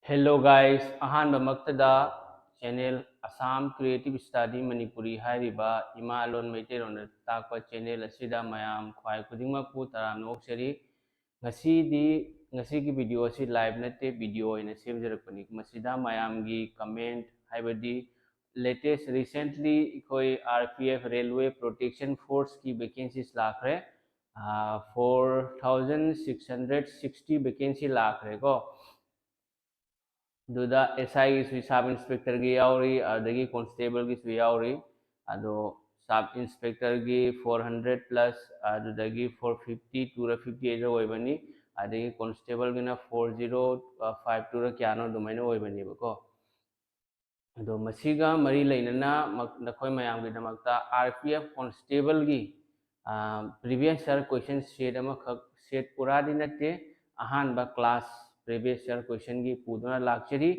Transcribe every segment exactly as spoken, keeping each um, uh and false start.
Hello guys, ꯑꯍꯥꯟꯕꯃꯛꯇꯗ channel Assam Creative Study Manipuri ꯍꯥꯏꯔꯤꯕ ꯏꯃꯥ ꯂꯣꯟ ꯃꯩꯇꯩꯂꯣꯟꯗ ꯇꯥꯛꯄ channel ꯑꯁꯤꯗ ꯃꯌꯥꯝ ꯈ꯭ꯋꯥꯏ ꯈꯨꯗꯤꯡꯃꯛꯄꯨ ꯇꯔꯥꯝꯅ ꯑꯣꯛꯆꯔꯤ꯫ ꯉꯁꯤꯗꯤ, ꯉꯁꯤꯒꯤ video ꯑꯁꯤ live ꯅꯠꯇꯦ, video ꯑꯣꯏꯅ ꯁꯦꯝꯖꯔꯛꯄꯅꯤ꯫ ꯃꯁꯤꯗ ꯃꯌꯥꯝꯒꯤ comment, ꯍꯥꯏꯕꯗꯤ latest, recently ꯑꯩꯈꯣꯏ R P F Railway Protection Force ꯀꯤ vacancies ꯂꯥꯛꯈ꯭ꯔꯦ꯫ Four thousand six hundred sixty vacancy ꯂꯥꯛꯈ꯭ꯔꯦꯀꯣ꯫ ꯑꯗꯨꯗ S I ꯒꯤꯁꯨ, sub inspector ꯒꯤ ꯌꯥꯎꯔꯤ, ꯑꯗꯒꯤ constable ꯒꯤꯁꯨ ꯌꯥꯎꯔꯤ꯫ ꯑꯗꯣ sub inspector ꯒꯤ four hundred plus, ꯑꯗꯨꯗꯒꯤ four fifty two ꯔ fifty eight ꯔ ꯑꯣꯏꯕꯅꯤ꯫ ꯑꯗꯒꯤ constable ꯒꯤꯅ four zero five two ꯔ ꯀꯌꯥꯅꯣ ꯑꯗꯨꯃꯥꯏꯅ ꯑꯣꯏꯕꯅꯦꯕꯀꯣ꯫ ꯑꯗꯣ ꯃꯁꯤꯒ ꯃꯔꯤ ꯂꯩꯅꯅ ꯃꯛ-, ꯅꯈꯣꯏ ꯃꯌꯥꯝꯒꯤꯗꯃꯛꯇ R P F constable ꯒꯤ, ꯑ, previous year question set ꯑꯃꯈꯛ, set ꯄꯨꯔꯥꯗꯤ ꯅꯠꯇꯦ, ꯑꯍꯥꯟꯕ class previous year question ꯒꯤ ꯄꯨꯗꯨꯅ ꯂꯥꯛꯆꯔꯤ꯫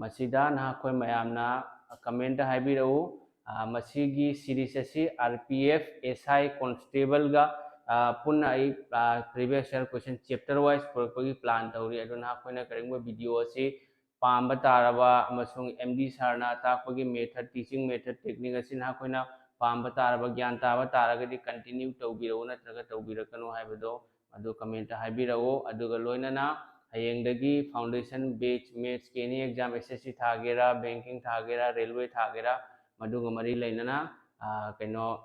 ꯃꯁꯤꯗ ꯅꯍꯥꯛꯈꯣꯏ ꯃꯌꯥꯝꯅ comment ꯍꯥꯏꯕꯤꯔꯛꯎ꯫ ꯑ, ꯃꯁꯤꯒꯤ series ꯑꯁꯤ R P F, S I, constable ꯒ, ꯑ, ꯄꯨꯟꯅ ꯑꯩ, ꯑ, previous year question chapter wise ꯄꯨꯔꯛꯄꯒꯤ plan ꯇꯧꯔꯤ꯫ ꯑꯗꯨ ꯅꯍꯥꯛꯈꯣꯏꯅ ꯀꯔꯤꯒꯨꯝꯕ video ꯑꯁꯤ ꯄꯥꯝꯕ ꯇꯥꯔꯕ ꯑꯃꯁꯨꯡ M D sir ꯅ ꯇꯥꯛꯄꯒꯤ method, teaching method, technique ꯑꯁꯤ ꯅꯍꯥꯛꯈꯣꯏꯅ ꯄꯥꯝꯕ ꯇꯥꯔꯕ, ꯒ꯭ꯌꯥꯟ ꯇꯥꯕ ꯇꯥꯔꯒꯗꯤ continue ꯇꯧꯕꯤꯔꯛꯎ ꯅꯠꯇ꯭ꯔꯒ ꯇꯧꯕꯤꯔꯛꯀꯅꯨ ꯍꯥꯏꯕꯗꯣ ꯑꯗꯨ comment ꯍꯥꯏꯕꯤꯔꯛꯎ꯫ ꯑꯗꯨꯒ ꯂꯣꯏꯅꯅ ꯍꯌꯦꯡꯗꯒꯤ foundation batch, maths ꯀꯤ any exam, S S C ꯊꯥꯒꯦꯔꯥ, banking ꯊꯥꯒꯦꯔꯥ, railway ꯊꯥꯒꯦꯔꯥ, ꯃꯗꯨꯒ ꯃꯔꯤ ꯂꯩꯅꯅ, ꯑ, ꯀꯩꯅꯣ,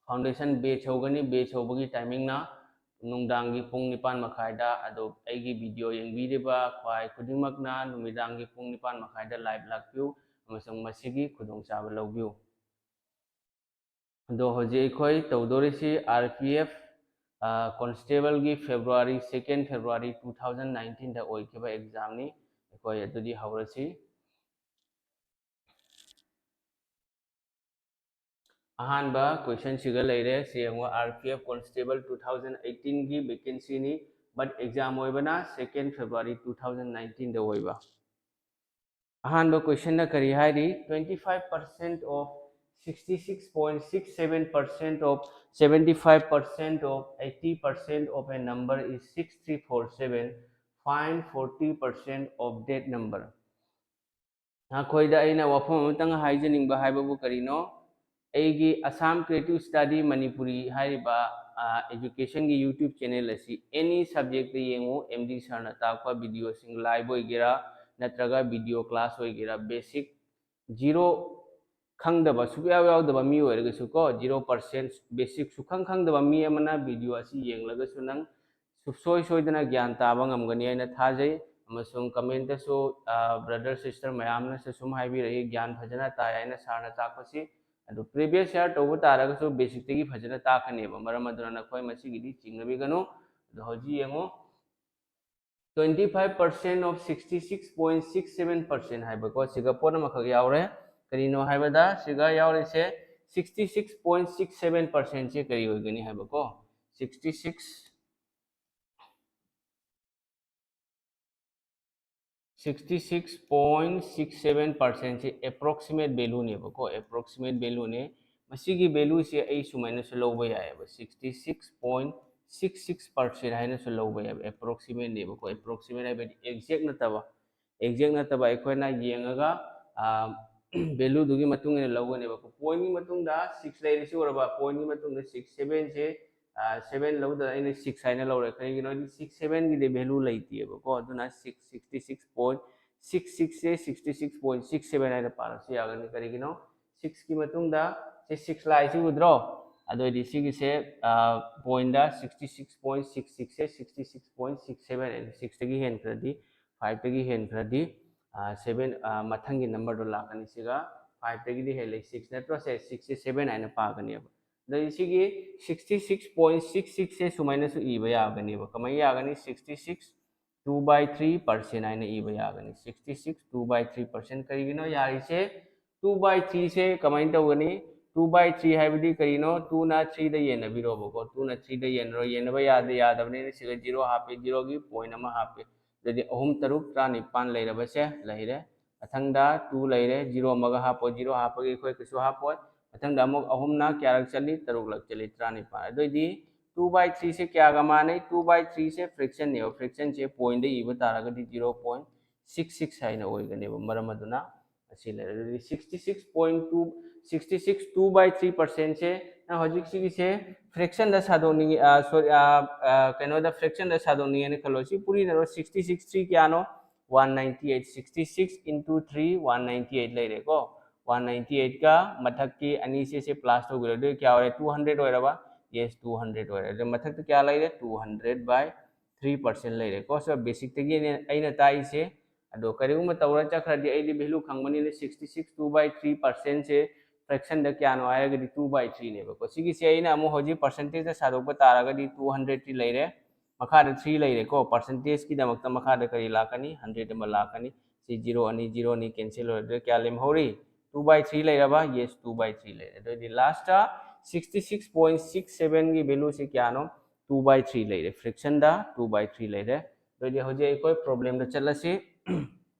foundation batch ꯍꯧꯒꯅꯤ꯫ Batch ꯍꯧꯕꯒꯤ timing ꯅ ꯅꯨꯡꯗꯥꯡꯒꯤ ꯄꯨꯡ ꯅꯤꯄꯥꯟ ꯃꯈꯥꯏꯗ꯫ ꯑꯗꯣ ꯑꯩꯒꯤ video ꯌꯦꯡꯕꯤꯔꯤꯕ ꯈ꯭ꯋꯥꯏ ꯈꯨꯗꯤꯡꯃꯛꯅ ꯅꯨꯃꯤꯗꯥꯡꯒꯤ ꯄꯨꯡ ꯅꯤꯄꯥꯟ ꯃꯈꯥꯏꯗ live ꯂꯥꯛꯄꯤꯌꯨ ꯑꯃꯁꯨꯡ ꯃꯁꯤꯒꯤ ꯈꯨꯗꯣꯡꯆꯥꯕ ꯂꯧꯕꯤꯌꯨ꯫ ꯑꯗꯣ ꯍꯧꯖꯤꯛ ꯑꯩꯈꯣꯏ ꯇꯧꯗꯣꯔꯤꯁꯤ R P F, ꯑ, constable ꯒꯤ February, second February two thousand nineteen ꯗ ꯑꯣꯏꯈꯤꯕ exam ꯅꯤ꯫ ꯑꯩꯈꯣꯏ ꯑꯗꯨꯗꯤ ꯍꯧꯔꯁꯤ꯫ ꯑꯍꯥꯟꯕ question ꯁꯤꯒ ꯂꯩꯔꯦ꯫ ꯁꯤ ꯌꯦꯡꯉꯣ, R P F constable two thousand eighteen ꯒꯤ vacancy ꯅꯤ, but exam ꯑꯣꯏꯕꯅ second February two thousand nineteen ꯗ ꯑꯣꯏꯕ꯫ ꯑꯍꯥꯟꯕ question ꯅ ꯀꯔꯤ ꯍꯥꯏꯔꯤ? Twenty five percent of sixty six point six seven percent of seventy five percent of eighty percent of a number is six three four seven. Find forty percent of that number. ꯅꯈꯣꯏꯗ ꯑꯩꯅ ꯋꯥꯐꯝ ꯑꯃꯇꯪ ꯍꯥꯏꯖꯅꯤꯡꯕ ꯍꯥꯏꯕꯕꯨ ꯀꯔꯤꯅꯣ? ꯑꯩꯒꯤ Assam Creative Study Manipuri ꯍꯥꯏꯔꯤꯕ education ꯒꯤ YouTube channel ꯑꯁꯤ any subject ꯇ ꯌꯦꯡꯉꯨ, M D sir ꯅ ꯇꯥꯛꯄ video ꯁꯤꯡ live ꯑꯣꯏꯒꯦꯔꯥ ꯅꯠꯇ꯭ꯔꯒ video class ꯑꯣꯏꯒꯦꯔꯥ, basic zero ꯈꯪꯗꯕ, ꯁꯨꯛꯌꯥꯎ ꯌꯥꯎꯗꯕ ꯃꯤ ꯑꯣꯏꯔꯒꯁꯨ ꯀꯣ, zero percent basic ꯁꯨꯈꯪ ꯈꯪꯗꯕ ꯃꯤ ꯑꯃꯅ video ꯑꯁꯤ ꯌꯦꯡꯂꯒꯁꯨ ꯅꯪ ꯁꯨꯡꯁꯣꯏ ꯁꯣꯏꯗꯅ ꯒ꯭ꯌꯥꯟ ꯇꯥꯕ ꯉꯝꯒꯅꯤ ꯍꯥꯏꯅ ꯊꯥꯖꯩ꯫ ꯑꯃꯁꯨꯡ comment ꯇꯁꯨ brother sister ꯃꯌꯥꯝꯅꯁꯨ ꯁꯨꯝ ꯍꯥꯏꯕꯤꯔꯛꯏ, "ꯒ꯭ꯌꯥꯟ ꯐꯖꯅ ꯇꯥꯏ" ꯍꯥꯏꯅ sir ꯅ ꯇꯥꯛꯄꯁꯤ꯫ ꯑꯗꯨ previous year ꯇꯧꯕ ꯇꯥꯔꯒꯁꯨ basic ꯇꯒꯤ ꯐꯖꯅ ꯇꯥꯛꯀꯅꯦꯕ꯫ ꯃꯔꯝ ꯑꯗꯨꯅ ꯅꯈꯣꯏ ꯃꯁꯤꯒꯤꯗꯤ ꯆꯤꯡꯅꯕꯤꯒꯅꯨ꯫ ꯑꯗꯣ ꯍꯧꯖꯤꯛ ꯌꯦꯡꯉꯨ, twenty five percent of sixty six point six seven percent ꯍꯥꯏꯕꯀꯣ, ꯁꯤꯒ ꯄꯣꯠ ꯑꯃꯈꯛ ꯌꯥꯎꯔꯦ꯫ ꯀꯔꯤꯅꯣ ꯍꯥꯏꯕꯗ ꯁꯤꯒ ꯌꯥꯎꯔꯤꯁꯦ sixty six point six seven percent ꯁꯦ ꯀꯔꯤ ꯑꯣꯏꯒꯅꯤ ꯍꯥꯏꯕꯀꯣ, sixty six sixty six point six seven percent ꯁꯤ approximate value ꯅꯦꯕꯀꯣ, approximate value ꯅꯦ꯫ ꯃꯁꯤꯒꯤ value ꯁꯦ ꯑꯩ ꯁꯨꯃꯥꯏꯅꯁꯨ ꯂꯧꯕ ꯌꯥꯏꯑꯕ, sixty six point six six percent ꯍꯥꯏꯅꯁꯨ ꯂꯧꯕ ꯌꯥꯏꯕ, approximate ꯅꯦꯕꯀꯣ꯫ Approximate ꯍꯥꯏꯕꯗꯤ exact ꯅꯠꯇꯕ, exact ꯅꯠꯇꯕ ꯑꯩꯈꯣꯏꯅ ꯌꯦꯡꯉꯒ value ꯗꯨꯒꯤ ꯃꯇꯨꯡ ꯏꯟꯅ ꯂꯧꯒꯅꯦꯕꯀꯣ꯫ Point ꯀꯤ ꯃꯇꯨꯡꯗ six ꯂꯩꯔꯤꯁꯤ ꯎꯔꯕ? Point ꯀꯤ ꯃꯇꯨꯡꯗ six, seven ꯁꯦ seven ꯂꯧꯗꯅ ꯑꯩꯅ six ꯍꯥꯏꯅ ꯂꯧꯔꯦ꯫ ꯀꯔꯤꯒꯤꯅꯣ ꯍꯥꯏꯗꯤ six seven ꯒꯤꯗꯤ value ꯂꯩꯇꯦꯕꯀꯣ꯫ ꯑꯗꯨꯅ six, sixty six point six six ꯁꯦ sixty six point six seven ꯍꯥꯏꯅ ꯄꯥꯔꯁꯨ ꯌꯥꯒꯅꯤ꯫ ꯀꯔꯤꯒꯤꯅꯣ? Six ꯀꯤ ꯃꯇꯨꯡꯗ ꯁꯤ six ꯂꯥꯛꯏꯁꯤ ꯎꯗ꯭ꯔꯣ? ꯑꯗꯨ ꯑꯣꯏꯗꯤ ꯁꯤꯒꯤꯁꯦ point ꯗ sixty six point six six ꯁꯦ sixty six point six seven ꯍꯥꯏꯅ, six ꯇꯒꯤ ꯍꯦꯟꯈ꯭ꯔꯗꯤ, five ꯇꯒꯤ ꯍꯦꯟꯈ꯭ꯔꯗꯤ seven, ꯃꯊꯪꯒꯤ number ꯗꯣ ꯂꯥꯛꯀꯅꯤ꯫ ꯁꯤꯒ five ꯇꯒꯤꯗꯤ ꯍꯦꯜꯂꯦ, six ꯅꯠꯇ꯭ꯔꯣ? ꯁꯦ six ꯁꯦ seven ꯍꯥꯏꯅ ꯄꯥꯒꯅꯦꯕ꯫ ꯑꯗꯩ ꯁꯤꯒꯤ sixty six point six six ꯁꯦ ꯁꯨꯃꯥꯏꯅꯁꯨ ꯏꯕ ꯌꯥꯒꯅꯦꯕ꯫ ꯀꯃꯥꯏꯅ ꯌꯥꯒꯅꯤ? Sixty six, two by three percent ꯍꯥꯏꯅ ꯏꯕ ꯌꯥꯒꯅꯤ꯫ Sixty six, two by three percent꯫ ꯀꯔꯤꯒꯤꯅꯣ ꯌꯥꯔꯤꯁꯦ? Two by three ꯁꯦ ꯀꯃꯥꯏꯅ ꯇꯧꯒꯅꯤ? Two by three ꯍꯥꯏꯕꯗꯤ ꯀꯔꯤꯅꯣ? Two ꯅ three ꯗ ꯌꯦꯟꯅꯕꯤꯔꯣꯕꯀꯣ꯫ Two ꯅ three ꯗ ꯌꯦꯟꯅꯔꯣꯏ, ꯌꯦꯟꯅꯕ ꯌꯥꯗꯦ, ꯌꯥꯗꯕꯅꯤꯅ ꯁꯤꯗ zero ꯍꯥꯞꯄꯦ, zero ꯒꯤ point ꯑꯃ ꯍꯥꯞꯄꯦ꯫ ꯑꯗꯨꯗꯤ ꯑꯍꯨꯝ, ꯇꯔꯨꯛ, ꯇꯔꯥꯅꯤꯄꯥꯟ ꯂꯩꯔꯕꯁꯦ ꯂꯩꯔꯦ꯫ ꯃꯊꯪꯗ two ꯂꯩꯔꯦ, zero ꯑꯃꯒ ꯍꯥꯞꯄꯣ, zero ꯍꯥꯞꯄꯒꯤ ꯑꯩꯈꯣꯏ ꯀꯩꯁꯨ ꯍꯥꯞꯄꯣꯏ꯫ ꯃꯊꯪꯗ ꯑꯃꯨꯛ ꯑꯍꯨꯝꯅ ꯀꯌꯥꯔꯛ ꯆꯠꯂꯤ? ꯇꯔꯨꯛꯂꯛ ꯆꯠꯂꯤ, ꯇꯔꯥꯅꯤꯄꯥꯟ꯫ ꯑꯗꯨꯑꯣꯏꯗꯤ Two by three ꯁꯦ ꯀꯌꯥꯒ ꯃꯥꯟꯅꯩ? Two by three say fraction ꯅꯦꯕ, fraction ꯁꯦ point ꯗ ꯏꯕ ꯇꯥꯔꯒꯗꯤ zero point six six ꯍꯥꯏꯅ ꯑꯣꯏꯒꯅꯦꯕ꯫ ꯃꯔꯝ ꯑꯗꯨꯅ ꯑꯁꯤ ꯂꯩꯔꯦ꯫ ꯑꯗꯨꯗꯤ sixty six point two, sixty six two by three percent ꯁꯦ ꯅꯪ ꯍꯧꯖꯤꯛ ꯁꯤꯒꯤꯁꯦ fraction ꯗ ꯁꯥꯗꯣꯛꯅꯤꯡꯉꯤ, sorry, ꯀꯩꯅꯣꯗ fraction ꯗ ꯁꯥꯗꯣꯛꯅꯤꯡꯉꯦꯅ ꯈꯜꯂꯣ꯫ ꯁꯤ ꯄꯨꯔꯤꯅꯔꯣ, sixty six three ꯀꯌꯥꯅꯣ? One ninety eight, sixty six into three, one ninety eight ꯂꯩꯔꯦꯀꯣ꯫ One ninety eight ꯀ ꯃꯊꯛꯀꯤ ꯑꯅꯤꯁꯦ ꯁꯤ plus ꯇꯧꯕꯤꯔꯣ꯫ ꯑꯗꯨꯗꯤ ꯀꯌꯥ ꯑꯣꯏꯔꯦ? Two hundred ꯑꯣꯏꯔꯕ? Yes, two hundred ꯑꯣꯏꯔꯦ꯫ ꯑꯗꯨ ꯃꯊꯛꯇ ꯀꯌꯥ ꯂꯩꯔꯦ? Two hundred by three percent ꯂꯩꯔꯦꯀꯣ꯫ So basic ꯇꯒꯤ ꯑꯩꯅ, ꯑꯩꯅ ꯇꯥꯛꯏꯁꯦ꯫ ꯑꯗꯣ ꯀꯔꯤꯒꯨꯝꯕ ꯇꯧꯔ ꯆꯠꯈ꯭ꯔꯗꯤ ꯑꯩꯗꯤ value ꯈꯪꯕꯅꯤꯅ sixty six two by three percent say fraction ꯗ ꯀꯌꯥꯅꯣ ꯍꯥꯏꯔꯒꯗꯤ two by three ꯅꯦꯕꯀꯣ꯫ ꯁꯤꯒꯤꯁꯦ ꯑꯩꯅ ꯑꯃꯨꯛ ꯍꯧꯖꯤꯛ percentage ꯗ ꯁꯥꯗꯣꯛꯄ ꯇꯥꯔꯒꯗꯤ two hundred ꯇꯤ ꯂꯩꯔꯦ꯫ ꯃꯈꯥꯗ three ꯂꯩꯔꯦꯀꯣ꯫ Percentage ꯀꯤꯗꯃꯛꯇ ꯃꯈꯥꯗ ꯀꯔꯤ ꯂꯥꯛꯀꯅꯤ? Hundred ꯑꯃ ꯂꯥꯛꯀꯅꯤ꯫ ꯁꯤ zero ꯑꯅꯤ, zero ꯑꯅꯤ cancel ꯑꯣꯏꯔꯦ꯫ ꯑꯗꯨꯗ ꯀꯌꯥ ꯂꯦꯝꯍꯧꯔꯤ? Two by three ꯂꯩꯔꯕ? Yes, two by three ꯂꯩꯔꯦ꯫ ꯑꯗꯨꯑꯣꯏꯗꯤ last sixty six point six ꯁꯚꯦꯟꯒꯤ value ꯁꯤ ꯀꯌꯥꯅꯣ? Two by three ꯂꯩꯔꯦ꯫ Fraction the two by three ꯂꯩꯔꯦ꯫ ꯑꯗꯨꯑꯣꯏꯗꯤ ꯍꯧꯖꯤꯛ ꯑꯩꯈꯣꯏ problem ꯗ ꯆꯠꯂꯁꯤ꯫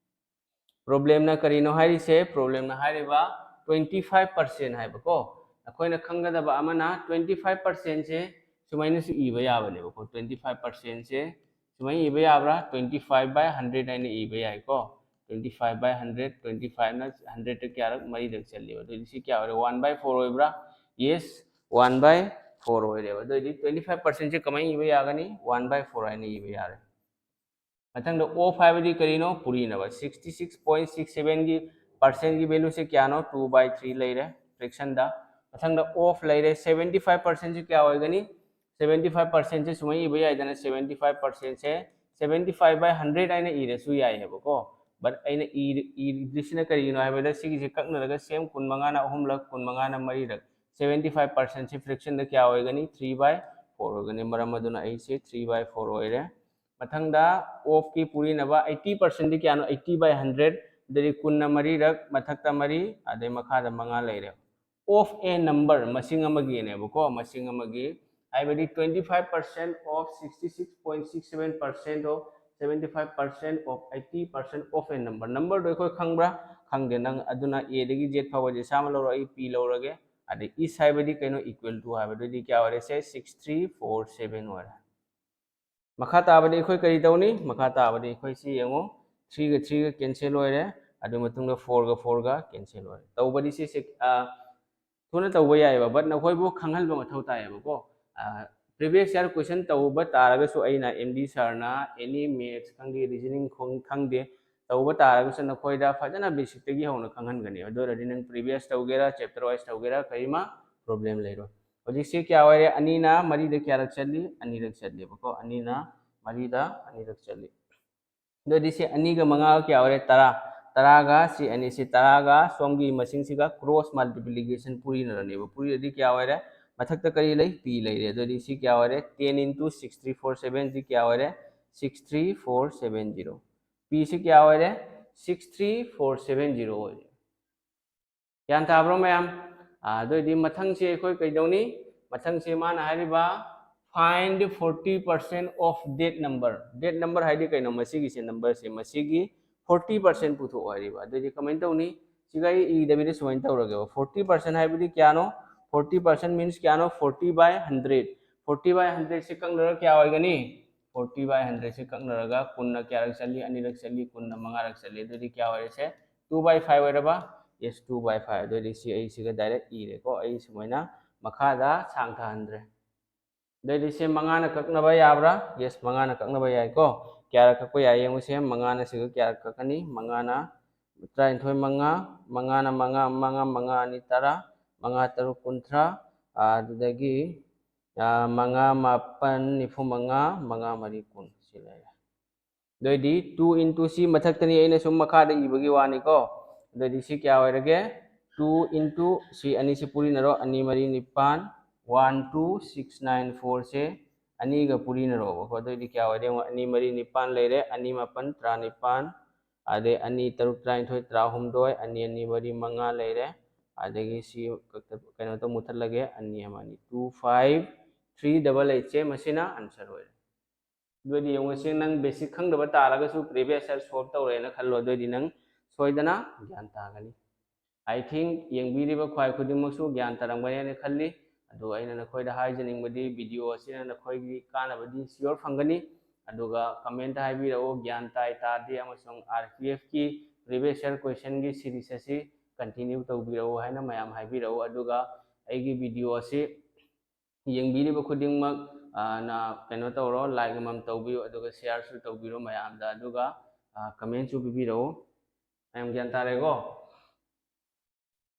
Problem ꯅ ꯀꯔꯤꯅꯣ ꯍꯥꯏꯔꯤꯁꯦ? Problem ꯅ ꯍꯥꯏꯔꯤꯕ twenty five percent ꯍꯥꯏꯕꯀꯣ꯫ ꯑꯩꯈꯣꯏꯅ ꯈꯪꯒꯗꯕ ꯑꯃꯅ twenty five percent ꯁꯦ ꯁꯨꯃꯥꯏꯅꯁꯨ ꯏꯕ ꯌꯥꯕꯅꯦꯕꯀꯣ꯫ Twenty five percent ꯁꯦ ꯁꯨꯃꯥꯏꯅ ꯏꯕ ꯌꯥꯕ꯭ꯔꯥ? Twenty five by hundred ꯍꯥꯏꯅ ꯏꯕ ꯌꯥꯏꯀꯣ꯫ Twenty five by hundred, twenty five ꯅ hundred ꯇ ꯀꯌꯥꯔꯛ? ꯃꯔꯤꯔꯛ ꯆꯠꯂꯦꯕ꯫ ꯑꯗꯨꯗꯤ ꯁꯤ ꯀꯌꯥ ꯑꯣꯏꯔꯦ? One by four ꯑꯣꯏꯕ꯭ꯔꯥ? Yes, one by four ꯑꯣꯏꯔꯦꯕ꯫ ꯑꯗꯨꯑꯣꯏꯗꯤ twenty five percent ꯁꯦ ꯀꯃꯥꯏꯅ ꯏꯕ ꯌꯥꯒꯅꯤ? One by four ꯍꯥꯏꯅ ꯏꯕ ꯌꯥꯔꯦ꯫ ꯃꯊꯪꯗ of ꯍꯥꯏꯕꯗꯤ ꯀꯔꯤꯅꯣ? ꯄꯨꯔꯤꯅꯕ꯫ Sixty six point six seven ꯒꯤ percent ꯒꯤ value ꯁꯦ ꯀꯌꯥꯅꯣ? Two by three ꯂꯩꯔꯦ fraction ꯗ꯫ ꯃꯊꯪꯗ of ꯂꯩꯔꯦ꯫ Seventy five percent ꯁꯦ ꯀꯌꯥ ꯑꯣꯏꯒꯅꯤ? Seventy five percent ꯁꯦ ꯁꯨꯃꯥꯏꯅ ꯏꯕ ꯌꯥꯏꯗꯅ, seventy five percent say seventy five by hundred ꯍꯥꯏꯅ ꯏꯔꯁꯨ ꯌꯥꯏꯑꯕꯀꯣ꯫ But ꯑꯩꯅ ꯏꯔ-, ꯏꯗ꯭ꯔꯤꯁꯤꯅ ꯀꯔꯤꯒꯤꯅꯣ ꯍꯥꯏꯕꯗ ꯁꯤꯒꯤꯁꯦ ꯀꯛꯅꯔꯒ ꯁꯦꯝ ꯀꯨꯟꯃꯉꯥꯅ ꯑꯍꯨꯝꯂꯛ, ꯀꯨꯟꯃꯉꯥꯅ ꯃꯔꯤꯔꯛ꯫ Seventy five percent ꯁꯦ fraction ꯗ ꯀꯌꯥ ꯑꯣꯏꯒꯅꯤ? Three by four ꯑꯣꯏꯒꯅꯤ꯫ ꯃꯔꯝ ꯑꯗꯨꯅ ꯑꯩꯁꯦ three by four ꯑꯣꯏꯔꯦ꯫ ꯃꯊꯪꯗ of ꯀꯤ ꯄꯨꯔꯤꯅꯕ eighty percent ꯗꯤ ꯀꯌꯥꯅꯣ? Eighty by hundred꯫ ꯑꯗꯩꯗꯤ ꯀꯨꯟꯅ ꯃꯔꯤꯔꯛ, ꯃꯊꯛꯇ ꯃꯔꯤ, ꯑꯗꯩ ꯃꯈꯥꯗ ꯃꯉꯥ ꯂꯩꯔꯦ꯫ Of a number, ꯃꯁꯤꯡ ꯑꯃꯒꯤꯅꯦꯕꯀꯣ, ꯃꯁꯤꯡ ꯑꯃꯒꯤ ꯍꯥꯏꯕꯗꯤ twenty five percent of sixty six point six seven percent of seventy five percent of eighty percent of a number꯫ Number ꯗꯣ ꯑꯩꯈꯣꯏ ꯈꯪꯕ꯭ꯔꯥ? ꯈꯪꯗꯦ꯫ ꯅꯪ ꯑꯗꯨꯅ A ꯗꯒꯤ Z ꯐꯥꯎꯕꯁꯦ ꯁꯥꯃ ꯂꯧꯔꯣ, ꯑꯩ P ꯂꯧꯔꯒꯦ꯫ ꯑꯗꯩ is ꯍꯥꯏꯕꯗꯤ ꯀꯩꯅꯣ? Equal to ꯍꯥꯏꯕꯗꯨꯗꯤ ꯀꯌꯥ ꯑꯣꯏꯔꯦ? ꯁꯦ six three four seven ꯑꯣꯏꯔꯦ꯫ ꯃꯈꯥ ꯇꯥꯕꯗꯤ ꯑꯩꯈꯣꯏ ꯀꯔꯤ ꯇꯧꯅꯤ? ꯃꯈꯥ ꯇꯥꯕꯗꯤ ꯑꯩꯈꯣꯏ ꯁꯤ ꯌꯦꯡꯉꯣ, three ꯒ three ꯒ cancel ꯑꯣꯏꯔꯦ꯫ ꯑꯗꯨ ꯃꯇꯨꯡꯗ four ꯒ four ꯒ cancel ꯑꯣꯏꯔꯦ꯫ ꯇꯧꯕꯗꯤ ꯁꯤ ꯁꯦ-, ꯑ, ꯊꯨꯅ ꯇꯧꯕ ꯌꯥꯏꯑꯕ, but ꯅꯈꯣꯏꯕꯨ ꯈꯪꯍꯟꯕ ꯃꯊꯧ ꯇꯥꯏꯌꯦꯕꯀꯣ꯫ ꯑ, previous year question ꯇꯧꯕ ꯇꯥꯔꯒꯁꯨ ꯑꯩꯅ M D sir ꯅ any maths ꯈꯪꯗꯦ, reasoning ꯈꯣꯡ-, ꯈꯪꯗꯦ, ꯇꯧꯕ ꯇꯥꯔꯒꯁꯨ ꯅꯈꯣꯏꯗ ꯐꯖꯅ basic ꯇꯒꯤ ꯍꯧꯅ ꯈꯪꯍꯟꯒꯅꯤ꯫ ꯑꯗꯨ ꯑꯣꯏꯔꯗꯤ ꯅꯪ previous ꯇꯧꯒꯦꯔꯥ, chapter wise ꯇꯧꯒꯦꯔꯥ, ꯀꯔꯤꯃ problem ꯂꯩꯔꯣꯏ꯫ ꯍꯧꯖꯤꯛꯁꯤ ꯀꯌꯥ ꯑꯣꯏꯔꯦ? ꯑꯅꯤꯅ ꯃꯔꯤꯗ ꯀꯌꯥꯔꯛ ꯆꯠꯂꯤ? ꯑꯅꯤꯔꯛ ꯆꯠꯂꯦꯕꯀꯣ꯫ ꯑꯅꯤꯅ ꯃꯔꯤꯗ ꯑꯅꯤꯔꯛ ꯆꯠꯂꯤ꯫ ꯑꯗꯨꯗꯤ ꯁꯤ ꯑꯅꯤꯒ ꯃꯉꯥꯒ ꯀꯌꯥ ꯑꯣꯏꯔꯦ? ꯇꯔꯥ꯫ ꯇꯔꯥꯒ ꯁꯤ ꯑꯅꯤꯁꯤ, ꯇꯔꯥꯒ ꯁꯣꯝꯒꯤ ꯃꯁꯤꯡꯁꯤꯒ cross multiplication ꯄꯨꯔꯤꯅꯔꯅꯦꯕ꯫ ꯄꯨꯔꯤꯔꯗꯤ ꯀꯌꯥ ꯑꯣꯏꯔꯦ? ꯃꯊꯛꯇ ꯀꯔꯤ ꯂꯩ? P ꯂꯩꯔꯦ꯫ ꯑꯗꯨꯗꯤ ꯁꯤ ꯀꯌꯥ ꯑꯣꯏꯔꯦ? Ten into six three four seven ꯁꯤ ꯀꯌꯥ ꯑꯣꯏꯔꯦ? Six three four seven zero꯫ P ꯁꯤ ꯀꯌꯥ ꯑꯣꯏꯔꯦ? Six three four seven zero ꯑꯣꯏꯔꯦ꯫ ꯒ꯭ꯌꯥꯟ ꯇꯥꯕ꯭ꯔꯣ ꯃꯌꯥꯝ? ꯑꯥ, ꯑꯗꯨ ꯑꯣꯏꯗꯤ ꯃꯊꯪꯁꯦ ꯑꯩꯈꯣꯏ ꯀꯩꯗꯧꯅꯤ? ꯃꯊꯪꯁꯦ ꯃꯥꯅ ꯍꯥꯏꯔꯤꯕ, "Find forty percent of that number"꯫ That number ꯍꯥꯏꯗꯤ ꯀꯩꯅꯣ? ꯃꯁꯤꯒꯤꯁꯦ, number ꯁꯦ, ꯃꯁꯤꯒꯤ forty percent ꯄꯨꯊꯣꯛꯑꯣ ꯍꯥꯏꯔꯤꯕ꯫ ꯑꯗꯨꯗꯤ ꯀꯃꯥꯏꯅ ꯇꯧꯅꯤ? ꯁꯤꯒ ꯑꯩ ꯏꯗꯕꯤꯗ ꯁꯨꯃꯥꯏꯅ ꯇꯧꯔꯒꯦꯕ꯫ Forty percent ꯍꯥꯏꯕꯗꯤ ꯀꯌꯥꯅꯣ? Forty percent means ꯀꯌꯥꯅꯣ? Forty by hundred꯫ Forty by hundred ꯁꯦ ꯀꯛꯅꯔ ꯀꯌꯥ ꯑꯣꯏꯒꯅꯤ? Forty by hundred ꯁꯦ ꯀꯛꯅꯔꯒ ꯀꯨꯟꯅ ꯀꯌꯥꯔꯛ ꯆꯠꯂꯤ? ꯑꯅꯤꯔꯛ ꯆꯠꯂꯤ꯫ ꯀꯨꯟꯅ ꯃꯉꯥꯔꯛ ꯆꯠꯂꯤ꯫ ꯑꯗꯨꯗꯤ ꯀꯌꯥ ꯑꯣꯏꯔꯦ ꯁꯦ? Two by five ꯑꯣꯏꯔꯕ? Yes, two by five꯫ ꯑꯗꯨ ꯑꯣꯏꯔꯗꯤ ꯁꯤ ꯑꯩ ꯁꯤꯒ direct ꯏꯔꯦꯀꯣ꯫ ꯑꯩ ꯁꯨꯃꯥꯏꯅ ꯃꯈꯥꯗ ꯁꯥꯡꯊꯍꯟꯗ꯭ꯔꯦ꯫ ꯑꯗꯨ ꯑꯣꯏꯔꯗꯤ ꯁꯦ ꯃꯉꯥꯅ ꯀꯛꯅꯕ ꯌꯥꯕ꯭ꯔꯥ? Yes, ꯃꯉꯥꯅ ꯀꯛꯅꯕ ꯌꯥꯏꯀꯣ꯫ ꯀꯌꯥꯔꯛ ꯀꯛꯄ ꯌꯥꯏ ꯌꯦꯡꯉꯨꯁꯦ꯫ ꯃꯉꯥꯅ ꯁꯤꯒ ꯀꯌꯥꯔꯛ ꯀꯛꯀꯅꯤ? ꯃꯉꯥꯅ ꯇꯔꯥꯅꯤꯊꯣꯏ, ꯃꯉꯥ, ꯃꯉꯥꯅ ꯃꯉꯥ, ꯃꯉꯥ, ꯃꯉꯥ ꯑꯅꯤ ꯇꯔꯥ, ꯃꯉꯥ ꯇꯔꯨꯛ ꯀꯨꯟꯊ꯭ꯔꯥ, ꯑꯗꯨꯗꯒꯤ, ꯑ, ꯃꯉꯥ ꯃꯥꯄꯟ ꯅꯤꯐꯨ ꯃꯉꯥ, ꯃꯉꯥ ꯃꯔꯤ ꯀꯨꯟ꯫ ꯁꯤ ꯂꯩꯔꯦ꯫ ꯑꯗꯨꯑꯣꯏꯗꯤ two into ꯁꯤ ꯃꯊꯛꯇꯅꯤ, ꯑꯩꯅ ꯁꯨꯝ ꯃꯈꯥꯗ ꯏꯕꯒꯤ ꯋꯥꯅꯤꯀꯣ꯫ ꯑꯗꯨꯑꯣꯏꯗꯤ ꯁꯤ ꯀꯌꯥ ꯑꯣꯏꯔꯒꯦ? Two into ꯁꯤ ꯑꯅꯤꯁꯤ ꯄꯨꯔꯤꯅꯔꯣ, ꯑꯅꯤ ꯃꯔꯤ ꯅꯤꯄꯥꯟ, one two six nine four ꯁꯦ ꯑꯅꯤꯒ ꯄꯨꯔꯤꯅꯔꯣꯕꯀꯣ꯫ ꯑꯗꯨꯑꯣꯏꯗꯤ ꯀꯌꯥ ꯑꯣꯏꯔꯦ ꯌꯦꯡꯉꯣ, ꯑꯅꯤ ꯃꯔꯤ ꯅꯤꯄꯥꯟ ꯂꯩꯔꯦ, ꯑꯅꯤ ꯃꯥꯄꯟ ꯇꯔꯥꯅꯤꯄꯥꯟ, ꯑꯗꯩ ꯑꯅꯤ ꯇꯔꯨꯛ ꯇꯔꯥꯅꯤꯊꯣꯏ, ꯇꯔꯥꯍꯨꯝꯗꯣꯏ, ꯑꯅꯤ ꯑꯅꯤ ꯃꯔꯤ ꯃꯉꯥ ꯂꯩꯔꯦ꯫ ꯑꯗꯒꯤ ꯁꯤ ꯀꯩꯅꯣꯗ ꯃꯨꯊꯠꯂꯒꯦ, ꯑꯅꯤ ꯑꯃ ꯑꯅꯤ, two five three double eight ꯁꯦ ꯃꯁꯤꯅ answer ꯑꯣꯏꯔꯦ꯫ ꯑꯗꯨꯑꯣꯏꯗꯤ ꯌꯦꯡꯉꯨꯁꯦ, ꯅꯪ basic ꯈꯪꯗꯕ ꯇꯥꯔꯒꯁꯨ previous year solve ꯇꯧꯔꯦꯅ ꯈꯜꯂꯣ, ꯑꯗꯨꯑꯣꯏꯗꯤ ꯅꯪ ꯁꯣꯏꯗꯅ ꯒ꯭ꯌꯥꯟ ꯇꯥꯒꯅꯤ꯫ I think ꯌꯦꯡꯕꯤꯔꯤꯕ ꯈ꯭ꯋꯥꯏ ꯈꯨꯗꯤꯡꯃꯛꯁꯨ ꯒ꯭ꯌꯥꯟ ꯇꯥꯔꯝꯒꯅꯤ ꯍꯥꯏꯅ ꯈꯜꯂꯤ꯫ ꯑꯗꯨ ꯑꯩꯅ ꯅꯈꯣꯏꯗ ꯍꯥꯏꯖꯅꯤꯡꯕꯗꯤ, video ꯑꯁꯤꯅ ꯅꯈꯣꯏꯒꯤ ꯀꯥꯟꯅꯕꯗꯤ sure ꯐꯪꯒꯅꯤ꯫ ꯑꯗꯨꯒ comment ꯍꯥꯏꯕꯤꯔꯛꯎ, ꯒ꯭ꯌꯥꯟ ꯇꯥꯏ ꯇꯥꯗꯦ ꯑꯃꯁꯨꯡ R P F ꯀꯤ previous year question ꯒꯤ series ꯑꯁꯤ continue ꯇꯧꯕꯤꯔꯛꯎ ꯍꯥꯏꯅ ꯃꯌꯥꯝ ꯍꯥꯏꯕꯤꯔꯛꯎ꯫ ꯑꯗꯨꯒ ꯑꯩꯒꯤ video ꯑꯁꯤ ꯌꯦꯡꯕꯤꯔꯤꯕ ꯈꯨꯗꯤꯡꯃꯛ, ꯑ, ꯅ ꯀꯩꯅꯣ ꯇꯧꯔꯣ, like ꯑꯃꯃꯝ ꯇꯧꯕꯤꯌꯨ, ꯑꯗꯨꯒ share ꯁꯨ ꯇꯧꯕꯤꯔꯣ ꯃꯌꯥꯝꯗ, ꯑꯗꯨꯒ, ꯑ, comment ꯁꯨ ꯄꯤꯕꯤꯔꯛꯎ꯫ ꯃꯌꯥꯝ ꯒ꯭ꯌꯥꯟ ꯇꯥꯔꯦꯀꯣ?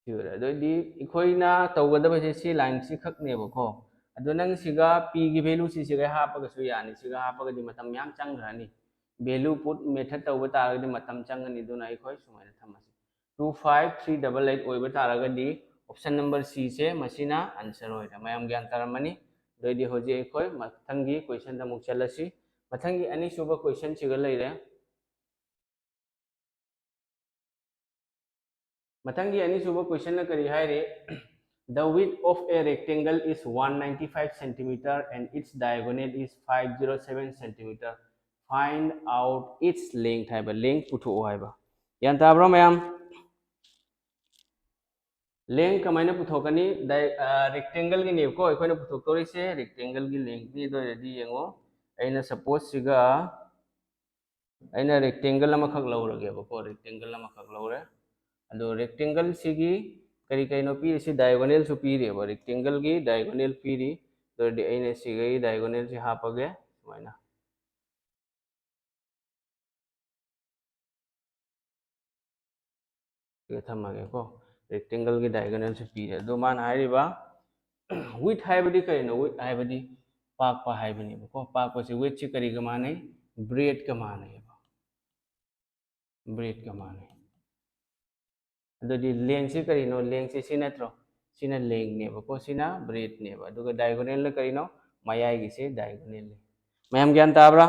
ꯁꯤ ꯑꯣꯏꯔꯦ꯫ ꯑꯗꯨꯑꯣꯏꯗꯤ ꯑꯩꯈꯣꯏꯅ ꯇꯧꯒꯗꯕꯁꯦ ꯁꯤ line ꯁꯤ ꯈꯛꯅꯦꯕꯀꯣ꯫ ꯑꯗꯣ ꯅꯪ ꯁꯤꯒ P ꯒꯤ value ꯁꯤ ꯁꯤꯒ ꯍꯥꯞꯄꯒꯁꯨ ꯌꯥꯅꯤ, ꯁꯤꯒ ꯍꯥꯞꯄꯒꯗꯤ ꯃꯇꯝ ꯌꯥꯝ ꯆꯪꯈ꯭ꯔꯅꯤ꯫ Value put method ꯇꯧꯕ ꯇꯥꯔꯒꯗꯤ ꯃꯇꯝ ꯆꯪꯒꯅꯤ, ꯑꯗꯨꯅ ꯑꯩꯈꯣꯏ ꯁꯨꯃꯥꯏꯅ ꯊꯝꯃꯁꯤ꯫ Two five three double eight ꯑꯣꯏꯕ ꯇꯥꯔꯒꯗꯤ option number C ꯁꯦ ꯃꯁꯤꯅ answer ꯑꯣꯏꯔꯦ꯫ ꯃꯌꯥꯝ ꯒ꯭ꯌꯥꯟ ꯇꯥꯔꯝꯃꯅꯤ꯫ ꯑꯗꯨꯑꯣꯏꯗꯤ ꯍꯧꯖꯤꯛ ꯑꯩꯈꯣꯏ ꯃꯊꯪꯒꯤ question ꯗ ꯑꯃꯨꯛ ꯆꯠꯂꯁꯤ꯫ ꯃꯊꯪꯒꯤ ꯑꯅꯤꯁꯨꯕ question ꯁꯤꯒ ꯂꯩꯔꯦ꯫ ꯃꯊꯪꯒꯤ ꯑꯅꯤꯁꯨꯕ question ꯅ ꯀꯔꯤ ꯍꯥꯏꯔꯤ? The width of a rectangle is one ninety five centimeter and its diagonal is five zero seven centimeter. Find out its length ꯍꯥꯏꯕ, length ꯄꯨꯊꯣꯛꯑꯣ ꯍꯥꯏꯕ꯫ ꯒ꯭ꯌꯥꯟ ꯇꯥꯕ꯭ꯔꯣ ꯃꯌꯥꯝ? Length ꯀꯃꯥꯏꯅ ꯄꯨꯊꯣꯛꯀꯅꯤ? Di-, ꯑ, rectangle ꯒꯤꯅꯦꯕꯀꯣ ꯑꯩꯈꯣꯏꯅ ꯄꯨꯊꯣꯛꯇꯧꯔꯤꯁꯦ, rectangle ꯒꯤ length ꯅꯤ꯫ ꯑꯗꯨ ꯑꯣꯏꯔꯗꯤ ꯌꯦꯡꯉꯣ, ꯑꯩꯅ suppose ꯁꯤꯒ ꯑꯩꯅ rectangle ꯑꯃꯈꯛ ꯂꯧꯔꯒꯦꯕꯀꯣ, rectangle ꯑꯃꯈꯛ ꯂꯧꯔꯦ꯫ ꯑꯗꯣ rectangle ꯁꯤꯒꯤ ꯀꯔꯤ ꯀꯩꯅꯣ ꯄꯤꯔꯤꯁꯤ? Diagonal ꯁꯨ ꯄꯤꯔꯤꯕ, rectangle ꯒꯤ diagonal ꯄꯤꯔꯤ꯫ ꯑꯗꯨ ꯑꯣꯏꯔꯗꯤ ꯑꯩꯅ ꯁꯤꯒꯤ diagonal ꯁꯤ ꯍꯥꯞꯄꯒꯦ ꯁꯨꯃꯥꯏꯅ꯫ ꯁꯤꯒ ꯊꯝꯃꯒꯦꯀꯣ꯫ Rectangle ꯒꯤ diagonal ꯁꯨ ꯄꯤꯔꯦ꯫ ꯑꯗꯣ ꯃꯥꯅ ꯍꯥꯏꯔꯤꯕ width ꯍꯥꯏꯕꯗꯤ ꯀꯔꯤꯅꯣ? Width ꯍꯥꯏꯕꯗꯤ ꯄꯥꯛꯄ ꯍꯥꯏꯕꯅꯦꯕꯀꯣ꯫ ꯄꯥꯛꯄꯁꯤ width ꯁꯤ ꯀꯔꯤꯒ ꯃꯥꯟꯅꯩ? Breadth ꯀ ꯃꯥꯟꯅꯩꯕ꯫ Breadth ꯀ ꯃꯥꯟꯅꯩ꯫ ꯑꯗꯨꯗꯤ length ꯁꯤ ꯀꯔꯤꯅꯣ? Length ꯁꯤ ꯁꯤ ꯅꯠꯇ꯭ꯔꯣ? ꯁꯤꯅ length ꯅꯦꯕꯀꯣ, ꯁꯤꯅ breadth ꯅꯦꯕ꯫ ꯑꯗꯨꯒ diagonal ꯅ ꯀꯔꯤꯅꯣ? ꯃꯌꯥꯏꯒꯤꯁꯦ diagonal ꯅꯤ꯫ ꯃꯌꯥꯝ ꯒ꯭ꯌꯥꯟ ꯇꯥꯕ꯭ꯔꯥ?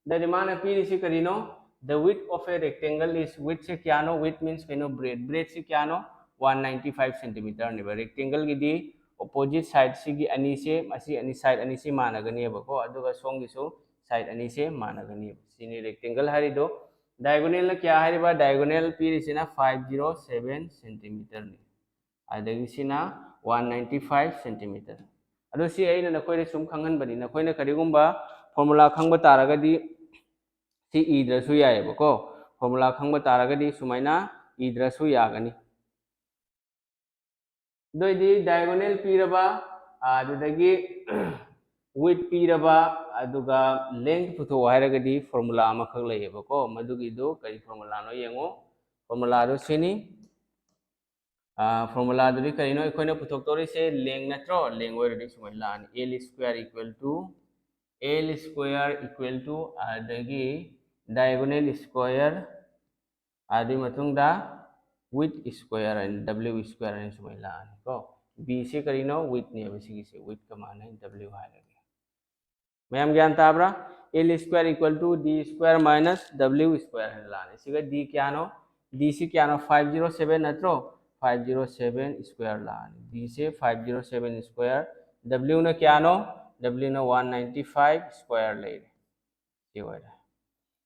ꯑꯗꯨꯗꯤ ꯃꯥꯅ ꯄꯤꯔꯤꯁꯤ ꯀꯔꯤꯅꯣ? The width of a rectangle is, width ꯁꯦ ꯀꯌꯥꯅꯣ? Width means ꯀꯩꯅꯣ? Breadth꯫ Breadth ꯁꯤ ꯀꯌꯥꯅꯣ? One ninety five centimeter ꯅꯦꯕ꯫ Rectangle ꯒꯤꯗꯤ opposite side ꯁꯤꯒꯤ ꯑꯅꯤꯁꯦ, ꯑꯁꯤ ꯑꯅꯤ, side ꯑꯅꯤꯁꯤ ꯃꯥꯟꯅꯒꯅꯦꯕꯀꯣ, ꯑꯗꯨꯒ ꯁꯣꯝꯒꯤꯁꯨ side ꯑꯅꯤꯁꯦ ꯃꯥꯟꯅꯒꯅꯦꯕ꯫ ꯁꯤꯅꯤ rectangle ꯍꯥꯏꯔꯤꯗꯣ꯫ Diagonal ꯅ ꯀꯌꯥ ꯍꯥꯏꯔꯤꯕ? Diagonal ꯄꯤꯔꯤꯁꯤꯅ five zero seven centimeter ꯅꯤ꯫ ꯑꯗꯒꯤ ꯁꯤꯅ one ninety five centimeter꯫ ꯑꯗꯣ ꯁꯤ ꯑꯩꯅ ꯅꯈꯣꯏꯗ ꯁꯨꯝ ꯈꯪꯍꯟꯕꯅꯤ, ꯅꯈꯣꯏꯅ ꯀꯔꯤꯒꯨꯝꯕ formula ꯈꯪꯕ ꯇꯥꯔꯒꯗꯤ ꯁꯤ ꯏꯗ꯭ꯔꯁꯨ ꯌꯥꯏꯑꯕꯀꯣ꯫ Formula ꯈꯪꯕ ꯇꯥꯔꯒꯗꯤ ꯁꯨꯃꯥꯏꯅ ꯏꯗ꯭ꯔꯁꯨ ꯌꯥꯒꯅꯤ꯫ ꯑꯗꯨꯑꯣꯏꯗꯤ diagonal ꯄꯤꯔꯕ, ꯑꯗꯨꯗꯒꯤ width ꯄꯤꯔꯕ, ꯑꯗꯨꯒ length ꯄꯨꯊꯣꯛꯑꯣ ꯍꯥꯏꯔꯒꯗꯤ formula ꯑꯃꯈꯛ ꯂꯩꯌꯦꯕꯀꯣ, ꯃꯗꯨꯒꯤꯗꯨ ꯀꯔꯤ formula ꯅꯣ ꯌꯦꯡꯉꯣ꯫ Formula ꯗꯨ ꯁꯤꯅꯤ꯫ Formula ꯗꯨꯗꯤ ꯀꯔꯤꯅꯣ? ꯑꯩꯈꯣꯏꯅ ꯄꯨꯊꯣꯛꯇꯧꯔꯤꯁꯦ length ꯅꯠꯇ꯭ꯔꯣ? Length ꯑꯣꯏꯔꯗꯤ ꯁꯨꯃꯥꯏꯅ ꯂꯥꯛꯑꯅꯤ, L square equal to, L square equal to, ꯑꯗꯒꯤ diagonal square, ꯑꯗꯨꯒꯤ ꯃꯇꯨꯡꯗ width square ꯍꯥꯏꯅ, W square ꯍꯥꯏꯅ ꯁꯨꯃꯥꯏꯅ ꯂꯥꯛꯑꯅꯤꯀꯣ꯫ B ꯁꯤ ꯀꯔꯤꯅꯣ? Width ꯅꯦꯕ ꯁꯤꯒꯤꯁꯦ, width ꯀꯃꯥꯏꯅ W ꯍꯥꯏꯔꯒꯦ꯫ ꯃꯌꯥꯝ ꯒ꯭ꯌꯥꯟ ꯇꯥꯕ꯭ꯔꯥ? L square equal to D square minus W square ꯍꯥꯏꯅ ꯂꯥꯛꯑꯅꯤ꯫ ꯁꯤꯒ D ꯀꯌꯥꯅꯣ? D ꯁꯤ ꯀꯌꯥꯅꯣ? Five zero seven ꯅꯠꯇ꯭ꯔꯣ? Five zero seven square ꯂꯥꯛꯑꯅꯤ꯫ D ꯁꯦ five zero seven square, W ꯅ ꯀꯌꯥꯅꯣ? W ꯅ one ninety five square ꯂꯩꯔꯦ꯫ ꯁꯤ ꯑꯣꯏꯔꯦ꯫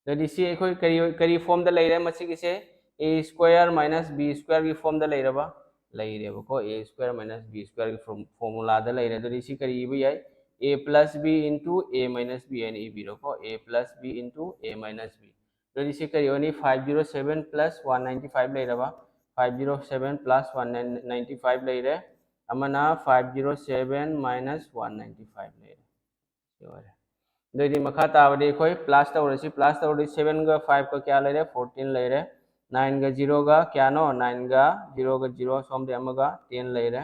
ꯑꯗꯨꯗꯤ ꯁꯤ ꯑꯩꯈꯣꯏ ꯀꯔꯤ, ꯀꯔꯤ form ꯗ ꯂꯩꯔꯦ ꯃꯁꯤꯒꯤꯁꯦ? A square minus B square ꯒꯤ form ꯗ ꯂꯩꯔꯕ? ꯂꯩꯔꯦꯕꯀꯣ꯫ A square minus B square ꯒꯤ form, formula ꯗ ꯂꯩꯔꯦ꯫ ꯑꯗꯨꯗꯤ ꯁꯤ ꯀꯔꯤ ꯏꯕ ꯌꯥꯏ? A plus B into A minus B ꯍꯥꯏꯅ ꯏꯕꯤꯔꯣꯀꯣ꯫ A plus B into A minus B꯫ ꯑꯗꯨꯗꯤ ꯁꯤ ꯀꯔꯤ ꯑꯣꯏꯅꯤ? Five zero seven plus one ninety five ꯂꯩꯔꯕ? Five zero seven plus one ninety five ꯂꯩꯔꯦ꯫ ꯑꯃꯅ five zero seven minus one ninety five ꯂꯩꯔꯦ꯫ ꯁꯤ ꯑꯣꯏꯔꯦ꯫ ꯑꯗꯨꯑꯣꯏꯗꯤ ꯃꯈꯥ ꯇꯥꯕꯗꯤ ꯑꯩꯈꯣꯏ plus ꯇꯧꯔꯁꯤ꯫ Plus ꯇꯧꯔꯗꯤ seven ꯒ five ꯒ ꯀꯌꯥ ꯂꯩꯔꯦ? Fourteen ꯂꯩꯔꯦ꯫ Nine ꯒ zero ꯒ ꯀꯌꯥꯅꯣ? Nine ꯒ zero ꯒ zero, ꯁꯣꯝꯗ ꯑꯃꯒ ten ꯂꯩꯔꯦ꯫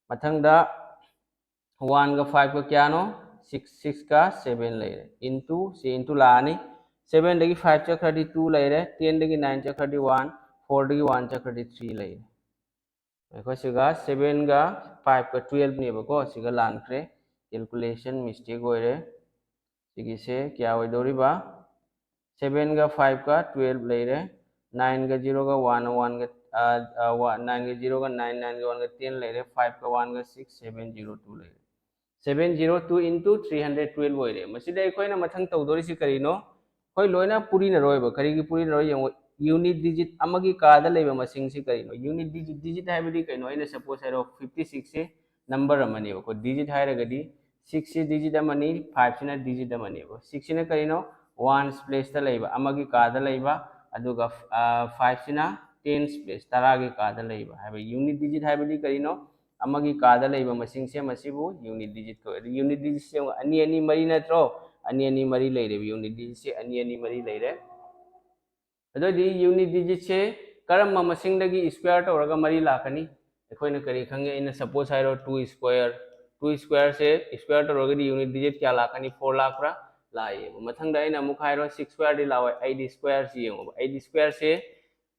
ꯃꯊꯪꯗ one ꯒ five ꯒ ꯀꯌꯥꯅꯣ? Six, six ꯀ seven ꯂꯩꯔꯦ꯫ Into, ꯁꯤ into ꯂꯥꯛꯑꯅꯤ꯫ Seven ꯗꯒꯤ five ꯆꯠꯈ꯭ꯔꯗꯤ two ꯂꯩꯔꯦ꯫ Ten ꯗꯒꯤ nine ꯆꯠꯈ꯭ꯔꯗꯤ one, four ꯗꯒꯤ one ꯆꯠꯈ꯭ꯔꯗꯤ three ꯂꯩꯔꯦ꯫ ꯑꯩꯈꯣꯏ ꯁꯤꯒ seven ꯒ five ꯒ twelve ꯅꯦꯕꯀꯣ, ꯁꯤꯒ ꯂꯥꯟꯈ꯭ꯔꯦ, calculation mistake ꯑꯣꯏꯔꯦ꯫ ꯁꯤꯒꯤꯁꯦ ꯀꯌꯥ ꯑꯣꯏꯗꯧꯔꯤꯕ? Seven ꯒ five ꯒ twelve ꯂꯩꯔꯦ, nine ꯒ zero ꯒ one, one ꯒ, nine ꯒ zero ꯒ nine, nine ꯒ one ꯒ ten ꯂꯩꯔꯦ, five ꯒ one ꯒ six, seven zero two ꯂꯩꯔꯦ꯫ Seven zero two into three hundred twelve ꯑꯣꯏꯔꯦ꯫ ꯃꯁꯤꯗ ꯑꯩꯈꯣꯏꯅ ꯃꯊꯪ ꯇꯧꯗꯣꯔꯤꯁꯤ ꯀꯔꯤꯅꯣ? ꯑꯩꯈꯣꯏ ꯂꯣꯏꯅ ꯄꯨꯔꯤꯅꯔꯣꯏꯕ꯫ ꯀꯔꯤꯒꯤ ꯄꯨꯔꯤꯅꯔꯣꯏ ꯌꯦꯡꯉꯣ, unit digit ꯑꯃꯒꯤ ꯀꯥꯗ ꯂꯩꯕ ꯃꯁꯤꯡꯁꯤ ꯀꯔꯤꯅꯣ? Unit digit, digit ꯍꯥꯏꯕꯗꯤ ꯀꯩꯅꯣ? ꯑꯩꯅ suppose ꯍꯥꯏꯔꯣ, fifty six ꯁꯦ number ꯑꯃꯅꯦꯕꯀꯣ, digit ꯍꯥꯏꯔꯒꯗꯤ six ꯁꯤ digit ꯑꯃꯅꯤ, five ꯁꯤꯅ digit ꯑꯃꯅꯦꯕ꯫ Six ꯁꯤꯅ ꯀꯔꯤꯅꯣ? Ones place ꯇ ꯂꯩꯕ, ꯑꯃꯒꯤ ꯀꯥꯗ ꯂꯩꯕ, ꯑꯗꯨꯒ five ꯁꯤꯅ tens place, ꯇꯔꯥꯒꯤ ꯀꯥꯗ ꯂꯩꯕ ꯍꯥꯏꯕ꯫ Unit digit ꯍꯥꯏꯕꯗꯤ ꯀꯔꯤꯅꯣ? ꯑꯃꯒꯤ ꯀꯥꯗ ꯂꯩꯕ ꯃꯁꯤꯡꯁꯦ ꯃꯁꯤꯕꯨ unit digit ꯀꯧꯏ꯫ ꯑꯗꯨ unit digit ꯁꯦ ꯑꯅꯤ ꯑꯅꯤ ꯃꯔꯤ ꯅꯠꯇ꯭ꯔꯣ? ꯑꯅꯤ ꯑꯅꯤ ꯃꯔꯤ ꯂꯩꯔꯦꯕ꯫ Unit digit ꯁꯦ ꯑꯅꯤ ꯑꯅꯤ ꯃꯔꯤ ꯂꯩꯔꯦ꯫ ꯑꯗꯨꯑꯣꯏꯗꯤ unit digit ꯁꯦ ꯀꯔꯝꯕ ꯃꯁꯤꯡꯗꯒꯤ square ꯇꯧꯔꯒ ꯃꯔꯤ ꯂꯥꯛꯀꯅꯤ? ꯑꯩꯈꯣꯏꯅ ꯀꯔꯤ ꯈꯪꯉꯤ? ꯑꯩꯅ suppose ꯍꯥꯏꯔꯣ, two square, two square ꯁꯦ square ꯇꯧꯔꯒꯗꯤ unit digit ꯀꯌꯥ ꯂꯥꯛꯀꯅꯤ? Four ꯂꯥꯛꯄ꯭ꯔꯥ? ꯂꯥꯛꯑꯦꯕ꯫ ꯃꯊꯪꯗ ꯑꯩꯅ ꯑꯃꯨꯛ ꯍꯥꯏꯔꯣ, six square ꯗꯤ ꯂꯥꯛꯑꯣꯏ, eight square ꯁꯤ ꯌꯦꯡꯉꯣꯕ꯫ Eight square ꯁꯦ,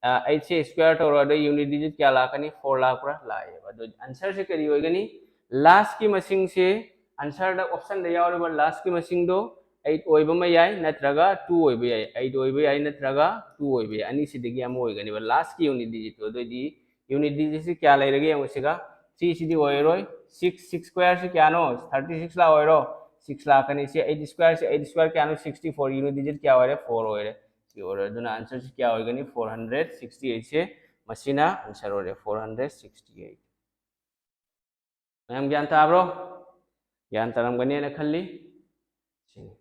ꯑ, eight ꯁꯦ square ꯇꯧꯔꯣ, ꯑꯗꯩ unit digit ꯀꯌꯥ ꯂꯥꯛꯀꯅꯤ? Four ꯂꯥꯛꯄ꯭ꯔꯥ? ꯂꯥꯛꯑꯦꯕ꯫ ꯑꯗꯨ answer ꯁꯦ ꯀꯔꯤ ꯑꯣꯏꯒꯅꯤ? Last ꯀꯤ ꯃꯁꯤꯡꯁꯦ, answer ꯗ option ꯗ ꯌꯥꯎꯔꯤꯕ last ꯀꯤ ꯃꯁꯤꯡꯗꯣ eight ꯑꯣꯏꯕ ꯑꯃ ꯌꯥꯏ, ꯅꯠꯇ꯭ꯔꯒ two ꯑꯣꯏꯕ ꯌꯥꯏ꯫ Eight ꯑꯣꯏꯕ ꯌꯥꯏ, ꯅꯠꯇ꯭ꯔꯒ two ꯑꯣꯏꯕ ꯌꯥꯏ꯫ ꯑꯅꯤꯁꯤꯗꯒꯤ ꯑꯃ ꯑꯣꯏꯒꯅꯦꯕ last ꯀꯤ unit digit ꯇꯣ꯫ ꯑꯗꯨꯑꯣꯏꯗꯤ unit digit ꯁꯤ ꯀꯌꯥ ꯂꯩꯔꯒꯦ ꯌꯦꯡꯉꯨ ꯁꯤꯒ꯫ Three ꯁꯤꯗꯤ ꯑꯣꯏꯔꯣꯏ꯫ Six, six square ꯁꯤ ꯀꯌꯥꯅꯣ? Thirty six ꯂꯥꯛꯑꯣꯏꯔꯣ? Six ꯂꯥꯛꯀꯅꯤ꯫ ꯁꯤ eight square ꯁꯤ, eight square ꯀꯌꯥꯅꯣ? Sixty four꯫ Unit digit ꯀꯌꯥ ꯑꯣꯏꯔꯦ? Four ꯑꯣꯏꯔꯦ꯫ ꯁꯤ ꯑꯣꯏꯔꯣꯏ꯫ ꯑꯗꯨꯅ answer ꯁꯤ ꯀꯌꯥ ꯑꯣꯏꯒꯅꯤ? Four hundred sixty eight ꯁꯦ ꯃꯁꯤꯅ answer ꯑꯣꯏꯔꯦ, four hundred sixty eight꯫ ꯃꯌꯥꯝ ꯒ꯭ꯌꯥꯟ ꯇꯥꯕ꯭ꯔꯣ? ꯒ꯭ꯌꯥꯟ ꯇꯥꯔꯝꯒꯅꯦꯅ ꯈꯜꯂꯤ꯫ ꯁꯤꯅꯤ꯫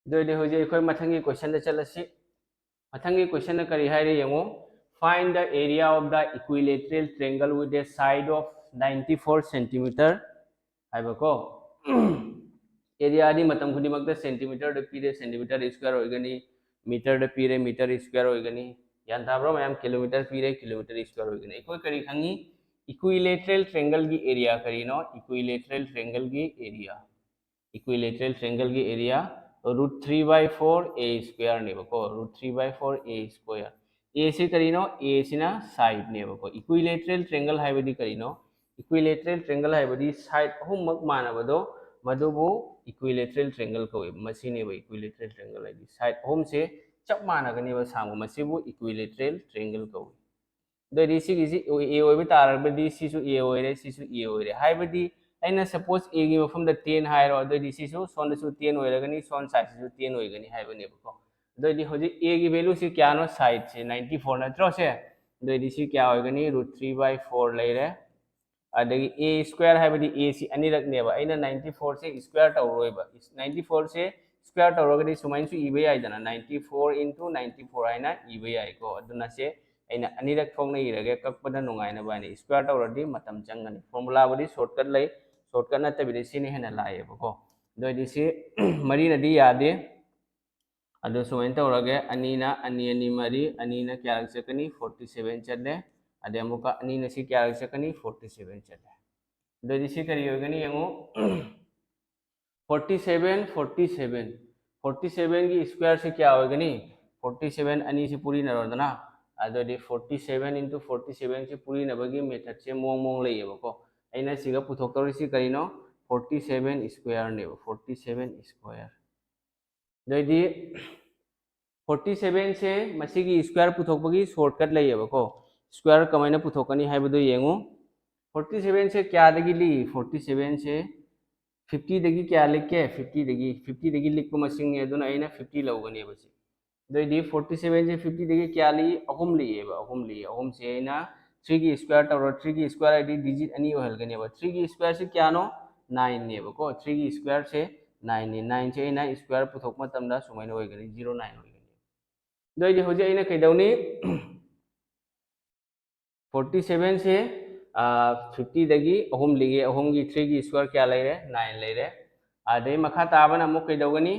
ꯑꯗꯨ ꯑꯣꯏꯔꯗꯤ ꯍꯧꯖꯤꯛ ꯑꯩꯈꯣꯏ ꯃꯊꯪꯒꯤ question ꯗ ꯆꯠꯂꯁꯤ꯫ ꯃꯊꯪꯒꯤ question ꯗ ꯀꯔꯤ ꯍꯥꯏꯔꯤ ꯌꯦꯡꯉꯨ꯫ Find the area of the equilateral triangle with a side of ninety four centimeter ꯍꯥꯏꯕꯀꯣ꯫ Area ꯗꯤ ꯃꯇꯝ ꯈꯨꯗꯤꯡꯃꯛꯇ centimeter ꯗ ꯄꯤꯔꯦ, centimeter square ꯑꯣꯏꯒꯅꯤ, meter ꯗ ꯄꯤꯔꯦ, meter square ꯑꯣꯏꯒꯅꯤ꯫ ꯒ꯭ꯌꯥꯟ ꯇꯥꯕ꯭ꯔꯣ ꯃꯌꯥꯝ? Kilometer ꯄꯤꯔꯦ, kilometer square ꯑꯣꯏꯒꯅꯤ꯫ ꯑꯩꯈꯣꯏ ꯀꯔꯤ ꯈꯪꯉꯤ? Equilateral triangle ꯒꯤ area ꯀꯔꯤꯅꯣ? Equilateral triangle ꯒꯤ area, equilateral triangle ꯒꯤ area root three by four a square ꯅꯦꯕꯀꯣ, root three by four a square꯫ AC ꯀꯔꯤꯅꯣ? ꯑꯦꯁꯤꯅ ꯁꯥꯏꯠꯅꯦꯕꯀꯣ꯫ ꯏꯀ꯭ꯋꯤꯂꯦꯇꯔꯦꯜ ꯇ꯭ꯔꯦꯡꯒꯜ ꯍꯥꯏꯕꯗꯤ ꯀꯔꯤꯅꯣ? ꯏꯀ꯭ꯋꯤꯂꯦꯇꯔꯦꯜ ꯇ꯭ꯔꯦꯡꯒꯜ ꯍꯥꯏꯕꯗꯤ ꯁꯥꯏꯠ ꯑꯍꯨꯝꯃꯛ ꯃꯥꯟꯅꯕꯗꯣ, ꯃꯗꯨꯕꯨ ꯏꯀ꯭ꯋꯤꯂꯦꯇꯔꯦꯜ ꯇ꯭ꯔꯦꯡꯒꯜ ꯀꯧꯏ꯫ ꯃꯁꯤꯅꯦꯕ ꯏꯀ꯭ꯋꯤꯂꯦꯇꯔꯦꯜ ꯇ꯭ꯔꯦꯡꯒꯜ ꯍꯥꯏꯗꯤ, ꯁꯥꯏꯠ ꯑꯍꯨꯝꯁꯦ ꯆꯞ ꯃꯥꯟꯅꯒꯅꯦꯕ ꯁꯥꯡꯕ, ꯃꯁꯤꯕꯨ ꯏꯀ꯭ꯋꯤꯂꯦꯇꯔꯦꯜ ꯇ꯭ꯔꯦꯡꯒꯜ ꯀꯧꯏ꯫ ꯑꯗꯨꯑꯣꯏꯗꯤ ꯁꯤꯒꯤꯁꯤ ꯑꯦ ꯑꯣꯏꯕ ꯇꯥꯔꯒꯗꯤ ꯁꯤꯁꯨ ꯑꯦ ꯑꯣꯏꯔꯦ, ꯁꯤꯁꯨ ꯑꯦ ꯑꯣꯏꯔꯦ꯫ ꯍꯥꯏꯕꯗꯤ ꯑꯩꯅ ꯁꯄꯣꯁ ꯑꯦꯒꯤ ꯃꯐꯝꯗ ꯇꯦꯟ ꯍꯥꯏꯔꯣ, ꯑꯗꯨꯑꯣꯏꯗꯤ ꯁꯤꯁꯨ ꯁꯣꯝꯗꯁꯨ ꯇꯦꯟ ꯑꯣꯏꯔꯒꯅꯤ, ꯁꯣꯝ ꯁꯥꯏꯠꯁꯤꯁꯨ ꯇꯦꯟ ꯑꯣꯏꯒꯅꯤ ꯍꯥꯏꯕꯅꯦꯕꯀꯣ꯫ ꯑꯗꯨꯑꯣꯏꯗꯤ ꯍꯧꯖꯤꯛ ꯑꯦꯒꯤ ꯚꯦꯂꯨꯁꯤ ꯀꯌꯥꯅꯣ? ꯁꯥꯏꯠꯁꯦ ꯅꯥꯏꯟꯇꯤ ꯐꯣꯔ ꯅꯠꯇ꯭ꯔꯣ ꯁꯦ? ꯑꯗꯨꯑꯣꯏꯗꯤ ꯁꯤ ꯀꯌꯥ ꯑꯣꯏꯒꯅꯤ? ꯔꯨꯠ ꯊ꯭ꯔꯤ ꯕꯥꯏ ꯐꯣꯔ ꯂꯩꯔꯦ꯫ ꯑꯗꯒꯤ ꯑꯦ ꯁ꯭ꯀ꯭ꯋꯦꯔ ꯍꯥꯏꯕꯗꯤ ꯑꯦꯁꯤ ꯑꯅꯤꯔꯛꯅꯦꯕ꯫ ꯑꯩꯅ ꯅꯥꯏꯟꯇꯤ ꯐꯣꯔꯁꯦ ꯁ꯭ꯀ꯭ꯋꯦꯔ ꯇꯧꯔꯣꯏꯕ꯫ ꯅꯥꯏꯟꯇꯤ ꯐꯣꯔꯁꯦ ꯁ꯭ꯀ꯭ꯋꯦꯔ ꯇꯧꯔꯒꯗꯤ ꯁꯨꯃꯥꯏꯅꯁꯨ ꯏꯕ ꯌꯥꯏꯗꯅ, ninety four into ninety four ꯍꯥꯏꯅ ꯏꯕ ꯌꯥꯏꯀꯣ꯫ ꯑꯗꯨꯅ ꯁꯦ ꯑꯩꯅ ꯑꯅꯤꯔꯛ ꯊꯣꯛꯅ ꯏꯔꯒꯦ, ꯀꯛꯄꯗ ꯅꯨꯡꯉꯥꯏꯅꯕ ꯍꯥꯏꯅ꯫ ꯁ꯭ꯀ꯭ꯋꯦꯔ ꯇꯧꯔꯗꯤ ꯃꯇꯝ ꯆꯪꯒꯅꯤ꯫ ꯐꯣꯔꯃꯨꯂꯥꯕꯨꯗꯤ ꯁꯣꯔꯠꯀꯠ ꯂꯩ, ꯁꯣꯔꯠꯀꯠ ꯅꯠꯇꯕꯤꯗ ꯁꯤꯅ ꯍꯦꯟꯅ ꯂꯥꯛꯑꯦꯕꯀꯣ꯫ ꯑꯗꯨ ꯑꯣꯏꯗꯤ ꯁꯤ ꯃꯔꯤꯅꯗꯤ ꯌꯥꯗꯦ꯫ ꯑꯗꯨ ꯁꯨꯃꯥꯏꯅ ꯇꯧꯔꯒꯦ, ꯑꯅꯤꯅ ꯑꯅꯤ, ꯑꯅꯤ ꯃꯔꯤ, ꯑꯅꯤꯅ ꯀꯌꯥꯔꯛ ꯆꯠꯀꯅꯤ? ꯐꯣꯔꯇꯤ ꯁꯦꯚꯦꯟ ꯆꯠꯂꯦ꯫ ꯑꯗꯩ ꯑꯃꯨꯛꯀ ꯑꯅꯤꯅ ꯁꯤ ꯀꯌꯥꯔꯛ ꯆꯠꯀꯅꯤ? ꯐꯣꯔꯇꯤ ꯁꯦꯚꯦꯟ ꯆꯠꯂꯦ꯫ ꯑꯗꯨꯗꯤ ꯁꯤ ꯀꯔꯤ ꯑꯣꯏꯒꯅꯤ ꯌꯦꯡꯉꯨ, forty seven, forty seven, forty ꯁꯦꯚꯦꯟꯒꯤ ꯁ꯭ꯀ꯭ꯋꯦꯔꯁꯤ ꯀꯌꯥ ꯑꯣꯏꯒꯅꯤ? ꯐꯣꯔꯇꯤ ꯁꯦꯚꯦꯟ ꯑꯅꯤꯁꯤ ꯄꯨꯔꯤꯅꯔꯣꯗꯅ, ꯑꯗꯨꯗꯤ ꯐꯣꯔꯇꯤ ꯁꯦꯚꯦꯟ ꯏꯟꯇꯨ ꯐꯣꯔꯇꯤ ꯁꯦꯚꯦꯟꯁꯤ ꯄꯨꯔꯤꯅꯕꯒꯤ ꯃꯦꯊꯠꯁꯦ ꯃꯑꯣꯡ ꯃꯑꯣꯡ ꯂꯩꯌꯦꯕꯀꯣ꯫ ꯑꯩꯅ ꯁꯤꯒ ꯄꯨꯊꯣꯛꯇꯧꯔꯤꯁꯤ ꯀꯔꯤꯅꯣ? ꯐꯣꯔꯇꯤ ꯁꯦꯚꯦꯟ ꯁ꯭ꯀ꯭ꯋꯦꯔꯅꯦꯕ, ꯐꯣꯔꯇꯤ ꯁꯦꯚꯦꯟ ꯁ꯭ꯀ꯭ꯋꯦꯔ꯫ ꯑꯗꯨꯑꯣꯏꯗꯤ ꯐꯣꯔꯇꯤ ꯁꯦꯚꯦꯟꯁꯦ ꯃꯁꯤꯒꯤ ꯁ꯭ꯀ꯭ꯋꯦꯔ ꯄꯨꯊꯣꯛꯄꯒꯤ ꯁꯣꯔꯠꯀꯠ ꯂꯩꯌꯦꯕꯀꯣ꯫ ꯁ꯭ꯀ꯭ꯋꯦꯔ ꯀꯃꯥꯏꯅ ꯄꯨꯊꯣꯛꯀꯅꯤ ꯍꯥꯏꯕꯗꯨ ꯌꯦꯡꯉꯨ꯫ ꯐꯣꯔꯇꯤ ꯁꯦꯚꯦꯟꯁꯦ ꯀꯌꯥꯗꯒꯤ ꯂꯤꯛꯏ? ꯐꯣꯔꯇꯤ ꯁꯦꯚꯦꯟꯁꯦ ꯐꯤꯐꯇꯤꯗꯒꯤ ꯀꯌꯥ ꯂꯤꯛꯀꯦ? ꯐꯤꯐꯇꯤꯗꯒꯤ, ꯐꯤꯐꯇꯤꯗꯒꯤ ꯂꯤꯛꯄ ꯃꯁꯤꯡꯅꯤ, ꯑꯗꯨꯅ ꯑꯩꯅ ꯐꯤꯐꯇꯤ ꯂꯧꯒꯅꯦꯕ ꯁꯤ꯫ ꯑꯗꯨꯑꯣꯏꯗꯤ ꯐꯣꯔꯇꯤ ꯁꯦꯚꯦꯟꯁꯦ ꯐꯤꯐꯇꯤꯗꯒꯤ ꯀꯌꯥ ꯂꯤꯛꯏ? ꯑꯍꯨꯝ ꯂꯤꯛꯑꯦꯕ, ꯑꯍꯨꯝ ꯂꯤꯛꯏ꯫ ꯑꯍꯨꯝꯁꯦ ꯑꯩꯅ ꯊ꯭ꯔꯤꯒꯤ ꯁ꯭ꯀ꯭ꯋꯦꯔ ꯇꯧꯔꯣ, ꯊ꯭ꯔꯤꯒꯤ ꯁ꯭ꯀ꯭ꯋꯦꯔ ꯍꯥꯏꯗꯤ ꯗꯤꯖꯤꯠ ꯑꯅꯤ ꯑꯣꯏꯍꯜꯒꯅꯦꯕ꯫ ꯊ꯭ꯔꯤꯒꯤ ꯁ꯭ꯀ꯭ꯋꯦꯔꯁꯤ ꯀꯌꯥꯅꯣ? ꯅꯥꯏꯟꯅꯦꯕꯀꯣ꯫ ꯊ꯭ꯔꯤꯒꯤ ꯁ꯭ꯀ꯭ꯋꯦꯔꯁꯦ ꯅꯥꯏꯟꯅꯤ꯫ ꯅꯥꯏꯟꯁꯦ ꯑꯩꯅ ꯁ꯭ꯀ꯭ꯋꯦꯔ ꯄꯨꯊꯣꯛꯄ ꯃꯇꯝꯗ ꯁꯨꯃꯥꯏꯅ ꯑꯣꯏꯒꯅꯤ, ꯖꯤꯔꯣ ꯅꯥꯏꯟ ꯑꯣꯏꯒꯅꯤ꯫ ꯑꯗꯨ ꯑꯣꯏꯗꯤ ꯍꯧꯖꯤꯛ ꯑꯩꯅ ꯀꯩꯗꯧꯅꯤ? ꯐꯣꯔꯇꯤ ꯁꯦꯚꯦꯟꯁꯦ ꯐꯤꯐꯇꯤꯗꯒꯤ ꯑꯍꯨꯝ ꯂꯤꯛꯑꯦ, ꯑꯍꯨꯝꯒꯤ ꯊ꯭ꯔꯤꯒꯤ ꯁ꯭ꯀ꯭ꯋꯦꯔ ꯀꯌꯥ ꯂꯩꯔꯦ? ꯅꯥꯏꯟ ꯂꯩꯔꯦ꯫ ꯑꯗꯩ ꯃꯈꯥ ꯇꯥꯕꯅ ꯑꯃꯨꯛ ꯀꯩꯗꯧꯒꯅꯤ?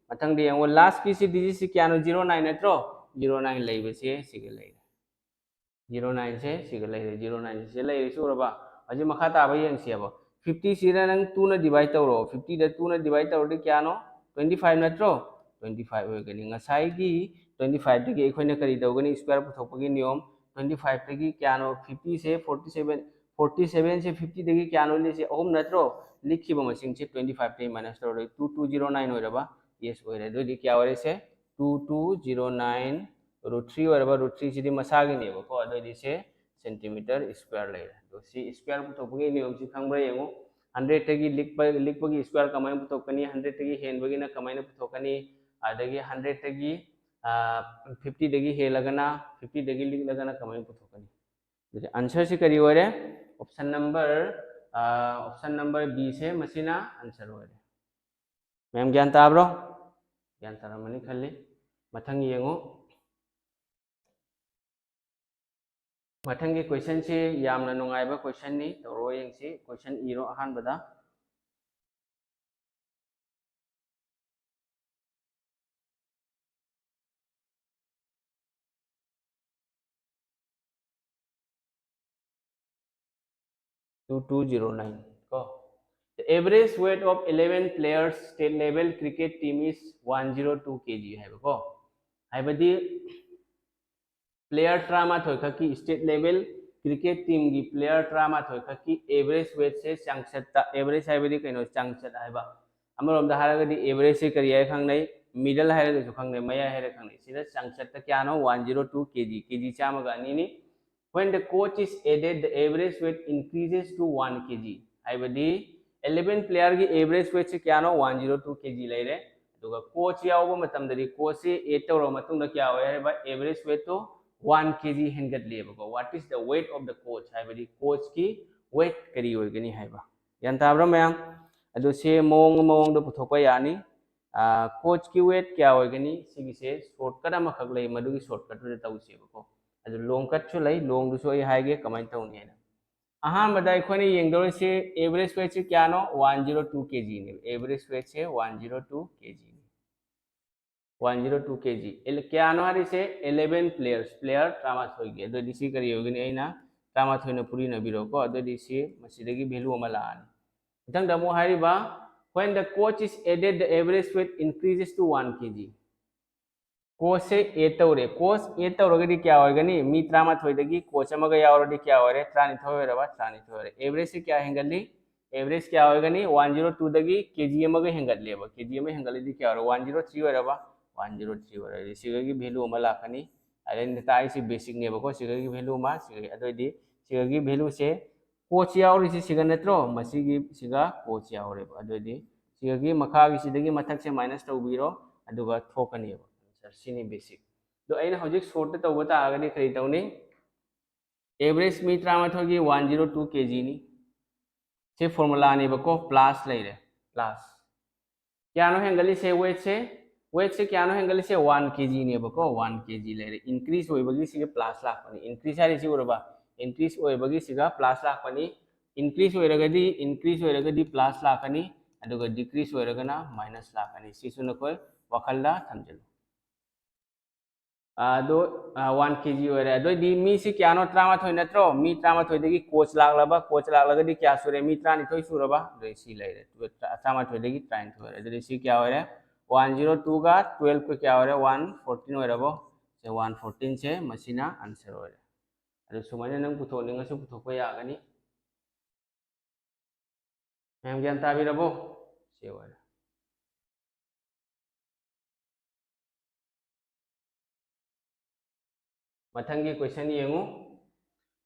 ꯃꯊꯪꯗ ꯌꯦꯡꯉꯣ, ꯂꯥꯁꯀꯤꯁꯤ ꯗꯤꯖꯤꯠꯁꯤ ꯀꯌꯥꯅꯣ? ꯖꯤꯔꯣ ꯅꯥꯏꯟ ꯅꯠꯇ꯭ꯔꯣ? ꯖꯤꯔꯣ ꯅꯥꯏꯟ ꯂꯩꯕꯁꯦ ꯁꯤꯒ ꯂꯩꯔꯦ꯫ ꯖꯤꯔꯣ ꯅꯥꯏꯟꯁꯦ ꯁꯤꯒ ꯂꯩꯔꯦ, ꯖꯤꯔꯣ ꯅꯥꯏꯟꯁꯦ ꯁꯤꯗ ꯂꯩꯔꯦ, ꯁꯤ ꯎꯔꯕ? ꯍꯧꯖꯤꯛ ꯃꯈꯥ ꯇꯥꯕ ꯌꯦꯡꯁꯦꯕ꯫ ꯐꯤꯐꯇꯤꯁꯤꯗ ꯅꯪ ꯇꯨꯅ ꯗꯤꯚꯥꯏꯠ ꯇꯧꯔꯣ꯫ ꯐꯤꯐꯇꯤꯗ ꯇꯨꯅ ꯗꯤꯚꯥꯏꯠ ꯇꯧꯔꯗꯤ ꯀꯌꯥꯅꯣ? ꯇ꯭ꯋꯦꯟꯇꯤ ꯐꯥꯏꯚ ꯅꯠꯇ꯭ꯔꯣ? ꯇ꯭ꯋꯦꯟꯇꯤ ꯐꯥꯏꯚ ꯑꯣꯏꯒꯅꯤ꯫ ꯉꯁꯥꯏꯒꯤ ꯇ꯭ꯋꯦꯟꯇꯤ ꯐꯥꯏꯚꯇꯒꯤ ꯑꯩꯈꯣꯏꯅ ꯀꯔꯤ ꯇꯧꯒꯅꯤ? ꯁ꯭ꯀ꯭ꯋꯦꯌꯔ ꯄꯨꯊꯣꯛꯄꯒꯤ ꯅꯤꯌꯣꯝ, ꯇ꯭ꯋꯦꯟꯇꯤ ꯐꯥꯏꯚꯇꯒꯤ ꯀꯌꯥꯅꯣ? ꯐꯤꯐꯇꯤꯁꯦ ꯐꯣꯔꯇꯤ ꯁꯦꯚꯦꯟ, ꯐꯣꯔꯇꯤ ꯁꯦꯚꯦꯟꯁꯦ ꯐꯤꯐꯇꯤꯗꯒꯤ ꯀꯌꯥꯅꯣ ꯂꯤꯁꯦ? ꯑꯍꯨꯝ ꯅꯠꯇ꯭ꯔꯣ? ꯂꯤꯛꯈꯤꯕ ꯃꯁꯤꯡꯁꯦ ꯇ꯭ꯋꯦꯟꯇꯤ ꯐꯥꯏꯚꯇꯒꯤ ꯃꯥꯏꯅꯁ ꯇꯧꯔꯗꯤ ꯇꯨ ꯇꯨ ꯖꯤꯔꯣ ꯅꯥꯏꯟ ꯑꯣꯏꯔꯕ? ꯌꯦꯁ ꯑꯣꯏꯔꯦ꯫ ꯑꯗꯨꯑꯣꯏꯗꯤ ꯀꯌꯥ ꯑꯣꯏꯔꯦ ꯁꯦ? Two two zero nine, root three ꯑꯣꯏꯔꯕ? ꯔꯨꯠ ꯊ꯭ꯔꯤꯁꯤꯗꯤ ꯃꯁꯥꯒꯤꯅꯦꯕꯀꯣ, ꯑꯗꯨꯑꯣꯏꯗꯤ ꯁꯦ ꯁꯦꯟꯇꯤꯃꯤꯇꯔ ꯁ꯭ꯀ꯭ꯋꯦꯌꯔ ꯂꯩꯔꯦ꯫ ꯑꯗꯣ ꯁꯤ ꯁ꯭ꯀ꯭ꯋꯦꯌꯔ ꯄꯨꯊꯣꯛꯄꯒꯤ ꯅꯤꯌꯣꯝꯁꯤ ꯈꯪꯕ꯭ꯔꯥ ꯌꯦꯡꯉꯨ꯫ ꯍꯟꯗ꯭ꯔꯦꯗꯇꯒꯤ ꯂꯤꯛꯄ, ꯂꯤꯛꯄꯒꯤ ꯁ꯭ꯀ꯭ꯋꯦꯌꯔ ꯀꯃꯥꯏꯅ ꯄꯨꯊꯣꯛꯀꯅꯤ? ꯍꯟꯗ꯭ꯔꯦꯗꯇꯒꯤ ꯍꯦꯟꯕꯒꯤꯅ ꯀꯃꯥꯏꯅ ꯄꯨꯊꯣꯛꯀꯅꯤ? ꯑꯗꯒꯤ ꯍꯟꯗ꯭ꯔꯦꯗꯇꯒꯤ ꯐꯤꯐꯇꯤꯗꯒꯤ ꯍꯦꯜꯂꯒꯅ, ꯐꯤꯐꯇꯤꯗꯒꯤ ꯂꯤꯛꯂꯒꯅ ꯀꯃꯥꯏꯅ ꯄꯨꯊꯣꯛꯀꯅꯤ? ꯑꯗꯨꯗꯤ ꯑꯟꯁꯔꯁꯤ ꯀꯔꯤ ꯑꯣꯏꯔꯦ? ꯑꯣꯞꯁꯟ ꯅꯝꯕꯔ, ꯑꯣꯞꯁꯟ ꯅꯝꯕꯔ ꯕꯤꯁꯦ ꯃꯁꯤꯅ ꯑꯟꯁꯔ ꯑꯣꯏꯔꯦ꯫ ꯃꯌꯥꯝ ꯒ꯭ꯌꯥꯟ ꯇꯥꯕ꯭ꯔꯣ? ꯒ꯭ꯌꯥꯟ ꯇꯥꯔꯝꯃꯅꯤ ꯈꯜꯂꯤ꯫ ꯃꯊꯪ ꯌꯦꯡꯉꯨ꯫ ꯃꯊꯪꯒꯤ ꯀꯣꯏꯁꯟꯁꯤ ꯌꯥꯝꯅ ꯅꯨꯡꯉꯥꯏꯕ ꯀꯣꯏꯁꯟꯅꯤ, ꯇꯧꯔꯣ ꯌꯦꯡꯁꯤ꯫ ꯀꯣꯏꯁꯟ ꯏꯔꯣ ꯑꯍꯥꯟꯕꯗ꯫ Two two zero nine ꯀꯣ꯫ The average weight of eleven players state level cricket team is one zero two K G ꯍꯥꯏꯕꯀꯣ꯫ ꯍꯥꯏꯕꯗꯤ player ꯇꯔꯥꯃꯥꯊꯣꯏ ꯈꯛꯀꯤ, state level cricket teamꯒꯤ player ꯇꯔꯥꯃꯥꯊꯣꯏ ꯈꯛꯀꯤ average weightꯁꯦ, ꯆꯥꯡꯆꯠꯇ, average ꯍꯥꯏꯕꯗꯤ ꯀꯩꯅꯣ? ꯆꯥꯡꯆꯠ ꯍꯥꯏꯕ꯫ ꯑꯃꯔꯣꯝꯗ ꯍꯥꯏꯔꯒꯗꯤ averageꯁꯦ ꯀꯔꯤ ꯍꯥꯏꯔ ꯈꯪꯅꯩ? Middle ꯍꯥꯏꯔꯒꯁꯨ ꯈꯪꯅꯩ, ꯃꯌꯥꯏ ꯍꯥꯏꯔ ꯈꯪꯅꯩ꯫ ꯁꯤꯗ ꯆꯥꯡꯆꯠꯇ ꯀꯌꯥꯅꯣ? One zero two K G, K G ꯆꯥꯝꯃꯒ ꯑꯅꯤꯅꯤ꯫ When the coach is added, the average weight increases to one K G꯫ ꯍꯥꯏꯕꯗꯤ eleven playerꯒꯤ average weightꯁꯤ ꯀꯌꯥꯅꯣ? One zero two K G ꯂꯩꯔꯦ꯫ ꯑꯗꯨꯒ coach ꯌꯥꯎꯕ ꯃꯇꯝꯗꯗꯤ, coachꯁꯤ add ꯇꯧꯔꯕ ꯃꯇꯨꯡꯗ ꯀꯌꯥ ꯑꯣꯏ ꯍꯥꯏꯕ? Average weightꯇꯣ one K G ꯍꯦꯟꯒꯠꯂꯦꯕꯀꯣ꯫ What is the weight of the coach? ꯍꯥꯏꯕꯗꯤ coachꯀꯤ weight ꯀꯔꯤ ꯑꯣꯏꯒꯅꯤ ꯍꯥꯏꯕ꯫ ꯒ꯭ꯌꯥꯟ ꯇꯥꯕ꯭ꯔꯥ ꯃꯌꯥꯝ? ꯑꯗꯨ ꯁꯤ ꯃꯑꯣꯡ ꯃꯑꯣꯡꯗ ꯄꯨꯊꯣꯛꯄ ꯌꯥꯅꯤ꯫ Coachꯀꯤ weight ꯀꯌꯥ ꯑꯣꯏꯒꯅꯤ? ꯁꯤꯒꯤꯁꯦ shortcut ꯑꯃꯈꯛ ꯂꯩ, ꯃꯗꯨꯒꯤ shortcutꯇꯨꯗ ꯇꯧꯁꯦꯕꯀꯣ꯫ ꯑꯗꯨ long cutꯁꯨ ꯂꯩ, longꯗꯨꯁꯨ ꯑꯩ ꯍꯥꯏꯒꯦ ꯀꯃꯥꯏꯅ ꯇꯧꯅꯤ ꯍꯥꯏꯅ꯫ ꯑꯍꯥꯟꯕꯗ ꯑꯩꯈꯣꯏꯅ ꯌꯦꯡꯗꯧꯔꯤꯁꯤ average weightꯁꯤ ꯀꯌꯥꯅꯣ? One zero two K Gꯅꯦꯕ꯫ Average weightꯁꯦ one zero two K Gꯅꯤ꯫ One zero two K G꯫ ꯀꯌꯥꯅꯣ ꯍꯥꯏꯔꯤꯁꯦ? Eleven players, player ꯇꯔꯥꯃꯥꯊꯣꯏꯒꯤ꯫ ꯑꯗꯨꯗꯤ ꯁꯤ ꯀꯔꯤ ꯑꯣꯏꯒꯅꯤ? ꯑꯩꯅ ꯇꯔꯥꯃꯥꯊꯣꯏꯅ ꯄꯨꯔꯤꯅꯕꯤꯔꯣꯀꯣ꯫ ꯑꯗꯨꯗꯤ ꯁꯤ ꯃꯁꯤꯗꯒꯤ value ꯑꯃ ꯂꯥꯛꯑꯅꯤ꯫ ꯃꯊꯪꯗ ꯑꯃꯨꯛ ꯍꯥꯏꯔꯤꯕ, when the coach is added, the average weight increases to one K G꯫ Cos say add ꯇꯧꯔꯦ꯫ Cos add ꯇꯧꯔꯒꯗꯤ ꯀꯌꯥ ꯑꯣꯏꯒꯅꯤ? ꯃꯤ ꯇꯔꯥꯃꯥꯊꯣꯏꯗꯒꯤ cos ꯑꯃꯒ ꯌꯥꯎꯔꯗꯤ ꯀꯌꯥ ꯑꯣꯏꯔꯦ? ꯇꯔꯥꯅꯤꯊꯣꯏ ꯑꯣꯏꯔꯕ? ꯇꯔꯥꯅꯤꯊꯣꯏ ꯑꯣꯏꯔꯦ꯫ Average ꯁꯦ ꯀꯌꯥ ꯍꯦꯟꯒꯠꯂꯤ? Average ꯀꯌꯥ ꯑꯣꯏꯒꯅꯤ? One zero two ꯗꯒꯤ K G ꯑꯃꯒ ꯍꯦꯟꯒꯠꯂꯦꯕ꯫ K G ꯑꯃ ꯍꯦꯟꯒꯠꯂꯗꯤ ꯀꯌꯥ ꯑꯣꯏꯔꯦ? One zero three ꯑꯣꯏꯔꯕ? One zero three ꯑꯣꯏꯔꯦ꯫ Figure ꯒꯤ value ꯑꯃ ꯂꯥꯛꯀꯅꯤ꯫ ꯑꯗꯩ ꯇꯥꯛꯏꯁꯤ basic ꯅꯦꯕꯀꯣ, figure ꯒꯤ value ꯑꯃ꯫ Figure, ꯑꯗꯨꯑꯣꯏꯗꯤ figure ꯒꯤ value ꯁꯦ cos ꯌꯥꯎꯔꯤꯁꯤ figure ꯅꯠꯇ꯭ꯔꯣ? ꯃꯁꯤꯒꯤ figure cos ꯌꯥꯎꯔꯦꯕ꯫ ꯑꯗꯨꯑꯣꯏꯗꯤ figure ꯒꯤ ꯃꯈꯥꯒꯤꯁꯤꯗꯒꯤ ꯃꯊꯛꯁꯦ minus ꯇꯧꯕꯤꯔꯣ, ꯑꯗꯨꯒ ꯊꯣꯛꯀꯅꯦꯕ꯫ Answer ꯁꯤꯅꯤ basic꯫ ꯑꯗꯣ ꯑꯩꯅ ꯍꯧꯖꯤꯛ short ꯇ ꯇꯧꯕ ꯇꯥꯔꯒꯗꯤ ꯀꯔꯤ ꯇꯧꯅꯤ? Average ꯃꯤ ꯇꯔꯥꯃꯥꯊꯣꯏꯒꯤ one zero two K G ꯅꯤ꯫ ꯁꯤ formula ꯅꯦꯕꯀꯣ, plus ꯂꯩꯔꯦ, plus꯫ ꯀꯌꯥꯅꯣ ꯍꯦꯟꯒꯠꯂꯤꯁꯦ? Weight ꯁꯦ, weight ꯁꯦ ꯀꯌꯥꯅꯣ ꯍꯦꯟꯒꯠꯂꯤꯁꯦ? One K G ꯅꯦꯕꯀꯣ, one K G ꯂꯩꯔꯦ꯫ Increase ꯑꯣꯏꯕꯒꯤ ꯁꯤꯒꯤ plus ꯂꯥꯛꯄꯅꯤ꯫ Increase ꯍꯥꯏꯔꯤꯁꯤ ꯎꯔꯕ? Increase ꯑꯣꯏꯕꯒꯤ ꯁꯤꯒ plus ꯂꯥꯛꯄꯅꯤ꯫ Increase ꯑꯣꯏꯔꯒꯗꯤ, increase ꯑꯣꯏꯔꯒꯗꯤ plus ꯂꯥꯛꯀꯅꯤ, ꯑꯗꯨꯒ decrease ꯑꯣꯏꯔꯒꯅ minus ꯂꯥꯛꯀꯅꯤ꯫ ꯁꯤꯁꯨ ꯅꯈꯣꯏ ꯋꯥꯈꯜꯗ ꯊꯝꯖꯤꯜꯂꯨ꯫ ꯑꯗꯣ, ꯑ, one K G ꯑꯣꯏꯔꯦ꯫ ꯑꯗꯨꯑꯣꯏꯗꯤ ꯃꯤꯁꯤ ꯀꯌꯥꯅꯣ? ꯇꯔꯥꯃꯥꯊꯣꯏ ꯅꯠꯇ꯭ꯔꯣ? ꯃꯤ ꯇꯔꯥꯃꯥꯊꯣꯏꯗꯒꯤ cos ꯂꯥꯛꯂꯕ, cos ꯂꯥꯛꯂꯒꯗꯤ ꯀꯌꯥ ꯁꯨꯔꯦ? ꯃꯤ ꯇꯔꯥꯅꯤꯊꯣꯏ ꯁꯨꯔꯕ? ꯑꯗꯨꯗꯤ ꯁꯤ ꯂꯩꯔꯦ꯫ ꯇꯔꯥꯃꯥꯊꯣꯏꯗꯒꯤ ꯇꯔꯥꯅꯤꯊꯣꯏ ꯑꯣꯏꯔꯦ꯫ ꯑꯗꯨꯗꯤ ꯁꯤ ꯀꯌꯥ ꯑꯣꯏꯔꯦ? One zero two ꯒ twelve ꯀ ꯀꯌꯥ ꯑꯣꯏꯔꯦ? One fourteen ꯑꯣꯏꯔꯕꯣ? ꯁꯦ, one fourteen ꯁꯦ ꯃꯁꯤꯅ answer ꯑꯣꯏꯔꯦ꯫ ꯑꯗꯨ ꯁꯨꯃꯥꯏꯅ ꯅꯪ ꯄꯨꯊꯣꯛꯅꯤꯡꯉꯁꯨ ꯄꯨꯊꯣꯛꯄ ꯌꯥꯒꯅꯤ꯫ ꯃꯌꯥꯝ ꯒ꯭ꯌꯥꯟ ꯇꯥꯕꯤꯔꯕꯣ? ꯁꯤ ꯑꯣꯏꯔꯦ꯫ ꯃꯊꯪꯒꯤ question ꯌꯦꯡꯉꯨ꯫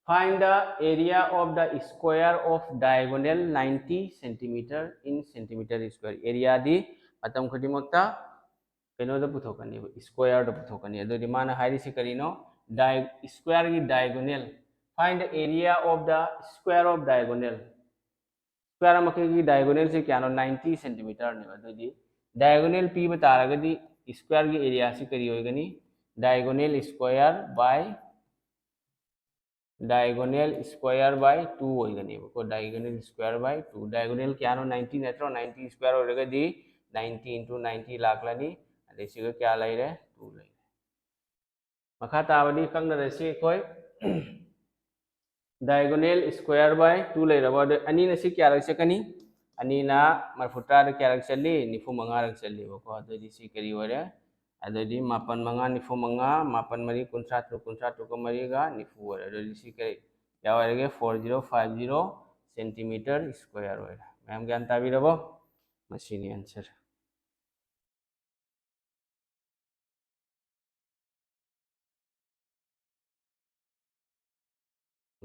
Find the area of the square of diagonal ninety centimeter in centimeter square꯫ Area ꯗꯤ ꯃꯇꯝ ꯈꯨꯗꯤꯡꯃꯛꯇ ꯀꯩꯅꯣꯗ ꯄꯨꯊꯣꯛꯀꯅꯦꯕ, square ꯗ ꯄꯨꯊꯣꯛꯀꯅꯤ꯫ ꯑꯗꯨꯗꯤ ꯃꯥꯅ ꯍꯥꯏꯔꯤꯁꯤ ꯀꯔꯤꯅꯣ? Di-, square ꯒꯤ diagonal꯫ Find the area of the square of diagonal꯫ Square ꯑꯃꯈꯛꯀꯤ diagonal ꯁꯦ ꯀꯌꯥꯅꯣ? Ninety centimeter ꯅꯦꯕ꯫ ꯑꯗꯨꯗꯤ diagonal ꯄꯤꯕ ꯇꯥꯔꯒꯗꯤ square ꯒꯤ area ꯁꯤ ꯀꯔꯤ ꯑꯣꯏꯒꯅꯤ? Diagonal square by, diagonal square by two ꯑꯣꯏꯒꯅꯦꯕꯀꯣ꯫ Diagonal square by two꯫ Diagonal ꯀꯌꯥꯅꯣ? Ninety ꯅꯠꯇ꯭ꯔꯣ? Ninety square ꯑꯣꯏꯔꯒꯗꯤ ninety into ninety ꯂꯥꯛꯂꯅꯤ꯫ ꯑꯗꯩ ꯁꯤꯒ ꯀꯌꯥ ꯂꯩꯔꯦ? Two ꯂꯩꯔꯦ꯫ ꯃꯈꯥ ꯇꯥꯕꯗꯤ ꯀꯛꯅꯔꯁꯤ ꯑꯩꯈꯣꯏ꯫ Diagonal square by two ꯂꯩꯔꯕ? ꯑꯗꯨ ꯑꯅꯤꯅ ꯁꯤ ꯀꯌꯥꯔꯛ ꯆꯠꯀꯅꯤ? ꯑꯅꯤꯅ ꯃꯔꯐꯨ ꯇꯔꯥꯗ ꯀꯌꯥꯔꯛ ꯆꯠꯂꯤ? ꯅꯤꯐꯨ ꯃꯉꯥꯔꯛ ꯆꯠꯂꯤꯕꯀꯣ꯫ ꯑꯗꯨꯗꯤ ꯁꯤ ꯀꯔꯤ ꯑꯣꯏꯔꯦ? ꯑꯗꯨꯗꯤ ꯃꯥꯄꯟ ꯃꯉꯥ ꯅꯤꯐꯨ ꯃꯉꯥ, ꯃꯥꯄꯟ ꯃꯔꯤ ꯀꯨꯟꯊ꯭ꯔꯥ ꯇꯔꯨꯛ, ꯀꯨꯟꯊ꯭ꯔꯥ ꯇꯔꯨꯛꯀ ꯃꯔꯤꯒ ꯅꯤꯐꯨ ꯑꯣꯏꯔꯦ꯫ ꯑꯗꯨꯗꯤ ꯁꯤ ꯀꯔꯤ ꯀꯌꯥ ꯑꯣꯏꯔꯒꯦ? Four zero five zero centimeter square ꯑꯣꯏꯔꯦ꯫ ꯃꯌꯥꯝ ꯒ꯭ꯌꯥꯟ ꯇꯥꯕꯤꯔꯕꯣ? ꯃꯁꯤꯅꯤ answer꯫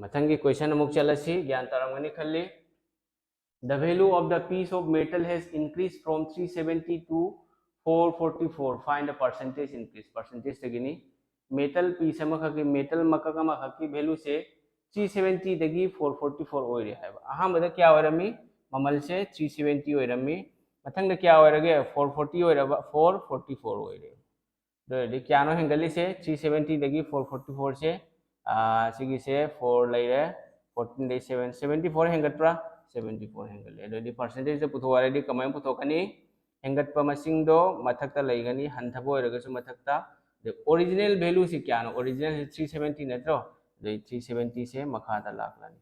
ꯃꯊꯪꯒꯤ question ꯑꯃꯨꯛ ꯆꯠꯂꯁꯤ, ꯒ꯭ꯌꯥꯟ ꯇꯥꯔꯝꯒꯅꯤ ꯈꯜꯂꯤ꯫ The value of the piece of metal has increased from three seventy to four forty four. Find the percentage increase. Percentage ꯗꯒꯤꯅꯤ꯫ Metal piece ꯑꯃꯈꯛꯀꯤ, metal ꯃꯀꯛ ꯑꯃꯈꯛꯀꯤ value ꯁꯦ three seventy ꯗꯒꯤ four forty four ꯑꯣꯏꯔꯦ ꯍꯥꯏꯕ꯫ ꯑꯍꯥꯟꯕꯗ ꯀꯌꯥ ꯑꯣꯏꯔꯝꯃꯤ? ꯃꯃꯜꯁꯦ three seventy ꯑꯣꯏꯔꯝꯃꯤ꯫ ꯃꯊꯪꯗ ꯀꯌꯥ ꯑꯣꯏꯔꯒꯦ? Four forty ꯑꯣꯏꯔꯕ, four forty four ꯑꯣꯏꯔꯦ꯫ ꯑꯗꯨ ꯑꯣꯏꯔꯗꯤ ꯀꯌꯥꯅꯣ ꯍꯦꯟꯒꯠꯂꯤꯁꯦ? Three seventy ꯗꯒꯤ four forty four ꯁꯦ, ꯑꯥ, ꯁꯤꯒꯤꯁꯦ four ꯂꯩꯔꯦ, fourteen ꯗꯒꯤ seven, seventy four ꯍꯦꯟꯒꯠꯄ꯭ꯔꯥ? Seventy four ꯍꯦꯟꯒꯠꯂꯦ꯫ ꯑꯗꯨ ꯑꯣꯏꯔꯗꯤ percentage ꯗ ꯄꯨꯊꯣꯛꯑꯣ ꯍꯥꯏꯔꯗꯤ ꯀꯃꯥꯏꯅ ꯄꯨꯊꯣꯛꯀꯅꯤ? ꯍꯦꯟꯒꯠꯄ ꯃꯁꯤꯡꯗꯣ ꯃꯊꯛꯇ ꯂꯩꯒꯅꯤ, ꯍꯟꯊꯕ ꯑꯣꯏꯔꯒꯁꯨ ꯃꯊꯛꯇ꯫ ꯑꯗꯩ original value ꯁꯤ ꯀꯌꯥꯅꯣ? Original ꯁꯤ three seventy ꯅꯠꯇ꯭ꯔꯣ? ꯑꯗꯩ three seventy ꯁꯦ ꯃꯈꯥꯗ ꯂꯥꯛꯂꯅꯤ꯫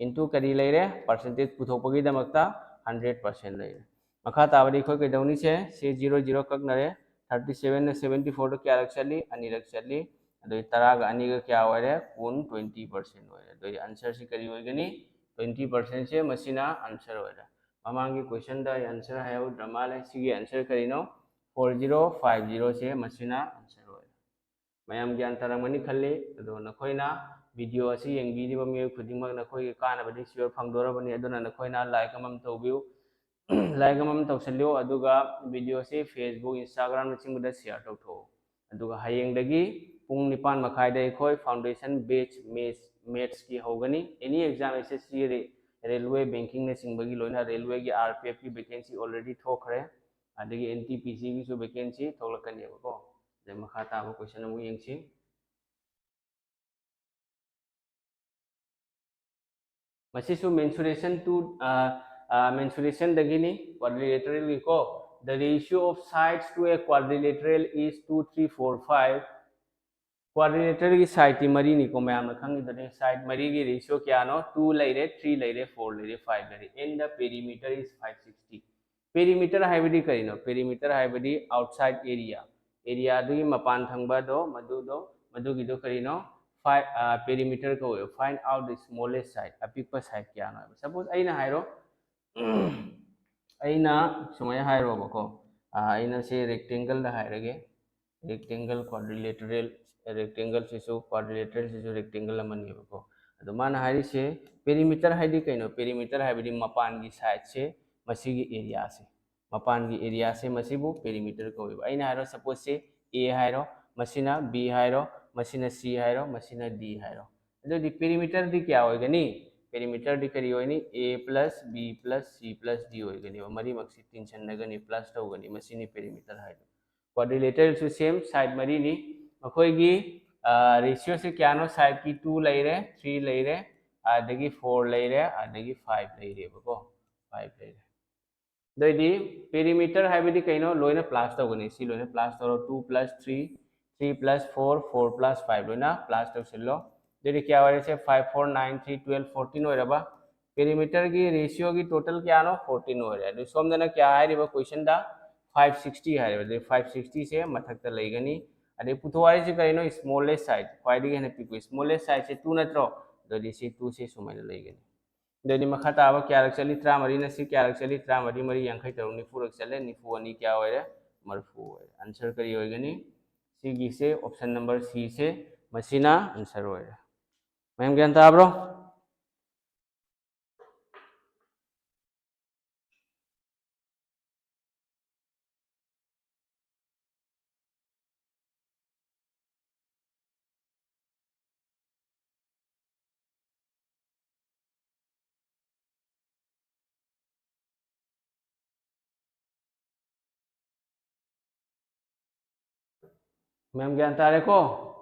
Into ꯀꯔꯤ ꯂꯩꯔꯦ? Percentage ꯄꯨꯊꯣꯛꯄꯒꯤꯗꯃꯛꯇ hundred percent ꯂꯩꯔꯦ꯫ ꯃꯈꯥ ꯇꯥꯕꯗꯤ ꯑꯩꯈꯣꯏ ꯀꯩꯗꯧꯅꯤꯁꯦ? ꯁꯤ zero zero ꯀꯛꯅꯔꯦ꯫ Thirty seven ꯅ seventy four ꯗ ꯀꯌꯥꯔꯛ ꯆꯠꯂꯤ? ꯑꯅꯤꯔꯛ ꯆꯠꯂꯤ꯫ ꯑꯗꯨꯗꯤ ꯇꯔꯥꯒ ꯑꯅꯤꯒ ꯀꯌꯥ ꯑꯣꯏꯔꯦ? ꯀꯨꯟ, twenty percent ꯑꯣꯏꯔꯦ꯫ ꯑꯗꯨꯗꯤ answer ꯁꯤ ꯀꯔꯤ ꯑꯣꯏꯒꯅꯤ? Twenty percent ꯁꯦ ꯃꯁꯤꯅ answer ꯑꯣꯏꯔꯦ꯫ ꯃꯃꯥꯡꯒꯤ question ꯗ ꯑꯩ answer ꯍꯥꯏꯍꯧꯗ꯭ꯔ ꯃꯥꯜꯂꯦ꯫ ꯁꯤꯒꯤ answer ꯀꯔꯤꯅꯣ? Four zero five zero ꯁꯦ ꯃꯁꯤꯅ answer ꯑꯣꯏꯔꯦ꯫ ꯃꯌꯥꯝ ꯒ꯭ꯌꯥꯟ ꯇꯥꯔꯝꯒꯅꯤ ꯈꯜꯂꯤ꯫ ꯑꯗꯣ ꯅꯈꯣꯏꯅ video ꯑꯁꯤ ꯌꯦꯡꯕꯤꯔꯤꯕ ꯃꯤꯑꯣꯏ ꯈꯨꯗꯤꯡꯃꯛ ꯅꯈꯣꯏꯒꯤ ꯀꯥꯟꯅꯕꯗꯤ sure ꯐꯪꯗꯣꯔꯕꯅꯤ꯫ ꯑꯗꯨꯅ ꯅꯈꯣꯏꯅ like ꯑꯃꯃꯝ ꯇꯧꯕꯤꯌꯨ, like ꯑꯃꯃꯝ ꯇꯧꯁꯤꯜꯂꯨ, ꯑꯗꯨꯒ video ꯑꯁꯤ Facebook, Instagram ꯅꯆꯤꯡꯕꯗ share ꯇꯧꯊꯣꯛꯎ꯫ ꯑꯗꯨꯒ ꯍꯌꯦꯡꯗꯒꯤ ꯄꯨꯡ ꯅꯤꯄꯥꯟ ꯃꯈꯥꯏꯗ ꯑꯩꯈꯣꯏ foundation batch maths, maths ꯀꯤ ꯍꯧꯒꯅꯤ꯫ Any exam, S S C, re-, railway, banking ꯅꯆꯤꯡꯕꯒꯤ ꯂꯣꯏꯅ railway ꯒꯤ R P F ꯀꯤ vacancy already ꯊꯣꯛꯈ꯭ꯔꯦ꯫ ꯑꯗꯒꯤ N T P C ꯒꯤꯁꯨ vacancy ꯊꯣꯛꯂꯛꯀꯅꯦꯕꯀꯣ꯫ ꯑꯗꯩ ꯃꯈꯥ ꯇꯥꯕ question ꯑꯃꯨꯛ ꯌꯦꯡꯁꯤ꯫ ꯃꯁꯤꯁꯨ mensuration to, ꯑ, ꯑ, mensuration ꯗꯒꯤꯅꯤ, quadrilateral ꯒꯤꯀꯣ꯫ The ratio of sides to a quadrilateral is two, three, four, five. Quadrilateral ꯒꯤ side ꯇꯤ ꯃꯔꯤꯅꯤꯀꯣ, ꯃꯌꯥꯝꯅ ꯈꯪꯉꯤꯗꯨꯅꯤ꯫ Side ꯃꯔꯤꯒꯤ ratio ꯀꯌꯥꯅꯣ? Two ꯂꯩꯔꯦ, three ꯂꯩꯔꯦ, four ꯂꯩꯔꯦ, five ꯂꯩꯔꯦ, and the perimeter is five sixty꯫ Perimeter ꯍꯥꯏꯕꯗꯤ ꯀꯔꯤꯅꯣ? Perimeter ꯍꯥꯏꯕꯗꯤ outside area꯫ ꯑꯦꯔꯤꯌꯥꯗꯨꯒꯤ ꯃꯄꯥꯟ ꯊꯪꯕꯗꯣ, ꯃꯗꯨꯗꯣ, ꯃꯗꯨꯒꯤꯗꯣ ꯀꯔꯤꯅꯣ? Five, perimeter ꯀꯧꯋꯦꯕ꯫ Find out the smallest side, ꯑꯄꯤꯛꯄ ꯁꯥꯏꯗ ꯀꯌꯥꯅꯣ ꯍꯥꯏꯕ꯫ ꯁꯄꯣꯁ ꯑꯩꯅ ꯍꯥꯏꯔꯣ, ꯑꯩꯅ ꯁꯨꯃꯥꯏꯅ ꯍꯥꯏꯔꯣꯕꯀꯣ, ꯑꯩꯅ ꯁꯤ ꯔꯦꯛꯇꯦꯡꯒꯜꯗ ꯍꯥꯏꯔꯒꯦ꯫ ꯔꯦꯛꯇꯦꯡꯒꯜ, ꯀ꯭ꯋꯥꯗ꯭ꯔꯤꯂꯦꯇꯔꯦꯜ, ꯔꯦꯛꯇꯦꯡꯒꯜꯁꯤꯁꯨ, ꯀ꯭ꯋꯥꯗ꯭ꯔꯤꯂꯦꯇꯔꯦꯜꯁꯤꯁꯨ ꯔꯦꯛꯇꯦꯡꯒꯜ ꯑꯃꯅꯦꯕꯀꯣ꯫ ꯑꯗꯣ ꯃꯥꯅ ꯍꯥꯏꯔꯤꯁꯦ, ꯄꯦꯔꯤꯃꯤꯇꯔ ꯍꯥꯏꯗꯤ ꯀꯩꯅꯣ? ꯄꯦꯔꯤꯃꯤꯇꯔ ꯍꯥꯏꯕꯗꯤ ꯃꯄꯥꯟꯒꯤ ꯁꯥꯏꯗꯁꯦ, ꯃꯁꯤꯒꯤ ꯑꯦꯔꯤꯌꯥꯁꯦ, ꯃꯄꯥꯟꯒꯤ ꯑꯦꯔꯤꯌꯥꯁꯦ, ꯃꯁꯤꯕꯨ ꯄꯦꯔꯤꯃꯤꯇꯔ ꯀꯧꯋꯦꯕ꯫ ꯑꯩꯅ ꯍꯥꯏꯔꯣ, ꯁꯄꯣꯁꯁꯦ ꯑꯦ ꯍꯥꯏꯔꯣ, ꯃꯁꯤꯅ ꯕꯤ ꯍꯥꯏꯔꯣ, ꯃꯁꯤꯅ ꯁꯤ ꯍꯥꯏꯔꯣ, ꯃꯁꯤꯅ ꯗꯤ ꯍꯥꯏꯔꯣ꯫ ꯑꯗꯨꯗꯤ ꯄꯦꯔꯤꯃꯤꯇꯔꯗꯤ ꯀꯌꯥ ꯑꯣꯏꯒꯅꯤ? ꯄꯦꯔꯤꯃꯤꯇꯔꯗꯤ ꯀꯔꯤ ꯑꯣꯏꯅꯤ? A plus B plus C plus D ꯑꯣꯏꯒꯅꯦꯕ꯫ ꯃꯔꯤꯃꯛꯁꯤ ꯇꯤꯟꯁꯤꯟꯅꯒꯅꯤ, ꯄ꯭ꯂꯁ ꯇꯧꯒꯅꯤ꯫ ꯃꯁꯤꯅꯤ ꯄꯦꯔꯤꯃꯤꯇꯔ ꯍꯥꯏꯗꯣ꯫ ꯀ꯭ꯋꯥꯗ꯭ꯔꯤꯂꯦꯇꯔꯦꯜꯁꯨ ꯁꯦꯝ, ꯁꯥꯏꯗ ꯃꯔꯤꯅꯤ꯫ ꯃꯈꯣꯏꯒꯤ ꯔꯦꯁꯤꯌꯣꯁꯦ ꯀꯌꯥꯅꯣ? ꯁꯥꯏꯗꯀꯤ ꯇꯨ ꯂꯩꯔꯦ, ꯊ꯭ꯔꯤ ꯂꯩꯔꯦ, ꯑꯗꯒꯤ ꯐꯣꯔ ꯂꯩꯔꯦ, ꯑꯗꯒꯤ ꯐꯥꯏꯚ ꯂꯩꯔꯦꯕꯀꯣ꯫ ꯐꯥꯏꯚ ꯂꯩꯔꯦ꯫ ꯑꯗꯨꯑꯣꯏꯗꯤ ꯄꯦꯔꯤꯃꯤꯇꯔ ꯍꯥꯏꯕꯗꯤ ꯀꯩꯅꯣ? ꯂꯣꯏꯅ ꯄ꯭ꯂꯁ ꯇꯧꯒꯅꯤ꯫ ꯁꯤ ꯂꯣꯏꯅ ꯄ꯭ꯂꯁ ꯇꯧꯔꯣ꯫ Two plus three, three plus four, four plus five, ꯂꯣꯏꯅ ꯄ꯭ꯂꯁ ꯇꯧꯁꯤꯜꯂꯣ꯫ ꯑꯗꯨꯗꯤ ꯀꯌꯥ ꯑꯣꯏꯔꯦ? ꯁꯦ, five, four, nine, three, twelve, fourteen ꯑꯣꯏꯔꯕ? ꯄꯦꯔꯤꯃꯤꯇꯔꯒꯤ ꯔꯦꯁꯤꯌꯣꯒꯤ ꯇꯣꯇꯦꯜ ꯀꯌꯥꯅꯣ? Fourteen ꯑꯣꯏꯔꯦ꯫ ꯑꯗꯨ ꯁꯣꯝꯗꯅ ꯀꯌꯥ ꯍꯥꯏꯔꯤꯕ? ꯀꯣꯏꯁꯟꯗ five sixty ꯍꯥꯏꯔꯤꯕ꯫ ꯑꯗꯨꯗꯤ five sixtyꯁꯦ ꯃꯊꯛꯇ ꯂꯩꯒꯅꯤ꯫ ꯑꯗꯩ ꯄꯨꯊꯣꯛ ꯍꯥꯏꯔꯤꯁꯦ ꯀꯔꯤꯅꯣ? Smallest side, ꯈ꯭ꯋꯥꯏꯗꯒꯤ ꯍꯦꯟꯅ ꯄꯤꯛꯄ꯫ Smallest sideꯁꯦ two ꯅꯠꯇ꯭ꯔꯣ? ꯑꯗꯨꯗꯤ ꯁꯤ twoꯁꯦ ꯁꯨꯃꯥꯏꯅ ꯂꯩꯒꯅꯤ꯫ ꯑꯗꯩꯗꯤ ꯃꯈꯥ ꯇꯥꯕ ꯀꯌꯥꯔꯛ ꯆꯠꯂꯤ? ꯇꯔꯥꯃꯔꯤꯅ ꯁꯤ ꯀꯌꯥꯔꯛ ꯆꯠꯂꯤ? ꯇꯔꯥꯃꯔꯤ ꯃꯔꯤ ꯌꯥꯡꯈꯩ ꯇꯔꯨꯛ, ꯅꯤꯐꯨꯔꯛ ꯆꯠꯂꯦ꯫ ꯅꯤꯐꯨ ꯑꯅꯤ ꯀꯌꯥ ꯑꯣꯏꯔꯦ? ꯃꯔꯤꯐꯨ ꯑꯣꯏꯔꯦ꯫ ꯑꯟꯁꯔ ꯀꯔꯤ ꯑꯣꯏꯒꯅꯤ? ꯁꯤꯒꯤꯁꯦ option number Cꯁꯦ, ꯃꯁꯤꯅ ꯑꯟꯁꯔ ꯑꯣꯏꯔꯦ꯫ ꯃꯌꯥꯝ ꯒ꯭ꯌꯥꯟ ꯇꯥꯕ꯭ꯔꯣ? ꯃꯌꯥꯝ ꯒ꯭ꯌꯥꯟ ꯇꯥꯔꯦꯀꯣ?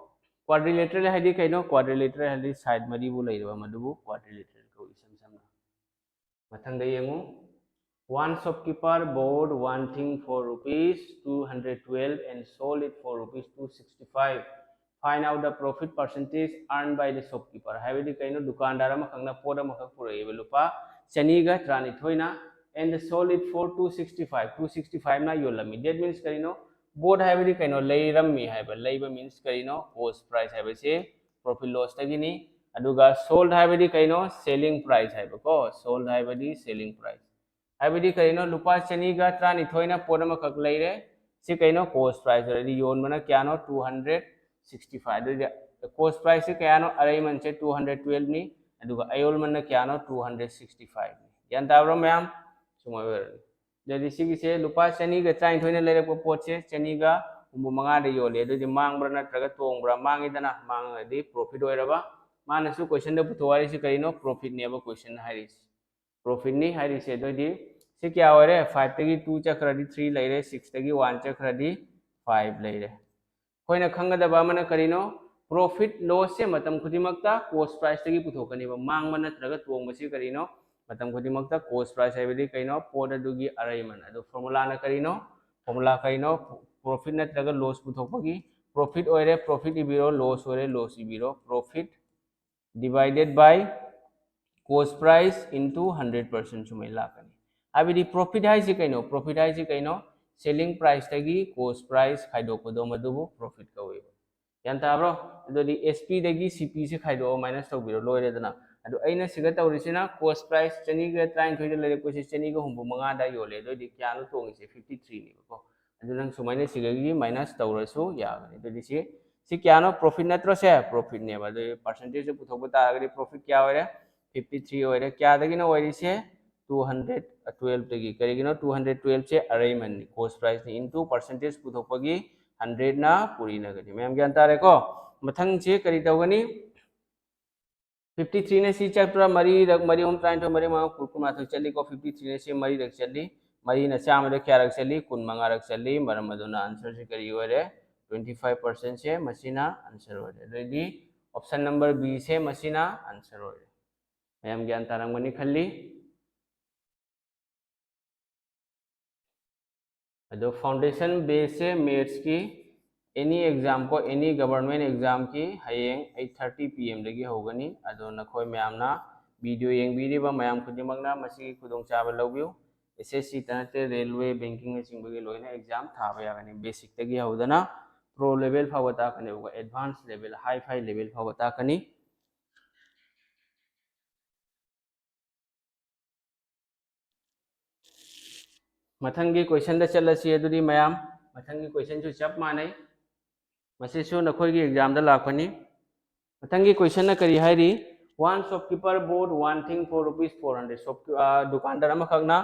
ꯀ꯭ꯋꯥꯗ꯭ꯔꯤꯂꯦꯇꯔꯦꯜ ꯍꯥꯏꯗꯤ ꯀꯩꯅꯣ? ꯀ꯭ꯋꯥꯗ꯭ꯔꯤꯂꯦꯇꯔꯦꯜ ꯍꯥꯏꯗꯤ ꯁꯥꯏꯗ ꯃꯔꯤꯕꯨ ꯂꯩꯔꯕ, ꯃꯗꯨꯕꯨ ꯀ꯭ꯋꯥꯗ꯭ꯔꯤꯂꯦꯇꯔꯦꯜ ꯀꯧꯏ, ꯏꯁꯝ ꯁꯝꯅ꯫ ꯃꯊꯪꯗ ꯌꯦꯡꯉꯨ꯫ One shopkeeper bought one thing for rupees two hundred twelve and sold it for rupees two sixty-five. Find out the profit percentage earned by the shopkeeper. ꯍꯥꯏꯕꯗꯤ ꯀꯩꯅꯣ? ꯗꯨꯀꯥꯟꯗꯥꯔ ꯑꯃꯈꯛꯅ ꯄꯣꯠ ꯑꯃꯈꯛ ꯄꯨꯔꯛꯑꯦꯕ, ꯂꯨꯄꯥ ꯆꯅꯤꯒ ꯇꯔꯥꯅꯤꯊꯣꯏꯅ, and sold it for two sixty-five, two sixty-fiveꯅ ꯌꯣꯜꯂꯝꯃꯤ꯫ That means ꯀꯔꯤꯅꯣ? Bought ꯍꯥꯏꯕꯗꯤ ꯀꯩꯅꯣ? ꯂꯩꯔꯝꯃꯤ ꯍꯥꯏꯕ꯫ ꯂꯩꯕ means ꯀꯔꯤꯅꯣ? Cost price ꯍꯥꯏꯕꯁꯤ profit lossꯇꯒꯤꯅꯤ꯫ ꯑꯗꯨꯒ sold ꯍꯥꯏꯕꯗꯤ ꯀꯩꯅꯣ? Selling price ꯍꯥꯏꯕꯀꯣ꯫ Sold ꯍꯥꯏꯕꯗꯤ selling price꯫ ꯍꯥꯏꯕꯗꯤ ꯀꯔꯤꯅꯣ? ꯂꯨꯄꯥ ꯆꯅꯤꯒ ꯇꯔꯥꯅꯤꯊꯣꯏꯅ ꯄꯣꯠ ꯑꯃꯈꯛ ꯂꯩꯔꯦ꯫ ꯁꯤ ꯀꯩꯅꯣ? Cost price ꯑꯣꯏꯔꯗꯤ ꯌꯣꯟꯕꯅ ꯀꯌꯥꯅꯣ? Two hundred sixty five꯫ ꯑꯗꯨꯗꯤ cost price ꯁꯤ ꯀꯌꯥꯅꯣ? ꯑꯔꯩꯃꯟꯁꯦ two hundred twelve ꯅꯤ꯫ ꯑꯗꯨꯒ ꯑꯌꯣꯜꯃꯟꯅ ꯀꯌꯥꯅꯣ? Two hundred sixty five ꯅꯤ꯫ ꯒ꯭ꯌꯥꯟ ꯇꯥꯕ꯭ꯔꯣ ꯃꯌꯥꯝ? ꯁꯨꯃꯥꯏꯅ ꯑꯣꯏꯔꯅꯤ꯫ ꯑꯗꯨꯗꯤ ꯁꯤꯒꯤꯁꯦ ꯂꯨꯄꯥ ꯆꯅꯤꯒ ꯇꯔꯥꯅꯤꯊꯣꯏꯅ ꯂꯩꯔꯛꯄ ꯄꯣꯠꯁꯦ ꯆꯅꯤꯒ ꯍꯨꯝꯐꯨ ꯃꯉꯥꯗ ꯌꯣꯜꯂꯦ꯫ ꯑꯗꯨꯗꯤ ꯃꯥꯡꯕ꯭ꯔꯥ ꯅꯠꯇ꯭ꯔꯒ ꯇꯣꯡꯕ꯭ꯔꯥ? ꯃꯥꯡꯉꯤꯗꯅ꯫ ꯃꯥꯡꯉꯒꯗꯤ profit ꯑꯣꯏꯔꯕ꯫ ꯃꯥꯅꯁꯨ questionꯗ ꯄꯨꯊꯣꯛ ꯍꯥꯏꯔꯤꯁꯤ ꯀꯔꯤꯅꯣ? Profitꯅꯦꯕ question ꯍꯥꯏꯔꯤꯁꯤ꯫ Profitꯅꯤ ꯍꯥꯏꯔꯤꯁꯦ꯫ ꯑꯗꯨꯑꯣꯏꯗꯤ ꯁꯤ ꯀꯌꯥ ꯑꯣꯏꯔꯦ? Fiveꯇꯒꯤ two ꯆꯠꯈ꯭ꯔꯗꯤ three ꯂꯩꯔꯦ, sixꯇꯒꯤ one ꯆꯠꯈ꯭ꯔꯗꯤ five ꯂꯩꯔꯦ꯫ ꯑꯩꯈꯣꯏꯅ ꯈꯪꯒꯗꯕ ꯑꯃꯅ ꯀꯔꯤꯅꯣ? Profit lossꯁꯦ ꯃꯇꯝ ꯈꯨꯗꯤꯡꯃꯛꯇ cost priceꯇꯒꯤ ꯄꯨꯊꯣꯛꯀꯅꯦꯕ꯫ ꯃꯥꯡꯕ ꯅꯠꯇ꯭ꯔꯒ ꯇꯣꯡꯕꯁꯤ ꯀꯔꯤꯅꯣ? ꯃꯇꯝ ꯈꯨꯗꯤꯡꯃꯛꯇ cost price ꯍꯥꯏꯕꯗꯤ ꯀꯩꯅꯣ? ꯄꯣꯠ ꯑꯗꯨꯒꯤ ꯑꯔꯩꯃꯟ꯫ ꯑꯗꯣ formulaꯅ ꯀꯔꯤꯅꯣ? Formula ꯀꯔꯤꯅꯣ? Profit ꯅꯠꯇ꯭ꯔꯒ loss ꯄꯨꯊꯣꯛꯄꯒꯤ꯫ Profit ꯑꯣꯏꯔꯦ, profit ꯏꯕꯤꯔꯣ, loss ꯑꯣꯏꯔꯦ, loss ꯏꯕꯤꯔꯣ꯫ Profit divided by cost price into hundred percent ꯁꯨꯃꯥꯏꯅ ꯂꯥꯛꯀꯅꯤ꯫ ꯍꯥꯏꯕꯗꯤ profit ꯍꯥꯏꯁꯤ ꯀꯩꯅꯣ? Profit ꯍꯥꯏꯁꯤ ꯀꯩꯅꯣ? Selling priceꯇꯒꯤ cost price ꯈꯥꯏꯗꯣꯛꯄꯗꯣ ꯃꯗꯨꯕꯨ profit ꯀꯧꯋꯦꯕ꯫ ꯒ꯭ꯌꯥꯟ ꯇꯥꯕ꯭ꯔꯣ? ꯑꯗꯨꯗꯤ S Pꯗꯒꯤ C Pꯁꯤ ꯈꯥꯏꯗꯣꯛꯑꯣ, minus ꯇꯧꯕꯤꯔꯣ, ꯂꯣꯏꯔꯦꯗꯅ꯫ ꯑꯗꯨ ꯑꯩꯅ ꯁꯤꯗ ꯇꯧꯔꯤꯁꯤꯅ cost price ꯆꯅꯤꯒ ꯇꯔꯥꯅꯤꯊꯣꯏꯗ ꯂꯩꯔꯛꯄꯁꯦ ꯆꯅꯤꯒ ꯍꯨꯝꯐꯨ ꯃꯉꯥꯗ ꯌꯣꯜꯂꯦ꯫ ꯑꯗꯨꯑꯣꯏꯗꯤ ꯀꯌꯥꯅꯣ ꯇꯣꯡꯉꯤꯁꯦ? Fifty three ꯅꯦꯕꯀꯣ꯫ ꯑꯗꯨ ꯅꯪ ꯁꯨꯃꯥꯏꯅ ꯁꯤꯗꯒꯤ minus ꯇꯧꯔꯁꯨ ꯌꯥꯒꯅꯤ꯫ ꯑꯗꯨꯗꯤ ꯁꯤ, ꯁꯤ ꯀꯌꯥꯅꯣ? Profit ꯅꯠꯇ꯭ꯔꯣ ꯁꯦ? Profitꯅꯦꯕ꯫ ꯑꯗꯨ percentageꯁꯦ ꯄꯨꯊꯣꯛꯄ ꯇꯥꯔꯒꯗꯤ profit ꯀꯌꯥ ꯑꯣꯏꯔꯦ? Fifty three ꯑꯣꯏꯔꯦ꯫ ꯀꯌꯥꯗꯒꯤꯅꯣ ꯑꯣꯏꯔꯤꯁꯦ? Two hundred twelveꯇꯒꯤ꯫ ꯀꯔꯤꯒꯤꯅꯣ? Two hundred twelveꯁꯦ ꯑꯔꯩꯃꯟꯅꯤ, cost priceꯅꯤ, into percentage ꯄꯨꯊꯣꯛꯄꯒꯤ hundredꯅ ꯄꯨꯔꯤꯅꯒꯅꯤ꯫ ꯃꯌꯥꯝ ꯒ꯭ꯌꯥꯟ ꯇꯥꯔꯦꯀꯣ? ꯃꯊꯪꯁꯦ ꯀꯔꯤ ꯇꯧꯒꯅꯤ? Fifty threeꯅ ꯁꯤ ꯆꯠꯄ꯭ꯔꯥ? ꯃꯔꯤꯔꯛ, ꯃꯔꯤ ꯑꯍꯨꯝ ꯇꯔꯥꯅꯤꯊꯣꯏ, ꯃꯔꯤ ꯃꯉꯥ ꯀꯨꯟ, ꯀꯨꯟꯃꯥꯊꯣꯏ ꯆꯠꯂꯤꯀꯣ꯫ Fifty threeꯅ ꯁꯤ ꯃꯔꯤꯔꯛ ꯆꯠꯂꯤ꯫ ꯃꯔꯤꯅ ꯆꯥꯝꯃꯗ ꯀꯌꯥꯔꯛ ꯆꯠꯂꯤ? ꯀꯨꯟ ꯃꯉꯥꯔꯛ ꯆꯠꯂꯤ꯫ ꯃꯔꯝ ꯑꯗꯨꯅ answerꯁꯦ ꯀꯔꯤ ꯑꯣꯏꯔꯦ? Twenty five percentꯁꯦ ꯃꯁꯤꯅ answer ꯑꯣꯏꯔꯦ꯫ ꯑꯗꯨꯑꯣꯏꯗꯤ option number Bꯁꯦ ꯃꯁꯤꯅ answer ꯑꯣꯏꯔꯦ꯫ ꯃꯌꯥꯝ ꯒ꯭ꯌꯥꯟ ꯇꯥꯔꯝꯒꯅꯤ ꯈꯜꯂꯤ꯫ ꯑꯗꯣ foundation baseꯁꯦ mathsꯀꯤ any exam ꯀꯣ, any government examꯒꯤ ꯍꯌꯦꯡ eight thirty P Mꯗꯒꯤ ꯍꯧꯒꯅꯤ꯫ ꯑꯗꯣ ꯅꯈꯣꯏ ꯃꯌꯥꯝꯅ video ꯌꯦꯡꯕꯤꯔꯤꯕ ꯃꯌꯥꯝ ꯈꯨꯗꯤꯡꯃꯛꯅ ꯃꯁꯤꯒꯤ ꯈꯨꯗꯣꯡꯆꯥꯕ ꯂꯧꯕꯤꯌꯨ꯫ ꯑꯦꯁ ꯑꯦꯁ ꯁꯤꯇ ꯅꯠꯇꯦ, ꯔꯦꯜꯋꯦ, ꯕꯦꯡꯀꯤꯡꯅꯆꯤꯡꯕꯒꯤ ꯂꯣꯏꯅ ꯑꯦꯛꯖꯥꯝ ꯊꯥꯕ ꯌꯥꯒꯅꯤ꯫ ꯕꯦꯁꯤꯛꯇꯒꯤ ꯍꯧꯗꯅ ꯄ꯭ꯔꯣ ꯂꯦꯚꯦꯜ ꯐꯥꯎꯕ ꯇꯥꯛꯀꯅꯦꯕꯀꯣ, ꯑꯦꯗꯚꯥꯟꯁ ꯂꯦꯚꯦꯜ, ꯍꯥꯏ ꯐꯥꯏ ꯂꯦꯚꯦꯜ ꯐꯥꯎꯕ ꯇꯥꯛꯀꯅꯤ꯫ ꯃꯊꯪꯒꯤ ꯀꯣꯏꯁꯟꯗ ꯆꯠꯂꯁꯤ꯫ ꯑꯗꯨꯗꯤ ꯃꯌꯥꯝ, ꯃꯊꯪꯒꯤ ꯀꯣꯏꯁꯟꯁꯨ ꯆꯞ ꯃꯥꯟꯅꯩ, ꯃꯁꯤꯁꯨ ꯅꯈꯣꯏꯒꯤ ꯑꯦꯛꯖꯥꯝꯗ ꯂꯥꯛꯄꯅꯤ꯫ ꯃꯊꯪꯒꯤ ꯀꯣꯏꯁꯟꯅ ꯀꯔꯤ ꯍꯥꯏꯔꯤ? One shopkeeper bought one thing for rupees four hundred꯫ Shop ꯗꯨꯀꯥꯟꯗꯥꯔ ꯑꯃꯈꯛꯅ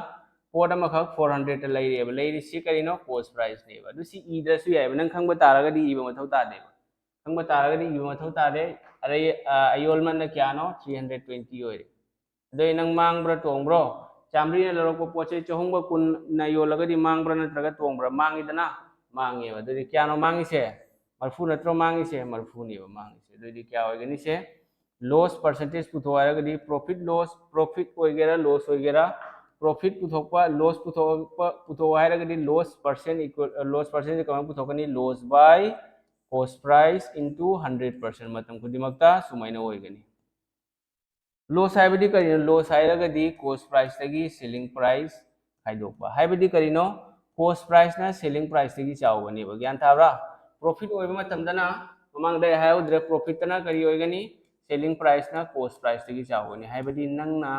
ꯄꯣꯠ ꯑꯃꯈꯛ ꯐꯣꯔ ꯍꯟꯗ꯭ꯔꯦꯗꯇ ꯂꯩꯔꯦꯕ꯫ ꯂꯩꯔꯤꯁꯤ ꯀꯔꯤꯅꯣ? ꯀꯣꯁ ꯄ꯭ꯔꯥꯏꯁꯅꯦꯕ꯫ ꯑꯗꯨ ꯁꯤ ꯏꯗ꯭ꯔꯁꯨ ꯌꯥꯏꯕ, ꯅꯪ ꯈꯪꯕ ꯇꯥꯔꯒꯗꯤ ꯏꯕ ꯃꯊꯧ ꯇꯥꯗꯦꯕ꯫ ꯈꯪꯕ ꯇꯥꯔꯒꯗꯤ ꯏꯕ ꯃꯊꯧ ꯇꯥꯗꯦ꯫ ꯑꯗꯩ ꯑꯌꯣꯜꯃꯟꯅ ꯀꯌꯥꯅꯣ? ꯊ꯭ꯔꯤ ꯍꯟꯗ꯭ꯔꯦꯗ ꯇ꯭ꯋꯦꯟꯇꯤ ꯑꯣꯏꯔꯦ꯫ ꯑꯗꯩ ꯅꯪ ꯃꯥꯡꯕ꯭ꯔꯥ ꯇꯣꯡꯕ꯭ꯔꯣ? ꯆꯥꯝꯃꯔꯤꯅ ꯂꯧꯔꯛꯄ ꯄꯣꯠꯁꯦ ꯆꯍꯨꯝꯒ ꯀꯨꯟꯅ ꯌꯣꯜꯂꯒꯗꯤ ꯃꯥꯡꯕ꯭ꯔꯥ ꯅꯠꯇ꯭ꯔꯒ ꯇꯣꯡꯕ꯭ꯔꯥ? ꯃꯥꯡꯉꯤꯗꯅ? ꯃꯥꯡꯉꯦꯕ꯫ ꯑꯗꯨꯗꯤ ꯀꯌꯥꯅꯣ ꯃꯥꯡꯉꯤꯁꯦ? ꯃꯔꯐꯨ ꯅꯠꯇ꯭ꯔꯣ ꯃꯥꯡꯉꯤꯁꯦ? ꯃꯔꯐꯨꯅꯦꯕ ꯃꯥꯡꯉꯤꯁꯦ꯫ ꯑꯗꯨꯗꯤ ꯀꯌꯥ ꯑꯣꯏꯒꯅꯤ ꯁꯦ? ꯂꯣꯁ ꯄꯥꯔꯁꯦꯟꯇꯦꯖ ꯄꯨꯊꯣꯛꯑꯣ ꯍꯥꯏꯔꯒꯗꯤ, ꯄ꯭ꯔꯣꯐꯤꯠ ꯂꯣꯁ, ꯄ꯭ꯔꯣꯐꯤꯠ ꯑꯣꯏꯒꯦꯔꯥ ꯂꯣꯁ ꯑꯣꯏꯒꯦꯔꯥ, ꯄ꯭ꯔꯣꯐꯤꯠ ꯄꯨꯊꯣꯛꯄ, ꯂꯣꯁ ꯄꯨꯊꯣꯛꯄ, ꯄꯨꯊꯣꯛꯑꯣ ꯍꯥꯏꯔꯒꯗꯤ ꯂꯣꯁ ꯄꯥꯔꯁꯦꯟ ꯏꯀ꯭ꯋꯦꯜ, ꯂꯣꯁ ꯄꯥꯔꯁꯦꯟꯁꯦ ꯀꯃꯥꯏꯅ ꯄꯨꯊꯣꯛꯀꯅꯤ? Loss by cost price into hundred percent꯫ ꯃꯇꯝ ꯈꯨꯗꯤꯡꯃꯛꯇ ꯁꯨꯃꯥꯏꯅ ꯑꯣꯏꯒꯅꯤ꯫ ꯂꯣꯁ ꯍꯥꯏꯕꯗꯤ ꯀꯔꯤꯅꯣ? ꯂꯣꯁ ꯍꯥꯏꯔꯒꯗꯤ ꯀꯣꯁ ꯄ꯭ꯔꯥꯏꯁꯇꯒꯤ ꯁꯦꯂꯤꯡ ꯄ꯭ꯔꯥꯏꯁ ꯈꯥꯏꯗꯣꯛꯄ꯫ ꯍꯥꯏꯕꯗꯤ ꯀꯔꯤꯅꯣ? ꯀꯣꯁ ꯄ꯭ꯔꯥꯏꯁꯅ ꯁꯦꯂꯤꯡ ꯄ꯭ꯔꯥꯏꯁꯇꯒꯤ ꯆꯥꯎꯒꯅꯦꯕ꯫ ꯒ꯭ꯌꯥꯟ ꯇꯥꯕ꯭ꯔꯥ? ꯄ꯭ꯔꯣꯐꯤꯠ ꯑꯣꯏꯕ ꯃꯇꯝꯗꯅ, ꯃꯃꯥꯡꯗ ꯑꯩ ꯍꯥꯏꯍꯧꯗ꯭ꯔꯦ, ꯄ꯭ꯔꯣꯐꯤꯠꯇꯅ ꯀꯔꯤ ꯑꯣꯏꯒꯅꯤ? ꯁꯦꯂꯤꯡ ꯄ꯭ꯔꯥꯏꯁꯅ ꯀꯣꯁ ꯄ꯭ꯔꯥꯏꯁꯇꯒꯤ ꯆꯥꯎꯒꯅꯤ꯫ ꯍꯥꯏꯕꯗꯤ ꯅꯪꯅ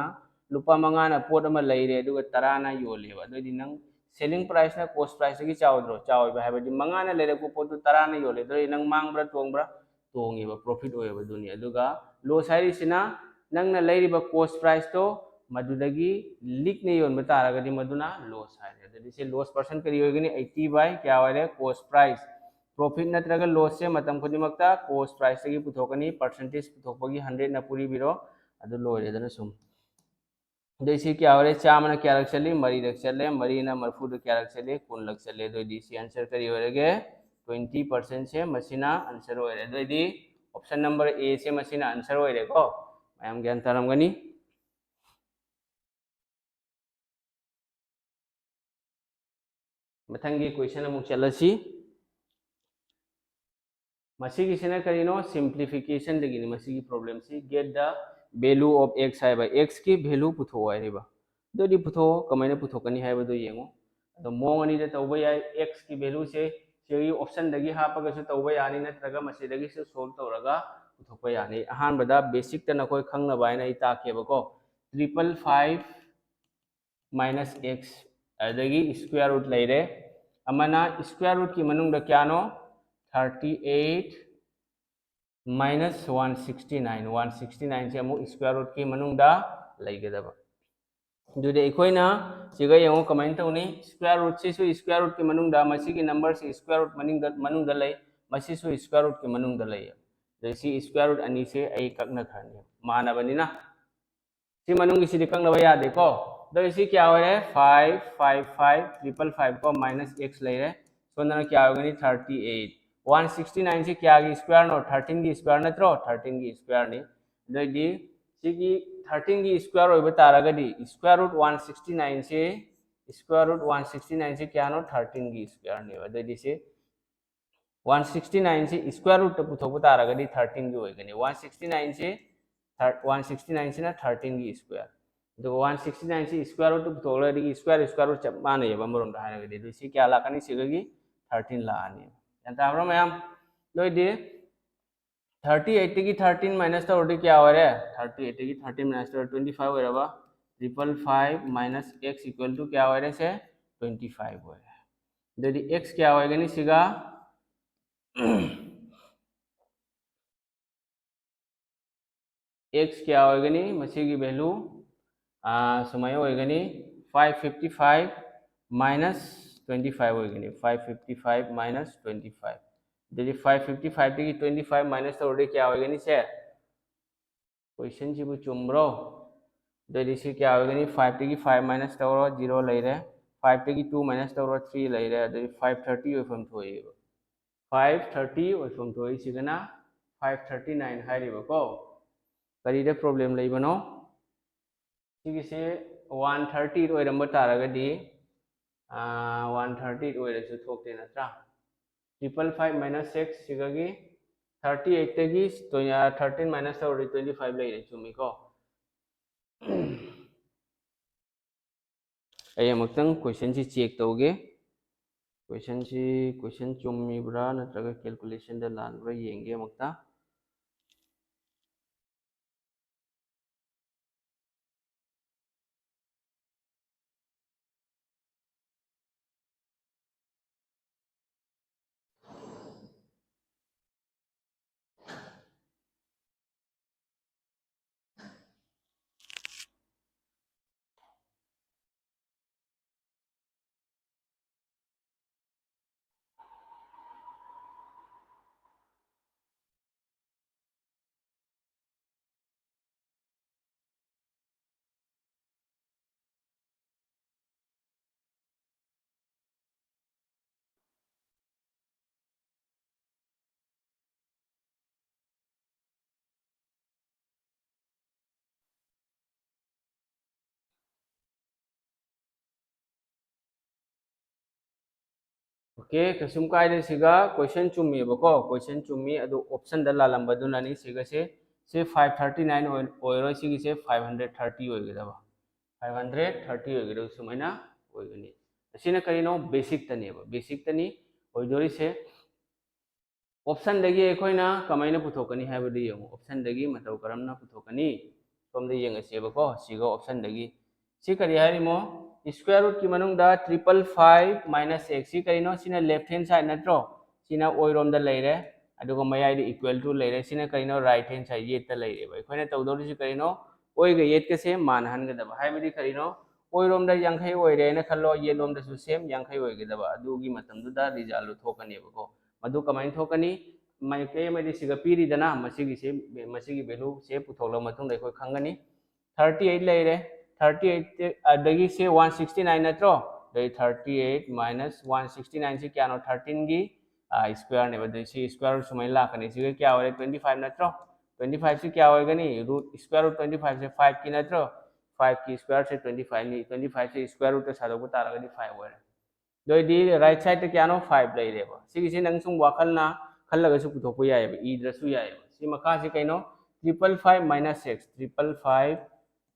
ꯂꯨꯄꯥ ꯃꯉꯥꯅ ꯄꯣꯠ ꯑꯃ ꯂꯩꯔꯦ, ꯑꯗꯨꯒ ꯇꯔꯥꯅ ꯌꯣꯜꯂꯦꯕ꯫ ꯑꯗꯨꯑꯣꯏꯗꯤ ꯅꯪ ꯁꯦꯂꯤꯡ ꯄ꯭ꯔꯥꯏꯁꯅ ꯀꯣꯁ ꯄ꯭ꯔꯥꯏꯁꯇꯒꯤ ꯆꯥꯎꯗ꯭ꯔꯣ? ꯆꯥꯎꯋꯦꯕ꯫ ꯍꯥꯏꯕꯗꯤ ꯃꯉꯥꯅ ꯂꯩꯔꯛꯄ ꯄꯣꯠꯇꯨ ꯇꯔꯥꯅ ꯌꯣꯜꯂꯦ꯫ ꯑꯗꯨꯑꯣꯏꯗꯤ ꯅꯪ ꯃꯥꯡꯕ꯭ꯔꯥ ꯇꯣꯡꯕ꯭ꯔꯥ? ꯇꯣꯡꯉꯦꯕ, ꯄ꯭ꯔꯣꯐꯤꯠ ꯑꯣꯏꯌꯦꯕ꯫ ꯑꯗꯨꯅꯤ꯫ ꯑꯗꯨꯒ ꯂꯣꯁ ꯍꯥꯏꯔꯤꯁꯤꯅ ꯅꯪꯅ ꯂꯩꯔꯤꯕ ꯀꯣꯁ ꯄ꯭ꯔꯥꯏꯁꯇꯣ ꯃꯗꯨꯗꯒꯤ ꯂꯤꯛꯅ ꯌꯣꯟꯕ ꯇꯥꯔꯒꯗꯤ ꯃꯗꯨꯅ ꯂꯣꯁ ꯍꯥꯏꯔꯦ꯫ ꯑꯗꯨꯗꯤ ꯁꯤ ꯂꯣꯁ ꯄꯥꯔꯁꯦꯟ ꯀꯔꯤ ꯑꯣꯏꯒꯅꯤ? ꯑꯩꯠꯇꯤ by ꯀꯌꯥ ꯑꯣꯏꯔꯦ? ꯀꯣꯁ ꯄ꯭ꯔꯥꯏꯁ꯫ ꯄ꯭ꯔꯣꯐꯤꯠ ꯅꯠꯇ꯭ꯔꯒ ꯂꯣꯁꯁꯦ ꯃꯇꯝ ꯈꯨꯗꯤꯡꯃꯛꯇ ꯀꯣꯁ ꯄ꯭ꯔꯥꯏꯁꯇꯒꯤ ꯄꯨꯊꯣꯛꯀꯅꯤ꯫ ꯄꯥꯔꯁꯦꯟꯇꯦꯖ ꯄꯨꯊꯣꯛꯄꯒꯤ ꯍꯟꯗ꯭ꯔꯦꯠꯅ ꯄꯨꯔꯤꯕꯤꯔꯣ, ꯑꯗꯨ ꯂꯣꯏꯔꯦꯗꯅ ꯁꯨꯝ꯫ ꯑꯗꯩ ꯁꯤ ꯀꯌꯥ ꯑꯣꯏꯔꯦ? ꯆꯥꯝꯃꯅ ꯀꯌꯥꯔꯛ ꯆꯠꯂꯤ? ꯃꯔꯤꯔꯛ ꯆꯠꯂꯦ꯫ ꯃꯔꯤꯅ ꯃꯔꯐꯨꯗ ꯀꯌꯥꯔꯛ ꯆꯠꯂꯤ? ꯀꯨꯟꯂꯛ ꯆꯠꯂꯦ꯫ ꯑꯗꯨꯑꯣꯏꯗꯤ ꯁꯤ ꯑꯟꯁꯔ ꯀꯔꯤ ꯑꯣꯏꯔꯒꯦ? ꯇ꯭ꯋꯦꯟꯇꯤ ꯄꯥꯔꯁꯦꯟꯁꯦ ꯃꯁꯤꯅ ꯑꯟꯁꯔ ꯑꯣꯏꯔꯦ꯫ ꯑꯗꯨꯑꯣꯏꯗꯤ ꯑꯣꯞꯁꯟ ꯅꯝꯕꯔ ꯑꯦꯁꯦ ꯃꯁꯤꯅ ꯑꯟꯁꯔ ꯑꯣꯏꯔꯦꯀꯣ꯫ ꯃꯌꯥꯝ ꯒ꯭ꯌꯥꯟ ꯇꯥꯔꯝꯒꯅꯤ꯫ ꯃꯊꯪꯒꯤ ꯀꯣꯏꯁꯟ ꯑꯃꯨꯛ ꯆꯠꯂꯁꯤ꯫ ꯃꯁꯤꯒꯤꯁꯤꯅ ꯀꯔꯤꯅꯣ? ꯁꯤꯝꯄ꯭ꯂꯤꯐꯤꯀꯦꯁꯟꯗꯒꯤꯅꯤ꯫ ꯃꯁꯤꯒꯤ ꯄ꯭ꯔꯣꯕ꯭ꯂꯦꯝꯁꯤ, get the value of x ꯍꯥꯏꯕ, ꯑꯦꯛꯁꯀꯤ ꯚꯦꯂꯨ ꯄꯨꯊꯣꯛꯑꯣ ꯍꯥꯏꯔꯤꯕ꯫ ꯑꯗꯨꯗꯤ ꯄꯨꯊꯣꯛꯑꯣ, ꯀꯃꯥꯏꯅ ꯄꯨꯊꯣꯛꯀꯅꯤ ꯍꯥꯏꯕꯗꯨ ꯌꯦꯡꯉꯣ꯫ ꯑꯗꯣ ꯃꯑꯣꯡ ꯑꯅꯤꯗ ꯇꯧꯕ ꯌꯥꯏ꯫ X ꯀꯤ value ꯁꯦ ꯁꯤꯒꯤ option ꯗꯒꯤ ꯍꯥꯞꯄꯒꯁꯨ ꯇꯧꯕ ꯌꯥꯅꯤ, ꯅꯠꯇ꯭ꯔꯒ ꯃꯁꯤꯗꯒꯤꯁꯨ solve ꯇꯧꯔꯒ ꯄꯨꯊꯣꯛꯄ ꯌꯥꯅꯤ꯫ ꯑꯍꯥꯟꯕꯗ basic ꯇ ꯅꯈꯣꯏ ꯈꯪꯅꯕ ꯍꯥꯏꯅ ꯑꯩ ꯇꯥꯛꯀꯦꯕꯀꯣ꯫ Triple five minus x, ꯑꯗꯒꯤ square root ꯂꯩꯔꯦ꯫ ꯑꯃꯅ square root ꯀꯤ ꯃꯅꯨꯡꯗ ꯀꯌꯥꯅꯣ? Thirty eight minus one sixty nine꯫ One sixty nine ꯁꯦ ꯑꯃꯨꯛ square root ꯀꯤ ꯃꯅꯨꯡꯗ ꯂꯩꯒꯗꯕ꯫ ꯑꯗꯨꯗꯤ ꯑꯩꯈꯣꯏꯅ ꯁꯤꯒ ꯌꯦꯡꯉꯣ ꯀꯃꯥꯏꯅ ꯇꯧꯅꯤ? Square root ꯁꯤꯁꯨ square root ꯀꯤ ꯃꯅꯨꯡꯗ, ꯃꯁꯤꯒꯤ number ꯁꯤ square root ꯃꯅꯨꯡꯗ, ꯃꯅꯨꯡꯗ ꯂꯩ, ꯃꯁꯤꯁꯨ square root ꯀꯤ ꯃꯅꯨꯡꯗ ꯂꯩ꯫ ꯑꯗꯩ ꯁꯤ square root ꯑꯅꯤꯁꯦ ꯑꯩ ꯀꯛꯅꯈ꯭ꯔꯅꯤ, ꯃꯥꯟꯅꯕꯅꯤꯅ꯫ ꯁꯤ ꯃꯅꯨꯡꯒꯤꯁꯤꯗꯤ ꯀꯛꯅꯕ ꯌꯥꯗꯦꯀꯣ꯫ ꯑꯗꯣ ꯁꯤ ꯀꯌꯥ ꯑꯣꯏꯔꯦ? Five, five, five, triple five ꯀꯣ, minus x ꯂꯩꯔꯦ꯫ ꯁꯣꯝꯗꯅ ꯀꯌꯥ ꯑꯣꯏꯒꯅꯤ? Thirty eight꯫ One sixty nine ꯁꯤ ꯀꯌꯥꯒꯤ square ꯅꯣ? Thirteen ꯒꯤ square ꯅꯠꯇ꯭ꯔꯣ? Thirteen ꯒꯤ square ꯅꯤ꯫ ꯑꯗꯨꯑꯣꯏꯗꯤ ꯁꯤꯒꯤ thirteen ꯒꯤ square ꯑꯣꯏꯕ ꯇꯥꯔꯒꯗꯤ, square root one sixty nine ꯁꯤ, square root one sixty nine ꯁꯤ ꯀꯌꯥꯅꯣ? Thirteen ꯒꯤ square ꯅꯦꯕ꯫ ꯑꯗꯨꯑꯣꯏꯗꯤ ꯁꯤ one sixty nine ꯁꯤ square root ꯇ ꯄꯨꯊꯣꯛꯄ ꯇꯥꯔꯒꯗꯤ thirteen ꯒꯤ ꯑꯣꯏꯒꯅꯤ꯫ One sixty nine ꯁꯤ thir-, one sixty nine ꯁꯤꯅ thirteen ꯒꯤ square꯫ ꯑꯗꯨꯒ one sixty nine ꯁꯤ square root ꯇ ꯄꯨꯊꯣꯛꯂꯒꯗꯤ square, square root ꯆꯞ ꯃꯥꯟꯅꯩꯌꯦꯕ ꯑꯃꯔꯣꯝꯗ ꯍꯥꯏꯔꯒꯗꯤ꯫ ꯑꯗꯨ ꯁꯤ ꯀꯌꯥ ꯂꯥꯛꯀꯅꯤ? ꯁꯤꯗꯒꯤ thirteen ꯂꯥꯛꯑꯅꯤ꯫ ꯒ꯭ꯌꯥꯟ ꯇꯥꯕ꯭ꯔꯣ ꯃꯌꯥꯝ? ꯑꯗꯨ ꯑꯣꯏꯗꯤ thirty eight ꯇꯒꯤ thirteen minus ꯇꯧꯔꯗꯤ ꯀꯌꯥ ꯑꯣꯏꯔꯦ? Thirty eight ꯇꯒꯤ thirteen minus ꯇꯧꯔꯗꯤ twenty five ꯑꯣꯏꯔꯕ? Triple five minus x equal to ꯀꯌꯥ ꯑꯣꯏꯔꯦ? ꯁꯦ twenty five ꯑꯣꯏꯔꯦ꯫ ꯑꯗꯨꯗꯤ x ꯀꯌꯥ ꯑꯣꯏꯒꯅꯤ ꯁꯤꯒ? X ꯀꯌꯥ ꯑꯣꯏꯒꯅꯤ? ꯃꯁꯤꯒꯤ value, ꯑꯥ, ꯁꯨꯃꯥꯏꯅ ꯑꯣꯏꯒꯅꯤ, five fifty five minus twenty five ꯑꯣꯏꯒꯅꯤ꯫ Five fifty five minus twenty five꯫ ꯑꯗꯨꯗꯤ five fifty five ꯇꯒꯤ twenty five minus ꯇꯧꯔꯗꯤ ꯀꯌꯥ ꯑꯣꯏꯒꯅꯤ ꯁꯦ? Question ꯁꯤꯕꯨ ꯆꯨꯝꯕ꯭ꯔꯣ? ꯑꯗꯨꯗꯤ ꯁꯤ ꯀꯌꯥ ꯑꯣꯏꯒꯅꯤ? Five ꯇꯒꯤ five minus ꯇꯧꯔꯣ, zero ꯂꯩꯔꯦ꯫ Five ꯇꯒꯤ two minus ꯇꯧꯔꯣ, three ꯂꯩꯔꯦ꯫ ꯑꯗꯨꯗꯤ five thirty ꯑꯣꯏꯐꯝ ꯊꯣꯛꯑꯦꯕ꯫ Five thirty ꯑꯣꯏꯐꯝ ꯊꯣꯛꯏꯁꯤꯒꯅ five thirty nine ꯍꯥꯏꯔꯤꯕꯀꯣ꯫ ꯀꯔꯤꯗ problem ꯂꯩꯕꯅꯣ? ꯁꯤꯒꯤꯁꯦ one thirty ꯑꯣꯏꯔꯝꯕ ꯇꯥꯔꯒꯗꯤ, ꯑꯥ, one thirty ꯑꯣꯏꯔꯁꯨ ꯊꯣꯛꯇꯦ ꯅꯠꯇ꯭ꯔꯥ? Triple five minus x ꯁꯤꯒꯒꯤ thirty eight ꯇꯒꯤ twen-, ꯑꯥ, thirteen minus ꯇꯧꯔꯗꯤ twenty five ꯂꯩꯔꯦ, ꯆꯨꯝꯃꯤꯀꯣ? ꯑꯩ ꯑꯃꯨꯛꯇꯪ questionꯁꯤ check ꯇꯧꯒꯦ꯫ Questionꯁꯤ, question ꯆꯨꯝꯃꯤꯕ꯭ꯔꯥ ꯅꯠꯇ꯭ꯔꯒ calculationꯗ ꯂꯥꯟꯕ꯭ꯔꯥ ꯌꯦꯡꯒꯦ ꯑꯃꯨꯛꯇ꯫ Okay, ꯀꯩꯁꯨꯝ ꯀꯥꯏꯗꯦ꯫ ꯁꯤꯒ question ꯆꯨꯝꯃꯦꯕꯀꯣ, question ꯆꯨꯝꯃꯤ, ꯑꯗꯨ optionꯗ ꯂꯥꯜꯂꯝꯕꯗꯨꯅꯅꯤ꯫ ꯁꯤꯒꯁꯦ, ꯁꯤ five thirty nine ꯑꯣꯏ-, ꯑꯣꯏꯔꯣꯏ, ꯁꯤꯒꯤꯁꯦ five hundred thirty ꯑꯣꯏꯒꯗꯕ, five hundred thirty ꯑꯣꯏꯒꯗꯕ ꯁꯨꯃꯥꯏꯅ ꯑꯣꯏꯒꯅꯤ꯫ ꯑꯁꯤꯅ ꯀꯔꯤꯅꯣ? Basicꯇꯅꯦꯕ, basicꯇꯅꯤ ꯑꯣꯏꯗꯣꯔꯤꯁꯦ꯫ Optionꯗꯒꯤ ꯑꯩꯈꯣꯏꯅ ꯀꯃꯥꯏꯅ ꯄꯨꯊꯣꯛꯀꯅꯤ ꯍꯥꯏꯕꯗꯨ ꯌꯦꯡꯉꯨ꯫ Optionꯗꯒꯤ ꯃꯇꯧ ꯀꯔꯝꯅ ꯄꯨꯊꯣꯛꯀꯅꯤ? ꯁꯣꯝꯗ ꯌꯦꯡꯉꯁꯦꯕꯀꯣ, ꯁꯤꯒ optionꯗꯒꯤ꯫ ꯁꯤ ꯀꯔꯤ ꯍꯥꯏꯔꯤꯃꯣ? Square rootꯀꯤ ꯃꯅꯨꯡꯗ triple five minus x, ꯁꯤ ꯀꯔꯤꯅꯣ? ꯁꯤꯅ left hand side ꯅꯠꯇ꯭ꯔꯣ? ꯁꯤꯅ ꯑꯣꯏꯔꯣꯝꯗ ꯂꯩꯔꯦ, ꯑꯗꯨꯒ ꯃꯌꯥꯏꯗ equal to ꯂꯩꯔꯦ꯫ ꯁꯤꯅ ꯀꯔꯤꯅꯣ? Right hand side, ꯌꯦꯠꯇ ꯂꯩꯔꯦꯕ꯫ ꯑꯩꯈꯣꯏꯅ ꯇꯧꯗꯧꯔꯤꯁꯤ ꯀꯔꯤꯅꯣ? ꯑꯣꯏꯒ ꯌꯦꯠꯀꯁꯦ ꯃꯥꯟꯅꯍꯟꯒꯗꯕ꯫ ꯍꯥꯏꯕꯗꯤ ꯀꯔꯤꯅꯣ? ꯑꯣꯏꯔꯣꯝꯗ ꯌꯥꯡꯈꯩ ꯑꯣꯏꯔꯦꯅ ꯈꯜꯂꯣ, ꯌꯦꯠꯂꯣꯝꯗꯁꯨ same ꯌꯥꯡꯈꯩ ꯑꯣꯏꯒꯗꯕ꯫ ꯑꯗꯨꯒꯤ ꯃꯇꯝꯗꯨꯗ resultꯗꯨ ꯊꯣꯛꯀꯅꯦꯕꯀꯣ꯫ ꯃꯗꯨ ꯀꯃꯥꯏꯅ ꯊꯣꯛꯀꯅꯤ? ꯃꯥꯏꯀꯩ ꯑꯃꯗꯤ ꯁꯤꯒ ꯄꯤꯔꯤꯗꯅ, ꯃꯁꯤꯒꯤꯁꯦ, ꯃꯁꯤꯒꯤ valueꯁꯦ ꯄꯨꯊꯣꯛꯂꯕ ꯃꯇꯨꯡꯗ ꯑꯩꯈꯣꯏ ꯈꯪꯒꯅꯤ꯫ Thirty eight ꯂꯩꯔꯦ, thirty eight ꯑꯗꯒꯤ ꯁꯤ one sixty nine ꯅꯠꯇ꯭ꯔꯣ? ꯑꯗꯩ thirty eight minus one sixty nineꯁꯤ ꯀꯌꯥꯅꯣ? Thirteenꯒꯤ squareꯅꯦꯕ꯫ ꯑꯗꯩ ꯁꯤ square root ꯁꯨꯃꯥꯏꯅ ꯂꯥꯛꯀꯅꯤ꯫ ꯁꯤꯒ ꯀꯌꯥ ꯑꯣꯏꯔꯦ? Twenty five ꯅꯠꯇ꯭ꯔꯣ? Twenty fiveꯁꯤ ꯀꯌꯥ ꯑꯣꯏꯒꯅꯤ? Root, square root twenty fiveꯁꯦ fiveꯀꯤ ꯅꯠꯇ꯭ꯔꯣ? Fiveꯀꯤ squareꯁꯦ twenty fiveꯅꯤ꯫ Twenty fiveꯁꯦ square rootꯇ ꯁꯥꯗꯣꯛꯄ ꯇꯥꯔꯒꯗꯤ five ꯑꯣꯏꯔꯦ꯫ ꯑꯗꯨ ꯑꯣꯏꯗꯤ right sideꯇ ꯀꯌꯥꯅꯣ? Five ꯂꯩꯔꯦꯕ꯫ ꯁꯤꯒꯤꯁꯤ ꯅꯪ ꯁꯨꯝ ꯋꯥꯈꯜꯅ ꯈꯜꯂꯒꯁꯨ ꯄꯨꯊꯣꯛꯄ ꯌꯥꯏꯑꯕ, ꯏꯗ꯭ꯔꯁꯨ ꯌꯥꯏꯑꯕ꯫ ꯁꯤ ꯃꯈꯥꯁꯤ ꯀꯩꯅꯣ? Triple five minus x, triple five,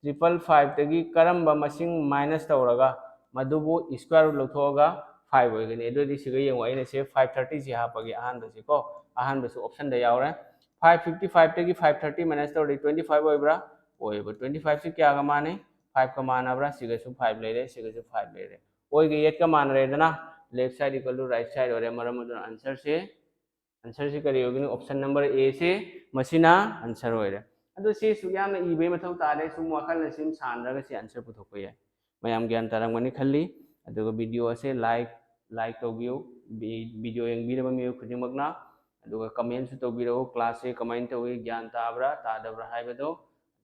triple fiveꯇꯒꯤ ꯀꯔꯝꯕ ꯃꯁꯤꯡ minus ꯇꯧꯔꯒ ꯃꯗꯨꯕꯨ square root ꯂꯧꯊꯣꯛꯑꯒ five ꯑꯣꯏꯒꯅꯤ꯫ ꯑꯗꯨꯗꯤ ꯁꯤꯒ ꯌꯦꯡꯉꯣ, ꯑꯩꯅ ꯁꯤ five thirty ꯁꯤ ꯍꯥꯞꯄꯒꯦ ꯑꯍꯥꯟꯕꯁꯤꯀꯣ, ꯑꯍꯥꯟꯕꯁꯨ option ꯗ ꯌꯥꯎꯔꯦ꯫ Five fifty five ꯇꯒꯤ five thirty minus ꯇꯧꯔꯗꯤ twenty five ꯑꯣꯏꯕ꯭ꯔꯥ? ꯑꯣꯏꯌꯦꯕ꯫ Twenty five ꯁꯤ ꯀꯌꯥꯒ ꯃꯥꯟꯅꯩ? Five ꯀ ꯃꯥꯟꯅꯕ꯭ꯔꯥ? ꯁꯤꯒꯁꯨ five ꯂꯩꯔꯦ, ꯁꯤꯒꯁꯨ five ꯂꯩꯔꯦ꯫ ꯑꯣꯏꯒ yet ꯀ ꯃꯥꯟꯅꯔꯦꯗꯅ, left side equal to right side ꯑꯣꯏꯔꯦ꯫ ꯃꯔꯝ ꯑꯗꯨꯅ answer ꯁꯦ, answer ꯁꯤ ꯀꯔꯤ ꯑꯣꯏꯒꯅꯤ? Option number A ꯁꯦ ꯃꯁꯤꯅ answer ꯑꯣꯏꯔꯦ꯫ ꯑꯗꯨ ꯁꯤ ꯁꯨꯛ ꯌꯥꯝꯅ ꯏꯕꯒꯤ ꯃꯊꯧ ꯇꯥꯗꯦ, ꯁꯨꯝ ꯋꯥꯈꯜꯅ ꯁꯨꯝ ꯁꯥꯟꯅꯔꯒ ꯁꯤ answer ꯄꯨꯊꯣꯛꯄ ꯌꯥꯏ꯫ ꯃꯌꯥꯝ ꯒ꯭ꯌꯥꯟ ꯇꯥꯔꯝꯒꯅꯤ ꯈꯜꯂꯤ꯫ ꯑꯗꯨꯒ video ꯑꯁꯦ like, like ꯇꯧꯕꯤꯌꯨ, ꯚꯤ-, video ꯌꯦꯡꯕꯤꯔꯕ ꯃꯤꯑꯣꯏ ꯈꯨꯗꯤꯡꯃꯛꯅ꯫ ꯑꯗꯨꯒ comment ꯁꯨ ꯇꯧꯕꯤꯔꯛꯎ, class ꯁꯦ ꯀꯃꯥꯏꯅ ꯇꯧꯏ, ꯒ꯭ꯌꯥꯟ ꯇꯥꯕ꯭ꯔꯥ ꯇꯥꯗꯕ꯭ꯔꯥ ꯍꯥꯏꯕꯗꯣ꯫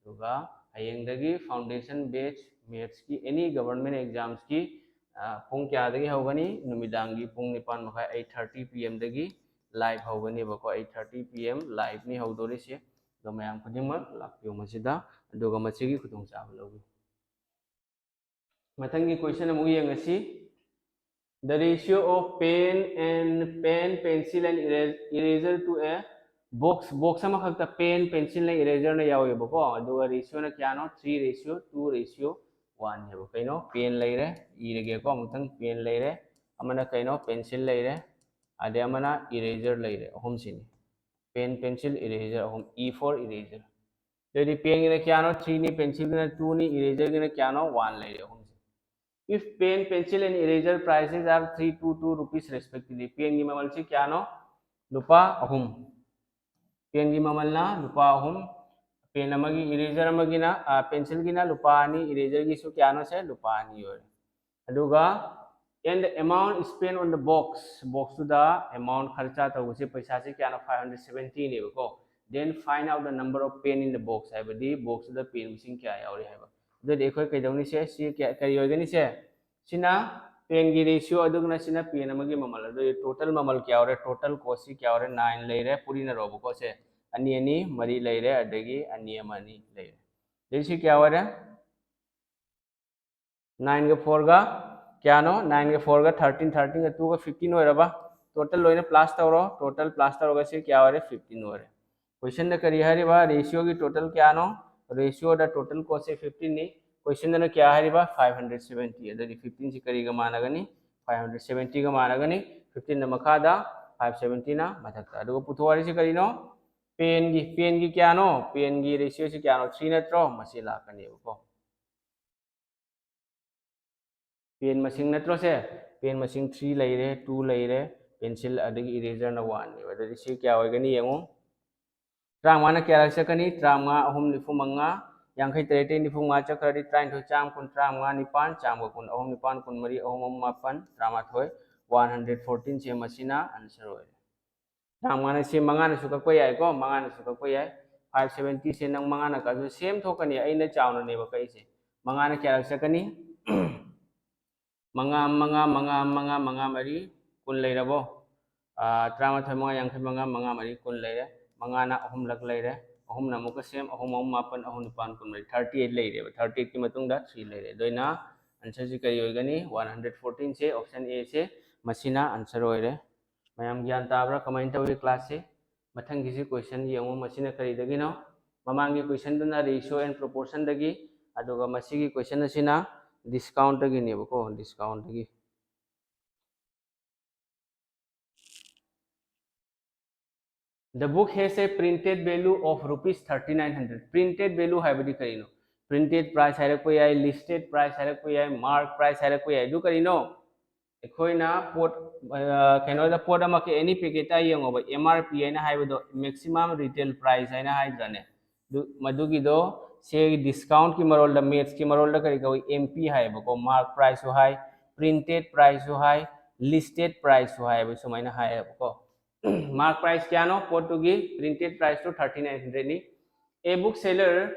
ꯑꯗꯨꯒ ꯍꯌꯦꯡꯗꯒꯤ foundation batch maths ꯀꯤ any government exams ꯀꯤ, ꯑ, ꯄꯨꯡ ꯀꯌꯥꯗꯒꯤ ꯍꯧꯒꯅꯤ? ꯅꯨꯃꯤꯗꯥꯡꯒꯤ ꯄꯨꯡ ꯅꯤꯄꯥꯟ ꯃꯈꯥꯏ, eight thirty P M ꯗꯒꯤ live ꯍꯧꯒꯅꯦꯕꯀꯣ꯫ Eight thirty P M live ꯅꯤ ꯍꯧꯗꯣꯔꯤꯁꯦ꯫ ꯑꯗꯣ ꯃꯌꯥꯝ ꯈꯨꯗꯤꯡꯃꯛ ꯂꯥꯛꯄꯤꯌꯨ ꯃꯁꯤꯗ, ꯑꯗꯨꯒ ꯃꯁꯤꯒꯤ ꯈꯨꯗꯣꯡꯆꯥꯕ ꯂꯧꯕꯤꯌꯨ꯫ ꯃꯊꯪꯒꯤ question ꯑꯃꯨꯛ ꯌꯦꯡꯉꯁꯤ꯫ The ratio of pen and pen, pencil and era-, eraser to a box, box ꯑꯃꯈꯛꯇ pen, pencil ꯅ eraser ꯅ ꯌꯥꯎꯋꯦꯕꯀꯣ꯫ ꯑꯗꯨꯒ ratio ꯅ ꯀꯌꯥꯅꯣ? Three ratio two ratio one ꯅꯦꯕ꯫ ꯀꯩꯅꯣ? Pen ꯂꯩꯔꯦ, ꯏꯔꯒꯦꯀꯣ ꯑꯃꯨꯛꯇꯪ꯫ Pen ꯂꯩꯔꯦ, ꯑꯃꯅ ꯀꯩꯅꯣ? Pencil ꯂꯩꯔꯦ, ꯑꯗꯩ ꯑꯃꯅ eraser ꯂꯩꯔꯦ꯫ ꯑꯍꯨꯝꯁꯤꯅꯤ꯫ Pen, pencil, eraser ꯑꯍꯨꯝ꯫ E for eraser꯫ ꯑꯗꯩꯗꯤ pen ꯒꯤꯅ ꯀꯌꯥꯅꯣ? Three ꯅꯤ, pencil ꯒꯤꯅ two ꯅꯤ, eraser ꯒꯤꯅ ꯀꯌꯥꯅꯣ? One ꯂꯩꯔꯦ ꯑꯍꯨꯝꯁꯦ꯫ If pen, pencil and eraser prices are three to two rupees respectively, pen ꯒꯤ ꯃꯃꯜꯁꯤ ꯀꯌꯥꯅꯣ? ꯂꯨꯄꯥ ꯑꯍꯨꯝ꯫ Pen ꯒꯤ ꯃꯃꯜꯅ ꯂꯨꯄꯥ ꯑꯍꯨꯝ꯫ Pen ꯑꯃꯒꯤ, eraser ꯑꯃꯒꯤꯅ, ꯑ, pencil ꯒꯤꯅ ꯂꯨꯄꯥ ꯑꯅꯤ, eraser ꯒꯤꯁꯨ ꯀꯌꯥꯅꯣ ꯁꯦ? ꯂꯨꯄꯥ ꯑꯅꯤ ꯑꯣꯏꯔꯦ꯫ ꯑꯗꯨꯒ and the amount spent on the box, box ꯇꯨꯗ amount ꯈꯔꯆ ꯇꯧꯕꯁꯦ, ꯄꯩꯁꯥꯁꯦ ꯀꯌꯥꯅꯣ? Five hundred seventy ꯅꯦꯕꯀꯣ꯫ Then find out the number of pen in the box ꯍꯥꯏꯕꯗꯤ box ꯇꯨꯗ pen ꯃꯁꯤꯡ ꯀꯌꯥ ꯌꯥꯎꯔꯤ ꯍꯥꯏꯕ꯫ ꯑꯗꯨꯗꯤ ꯑꯩꯈꯣꯏ ꯀꯩꯗꯧꯅꯤ ꯁꯦ? ꯁꯤ ꯀꯌꯥ, ꯀꯔꯤ ꯑꯣꯏꯒꯅꯤ ꯁꯦ? ꯁꯤꯅ pen ꯒꯤ ratio, ꯑꯗꯨꯒꯅ ꯁꯤꯅ pen ꯑꯃꯒꯤ ꯃꯃꯜ꯫ ꯑꯗꯨꯗꯤ total ꯃꯃꯜ ꯀꯌꯥ ꯑꯣꯏꯔꯦ? Total cost ꯁꯤ ꯀꯌꯥ ꯑꯣꯏꯔꯦ? Nine ꯂꯩꯔꯦ꯫ ꯄꯨꯔꯤꯅꯔꯣꯕꯀꯣ ꯁꯦ꯫ ꯑꯅꯤ ꯑꯅꯤ ꯃꯔꯤ ꯂꯩꯔꯦ, ꯑꯗꯒꯤ ꯑꯅꯤ ꯑꯃ ꯑꯅꯤ ꯂꯩꯔꯦ꯫ ꯑꯗꯩ ꯁꯤ ꯀꯌꯥ ꯑꯣꯏꯔꯦ? Nine ꯒ four ꯒ ꯀꯌꯥꯅꯣ? Nine ꯒ four ꯒ thirteen, thirteen ꯒ two ꯒ fifteen ꯑꯣꯏꯔꯕ? Total ꯂꯣꯏꯅ plus ꯇꯧꯔꯣ꯫ Total plus ꯇꯧꯔꯒ ꯁꯤ ꯀꯌꯥ ꯑꯣꯏꯔꯦ? Fifteen ꯑꯣꯏꯔꯦ꯫ Question ꯗ ꯀꯔꯤ ꯍꯥꯏꯔꯤꯕ? Ratio ꯒꯤ total ꯀꯌꯥꯅꯣ? Ratio ꯗ total cost ꯁꯦ fifteen ꯅꯤ꯫ ꯀꯣꯏꯁꯟꯗꯅ ꯀꯌꯥ ꯍꯥꯏꯔꯤꯕ? Five hundred seventy꯫ ꯑꯗꯨꯗꯤ fifteen ꯁꯤ ꯀꯔꯤꯒ ꯃꯥꯟꯅꯒꯅꯤ? Five hundred seventy ꯒ ꯃꯥꯟꯅꯒꯅꯤ꯫ Fifteen ꯅ ꯃꯈꯥꯗ, five seventy ꯅ ꯃꯊꯛꯇ꯫ ꯑꯗꯨꯒ ꯄꯨꯊꯣꯛꯍꯜꯂꯤꯁꯤ ꯀꯔꯤꯅꯣ? Pen ꯒꯤ, pen ꯒꯤ ꯀꯌꯥꯅꯣ? Pen ꯒꯤ ratio ꯁꯤ ꯀꯌꯥꯅꯣ? Three ꯅꯠꯇ꯭ꯔꯣ? ꯃꯁꯤ ꯂꯥꯛꯀꯅꯦꯕꯀꯣ꯫ Pen ꯃꯁꯤꯡ ꯅꯠꯇ꯭ꯔꯣ ꯁꯦ? Pen ꯃꯁꯤꯡ three ꯂꯩꯔꯦ, two ꯂꯩꯔꯦ, pencil ꯑꯗꯒꯤ eraser ꯅ one ꯅꯦꯕ꯫ ꯑꯗꯨꯗꯤ ꯁꯤ ꯀꯌꯥ ꯑꯣꯏꯒꯅꯤ ꯌꯦꯡꯉꯨ꯫ ꯇꯔꯥꯃꯉꯥꯅ ꯀꯌꯥꯔꯛ ꯆꯠꯀꯅꯤ? ꯇꯔꯥꯃꯉꯥ ꯑꯍꯨꯝ ꯅꯤꯐꯨ ꯃꯉꯥ, ꯌꯥꯡꯈꯩ ꯇꯔꯦꯠꯇꯒꯤ ꯅꯤꯐꯨ ꯃꯉꯥ ꯆꯠꯈ꯭ꯔꯗꯤ ꯇꯔꯥꯅꯤꯊꯣꯏ, ꯆꯥꯝꯃ ꯀꯨꯟ, ꯇꯔꯥꯃꯉꯥ ꯅꯤꯄꯥꯟ, ꯆꯥꯝꯃꯒ ꯀꯨꯟ, ꯑꯍꯨꯝ ꯅꯤꯄꯥꯟ, ꯀꯨꯟꯃꯔꯤ, ꯑꯍꯨꯝ ꯑꯍꯨꯝ ꯃꯥꯄꯟ, ꯇꯔꯥꯃꯥꯊꯣꯏ, one hundred fourteen ꯁꯦ ꯃꯁꯤꯅ answer ꯑꯣꯏꯔꯦ꯫ ꯇꯔꯥꯃꯉꯥꯅ ꯁꯤ ꯃꯉꯥꯅꯁꯨ ꯀꯛꯄ ꯌꯥꯏꯀꯣ, ꯃꯉꯥꯅꯁꯨ ꯀꯛꯄ ꯌꯥꯏ꯫ Five seventy ꯁꯦ ꯅꯪ ꯃꯉꯥꯅ ꯀꯛꯑꯁꯨ same ꯊꯣꯛꯀꯅꯤ, ꯑꯩꯅ ꯆꯥꯎꯅꯅꯦꯕ ꯀꯛꯏꯁꯦ꯫ ꯃꯉꯥꯅ ꯀꯌꯥꯔꯛ ꯆꯠꯀꯅꯤ? ꯃꯉꯥ, ꯃꯉꯥ, ꯃꯉꯥ, ꯃꯉꯥ, ꯃꯉꯥ, ꯃꯔꯤ, ꯀꯨꯟ ꯂꯩꯔꯕꯣ? ꯑꯥ, ꯇꯔꯥꯃꯥꯊꯣꯏ, ꯃꯉꯥ, ꯌꯥꯡꯈꯩ ꯃꯉꯥ, ꯃꯉꯥ, ꯃꯔꯤ, ꯀꯨꯟ ꯂꯩꯔꯦ꯫ ꯃꯉꯥꯅ ꯑꯍꯨꯝꯂꯛ ꯂꯩꯔꯦ꯫ ꯑꯍꯨꯝꯅ ꯑꯃꯨꯛꯀ same, ꯑꯍꯨꯝ, ꯑꯍꯨꯝ, ꯃꯥꯄꯟ, ꯑꯍꯨꯝ, ꯅꯤꯄꯥꯟ, ꯀꯨꯟꯃꯔꯤ, thirty eight ꯂꯩꯔꯦꯕ꯫ Thirty eight ꯀꯤ ꯃꯇꯨꯡꯗ three ꯂꯩꯔꯦ꯫ ꯑꯗꯨꯅ answer ꯁꯤ ꯀꯔꯤ ꯑꯣꯏꯒꯅꯤ? One hundred fourteen say, option A ꯁꯦ, ꯃꯁꯤꯅ answer ꯑꯣꯏꯔꯦ꯫ ꯃꯌꯥꯝ ꯒ꯭ꯌꯥꯟ ꯇꯥꯕ꯭ꯔꯥ? ꯀꯃꯥꯏꯅ ꯇꯧꯔꯤ class ꯁꯦ? ꯃꯊꯪꯒꯤꯁꯤ question ꯌꯦꯡꯉꯨ, ꯃꯁꯤꯅ ꯀꯔꯤꯗꯒꯤꯅꯣ? ꯃꯃꯥꯡꯒꯤ question ꯗꯨꯅ ratio and proportion ꯗꯒꯤ, ꯑꯗꯨꯒ ꯃꯁꯤꯒꯤ question ꯑꯁꯤꯅ discount ꯗꯒꯤꯅꯦꯕꯀꯣ, discount ꯗꯒꯤ꯫ The book has a printed value of rupees thirty nine hundred꯫ Printed value ꯍꯥꯏꯕꯗꯤ ꯀꯔꯤꯅꯣ? Printed price ꯍꯥꯏꯔꯛꯄ ꯌꯥꯏ, listed price ꯍꯥꯏꯔꯛꯄ ꯌꯥꯏ, mark price ꯍꯥꯏꯔꯛꯄ ꯌꯥꯏ꯫ ꯑꯗꯨ ꯀꯔꯤꯅꯣ? ꯑꯩꯈꯣꯏꯅ ꯄꯣꯠ, ꯑ, ꯀꯩꯅꯣꯗ, ꯄꯣꯠ ꯑꯃꯈꯛ any packet ꯇ ꯌꯦꯡꯉꯣꯕ, M R P ꯍꯥꯏꯅ ꯍꯥꯏꯕꯗꯣ, maximum retail price ꯍꯥꯏꯅ ꯍꯥꯏꯗ꯭ꯔꯅꯦ? ꯑꯗꯨ, ꯃꯗꯨꯒꯤꯗꯣ ꯁꯦ discount ꯀꯤ ꯃꯔꯣꯜꯗ, maths ꯀꯤ ꯃꯔꯣꯜꯗ ꯀꯔꯤ ꯀꯧꯏ? M P ꯍꯥꯏꯌꯦꯕꯀꯣ꯫ Mark price ꯁꯨ ꯍꯥꯏ, printed price ꯁꯨ ꯍꯥꯏ, listed price ꯁꯨ ꯍꯥꯏꯌꯦꯕ, ꯁꯨꯃꯥꯏꯅ ꯍꯥꯏꯌꯦꯕꯀꯣ꯫ Mark price ꯀꯌꯥꯅꯣ ꯄꯣꯠꯇꯨꯒꯤ? Printed price two thirty nine hundred ꯅꯤ꯫ A book seller,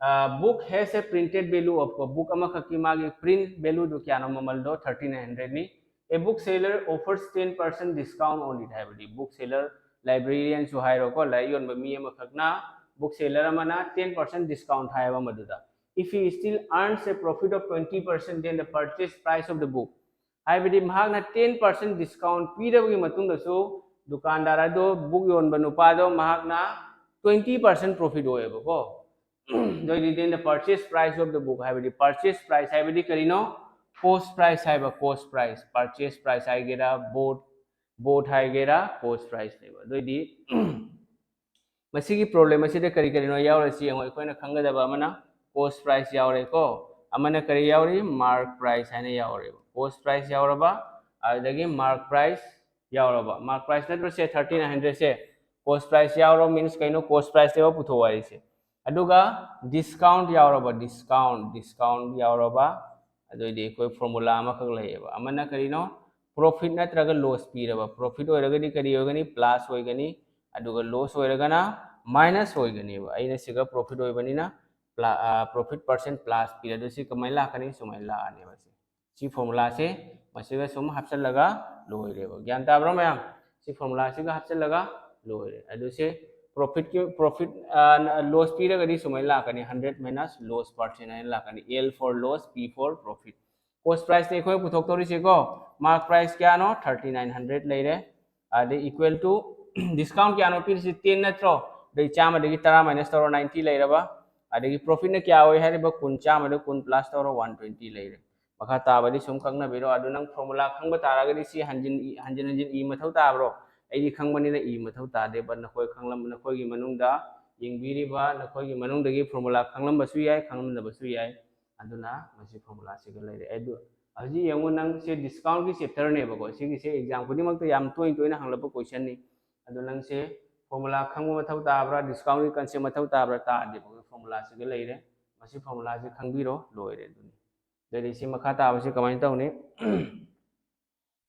ꯑ, book has a printed value of, book ꯑꯃꯈꯛꯀꯤ ꯃꯥꯒꯤ print value ꯗꯨ ꯀꯌꯥꯅꯣ? ꯃꯃꯜꯗꯣ thirty nine hundred ꯅꯤ꯫ A book seller offers ten percent discount on it ꯍꯥꯏꯕꯗꯤ book seller, librarian ꯁꯨ ꯍꯥꯏꯔꯣꯀꯣ, ꯂꯥꯏꯔꯤꯛ ꯌꯣꯟꯕ ꯃꯤ ꯑꯃꯈꯛꯅ, book seller ꯑꯃꯅ ten percent discount ꯍꯥꯏꯌꯦꯕ ꯃꯗꯨꯗ꯫ If he still earns a profit of twenty percent, then the purchase price of the book, ꯍꯥꯏꯕꯗꯤ ꯃꯍꯥꯛꯅ ten percent discount ꯄꯤꯔꯕꯒꯤ ꯃꯇꯨꯡꯗꯁꯨ ꯗꯨꯀꯥꯟꯗꯥꯔ ꯑꯗꯣ, book ꯌꯣꯟꯕ ꯅꯨꯄꯥꯗꯣ, ꯃꯍꯥꯛꯅ twenty percent profit ꯑꯣꯏꯌꯦꯕꯀꯣ꯫ ꯑꯗꯨꯑꯣꯏꯗꯤ then the purchase price of the book ꯍꯥꯏꯕꯗꯤ purchase price ꯍꯥꯏꯕꯗꯤ ꯀꯔꯤꯅꯣ? Cost price ꯍꯥꯏꯕ, cost price, purchase price ꯍꯥꯏꯒꯦꯔꯥ, bought bought ꯍꯥꯏꯒꯦꯔꯥ, cost price ꯅꯦꯕ꯫ ꯑꯗꯨꯑꯣꯏꯗꯤ ꯃꯁꯤꯒꯤ problem ꯑꯁꯤꯗ ꯀꯔꯤ ꯀꯔꯤꯅꯣ ꯌꯥꯎꯔꯤꯁꯤ ꯌꯦꯡꯉꯣ꯫ ꯑꯩꯈꯣꯏꯅ ꯈꯪꯒꯗꯕ ꯑꯃꯅ cost price ꯌꯥꯎꯔꯦꯀꯣ, ꯑꯃꯅ ꯀꯔꯤ ꯌꯥꯎꯔꯤ? Mark price ꯍꯥꯏꯅ ꯌꯥꯎꯔꯦꯕ꯫ Cost price ꯌꯥꯎꯔꯕ, ꯑꯗꯨꯗꯒꯤ mark price ꯌꯥꯎꯔꯕ꯫ Mark price ꯅꯠꯇ꯭ꯔꯣ ꯁꯦ thirty nine hundred ꯁꯦ? Cost price ꯌꯥꯎꯔꯕ means ꯀꯩꯅꯣ? Cost price ꯅꯦꯕ ꯄꯨꯊꯣꯛꯑꯣ ꯍꯥꯏꯔꯤꯁꯦ꯫ ꯑꯗꯨꯒ discount ꯌꯥꯎꯔꯕ, discount discount ꯌꯥꯎꯔꯕ, ꯑꯗꯨꯑꯣꯏꯗꯤ ꯑꯩꯈꯣꯏ formula ꯑꯃꯈꯛ ꯂꯩꯌꯦꯕ꯫ ꯑꯃꯅ ꯀꯔꯤꯅꯣ? Profit ꯅꯠꯇ꯭ꯔꯒ loss ꯄꯤꯔꯕ꯫ Profit ꯑꯣꯏꯔꯒꯗꯤ ꯀꯔꯤ ꯑꯣꯏꯒꯅꯤ? Plus ꯑꯣꯏꯒꯅꯤ꯫ ꯑꯗꯨꯒ loss ꯑꯣꯏꯔꯒꯅ minus ꯑꯣꯏꯒꯅꯦꯕ꯫ ꯑꯩꯅ ꯁꯤꯒ profit ꯑꯣꯏꯕꯅꯤꯅ profit percent plus ꯄꯤꯔꯦ꯫ ꯑꯗꯨ ꯁꯤ ꯀꯃꯥꯏꯅ ꯂꯥꯛꯀꯅꯤ? ꯁꯨꯃꯥꯏꯅ ꯂꯥꯛꯑꯅꯦꯕ꯫ ꯁꯤ ꯁꯤ formula ꯁꯦ ꯃꯁꯤꯒ ꯁꯨꯝ ꯍꯥꯞꯆꯜꯂꯒ ꯂꯣꯏꯔꯦꯕ꯫ ꯒ꯭ꯌꯥꯟ ꯇꯥꯕ꯭ꯔꯣ ꯃꯌꯥꯝ? ꯁꯤ formula ꯁꯤꯒ ꯍꯥꯞꯆꯜꯂꯒ ꯂꯣꯏꯔꯦ꯫ ꯑꯗꯨ ꯁꯤ profit ꯀꯤ, profit loss ꯄꯤꯔꯒꯗꯤ ꯁꯨꯃꯥꯏꯅ ꯂꯥꯛꯀꯅꯤ, hundred minus loss percent ꯍꯥꯏꯅ ꯂꯥꯛꯀꯅꯤ꯫ L for loss, P for profit꯫ Cost price ꯅꯦ ꯑꯩꯈꯣꯏ ꯄꯨꯊꯣꯛꯇꯧꯔꯤꯁꯦꯀꯣ꯫ Mark price ꯀꯌꯥꯅꯣ? Thirty nine hundred ꯂꯩꯔꯦ꯫ ꯑꯗꯩ equal to discount ꯀꯌꯥꯅꯣ ꯄꯤꯔꯤꯁꯤ? Ten ꯅꯠꯇ꯭ꯔꯣ? ꯑꯗꯩ ꯆꯥꯝꯃꯗꯒꯤ ꯇꯔꯥ minus ꯇꯧꯔꯣ, ninety ꯂꯩꯔꯕ꯫ ꯑꯗꯒꯤ profit ꯅ ꯀꯌꯥ ꯑꯣꯏ ꯍꯥꯏꯔꯤꯕ? ꯀꯨꯟ꯫ ꯆꯥꯝꯃꯗ ꯀꯨꯟ plus ꯇꯧꯔꯣ, one twenty ꯂꯩꯔꯦ꯫ ꯃꯈꯥ ꯇꯥꯕꯗꯤ ꯁꯨꯝ ꯀꯛꯅꯕꯤꯔꯣ꯫ ꯑꯗꯨ ꯅꯪ formula ꯈꯪꯕ ꯇꯥꯔꯒꯗꯤ ꯁꯤ ꯍꯟꯖꯤꯟ ꯏ-, ꯍꯟꯖꯤꯟ ꯍꯟꯖꯤꯟ ꯏ ꯃꯊꯧ ꯇꯥꯕ꯭ꯔꯣ? ꯑꯩꯗꯤ ꯈꯪꯕꯅꯤꯅ ꯏ ꯃꯊꯧ ꯇꯥꯗꯦ, but ꯅꯈꯣꯏ ꯈꯪꯂꯝ-, ꯅꯈꯣꯏꯒꯤ ꯃꯅꯨꯡꯗ ꯌꯦꯡꯕꯤꯔꯤꯕ, ꯅꯈꯣꯏꯒꯤ ꯃꯅꯨꯡꯗꯒꯤ formula ꯈꯪꯂꯝꯕꯁꯨ ꯌꯥꯏ, ꯈꯪꯂꯝꯗꯕꯁꯨ ꯌꯥꯏ꯫ ꯑꯗꯨꯅ ꯃꯁꯤ formula ꯁꯤꯒ ꯂꯩꯔꯦ꯫ ꯑꯗꯨ ꯍꯧꯖꯤꯛ ꯌꯦꯡꯉꯨ, ꯅꯪ ꯁꯤ discount ꯀꯤ chapter ꯅꯦꯕꯀꯣ꯫ ꯁꯤꯒꯤꯁꯦ exam ꯈꯨꯗꯤꯡꯃꯛꯇ ꯌꯥꯝ ꯇꯣꯏꯅ ꯇꯣꯏꯅ ꯍꯪꯂꯛꯄ question ꯅꯤ꯫ ꯑꯗꯨ ꯅꯪꯁꯦ formula ꯈꯪꯕ ꯃꯊꯧ ꯇꯥꯕ꯭ꯔꯥ, discount ꯀꯤ concept ꯃꯊꯧ ꯇꯥꯕ꯭ꯔꯥ? ꯇꯥꯗꯦꯕ꯫ Formula ꯁꯤꯒ ꯂꯩꯔꯦ꯫ ꯃꯁꯤ formula ꯁꯤ ꯈꯪꯕꯤꯔꯣ, ꯂꯣꯏꯔꯦ꯫ ꯑꯗꯨꯅꯤ꯫ ꯑꯗꯩꯗꯤ ꯁꯤ ꯃꯈꯥ ꯇꯥꯕꯁꯤ ꯀꯃꯥꯏꯅ ꯇꯧꯅꯤ?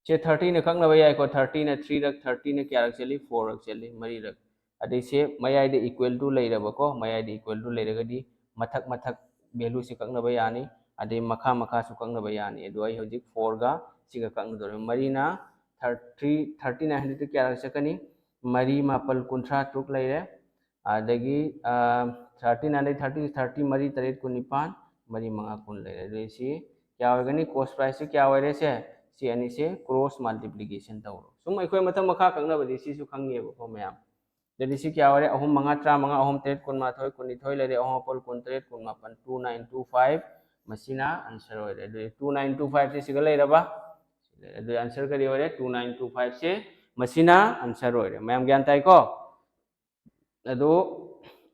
ꯁꯦ thirty ꯅ ꯀꯛꯅꯕ ꯌꯥꯏꯀꯣ꯫ Thirty ꯅ three ꯔꯛ, thirty ꯅ ꯀꯌꯥꯔꯛ ꯆꯠꯂꯤ? Four ꯔꯛ ꯆꯠꯂꯤ, ꯃꯔꯤꯔꯛ꯫ ꯑꯗꯩ ꯁꯦ ꯃꯌꯥꯏꯗ equal to ꯂꯩꯔꯕꯀꯣ, ꯃꯌꯥꯏꯗ equal to ꯂꯩꯔꯒꯗꯤ ꯃꯊꯛ ꯃꯊꯛ value ꯁꯤ ꯀꯛꯅꯕ ꯌꯥꯅꯤ, ꯑꯗꯩ ꯃꯈꯥ ꯃꯈꯥꯁꯨ ꯀꯛꯅꯕ ꯌꯥꯅꯤ꯫ ꯑꯗꯣ ꯑꯩ ꯍꯧꯖꯤꯛ four ꯒ ꯁꯤꯒ ꯀꯛꯅꯗꯣꯔꯦ꯫ ꯃꯔꯤꯅ thirty, thirty nine hundred ꯇ ꯀꯌꯥꯔꯛ ꯆꯠꯀꯅꯤ? ꯃꯔꯤ ꯃꯥꯄꯜ ꯀꯨꯟꯊ꯭ꯔꯥ ꯇꯔꯨꯛ ꯂꯩꯔꯦ꯫ ꯑꯗꯒꯤ thirty nine, thirty, thirty, ꯃꯔꯤ ꯇꯔꯦꯠ ꯀꯨꯟꯅꯤꯄꯥꯟ, ꯃꯔꯤ ꯃꯉꯥ ꯀꯨꯟ ꯂꯩꯔꯦ꯫ ꯑꯗꯨꯗꯤ ꯁꯤ ꯀꯌꯥ ꯑꯣꯏꯒꯅꯤ? Cost price ꯁꯤ ꯀꯌꯥ ꯑꯣꯏꯔꯦ? ꯁꯦ ꯁꯤ ꯑꯅꯤꯁꯦ cross multiplication ꯇꯧꯔꯣ꯫ ꯁꯨꯝ ꯑꯩꯈꯣꯏ ꯃꯊꯛ ꯃꯈꯥ ꯀꯛꯅꯕꯗꯤ ꯁꯤꯁꯨ ꯈꯪꯉꯦꯕꯀꯣ ꯃꯌꯥꯝ꯫ ꯑꯗꯨꯗꯤ ꯁꯤ ꯀꯌꯥ ꯑꯣꯏꯔꯦ? ꯑꯍꯨꯝ ꯃꯉꯥ ꯇꯔꯥꯃꯉꯥ, ꯑꯍꯨꯝ ꯇꯔꯦꯠ ꯀꯨꯟꯃꯥꯊꯣꯏ, ꯀꯨꯟꯅꯤꯊꯣꯏ ꯂꯩꯔꯦ, ꯑꯍꯨꯝ ꯃꯥꯄꯜ ꯀꯨꯟꯇꯔꯦꯠ, ꯀꯨꯟꯃꯥꯄꯜ, two nine two five, ꯃꯁꯤꯅ answer ꯑꯣꯏꯔꯦ꯫ ꯑꯗꯨꯗꯤ two nine two five ꯁꯤ ꯁꯤꯒ ꯂꯩꯔꯕ? ꯁꯤ ꯂꯩꯔꯦ꯫ ꯑꯗꯨꯗꯤ answer ꯀꯔꯤ ꯑꯣꯏꯔꯦ? Two nine two five ꯁꯦ ꯃꯁꯤꯅ answer ꯑꯣꯏꯔꯦ꯫ ꯃꯌꯥꯝ ꯒ꯭ꯌꯥꯟ ꯇꯥꯏꯀꯣ? ꯑꯗꯣ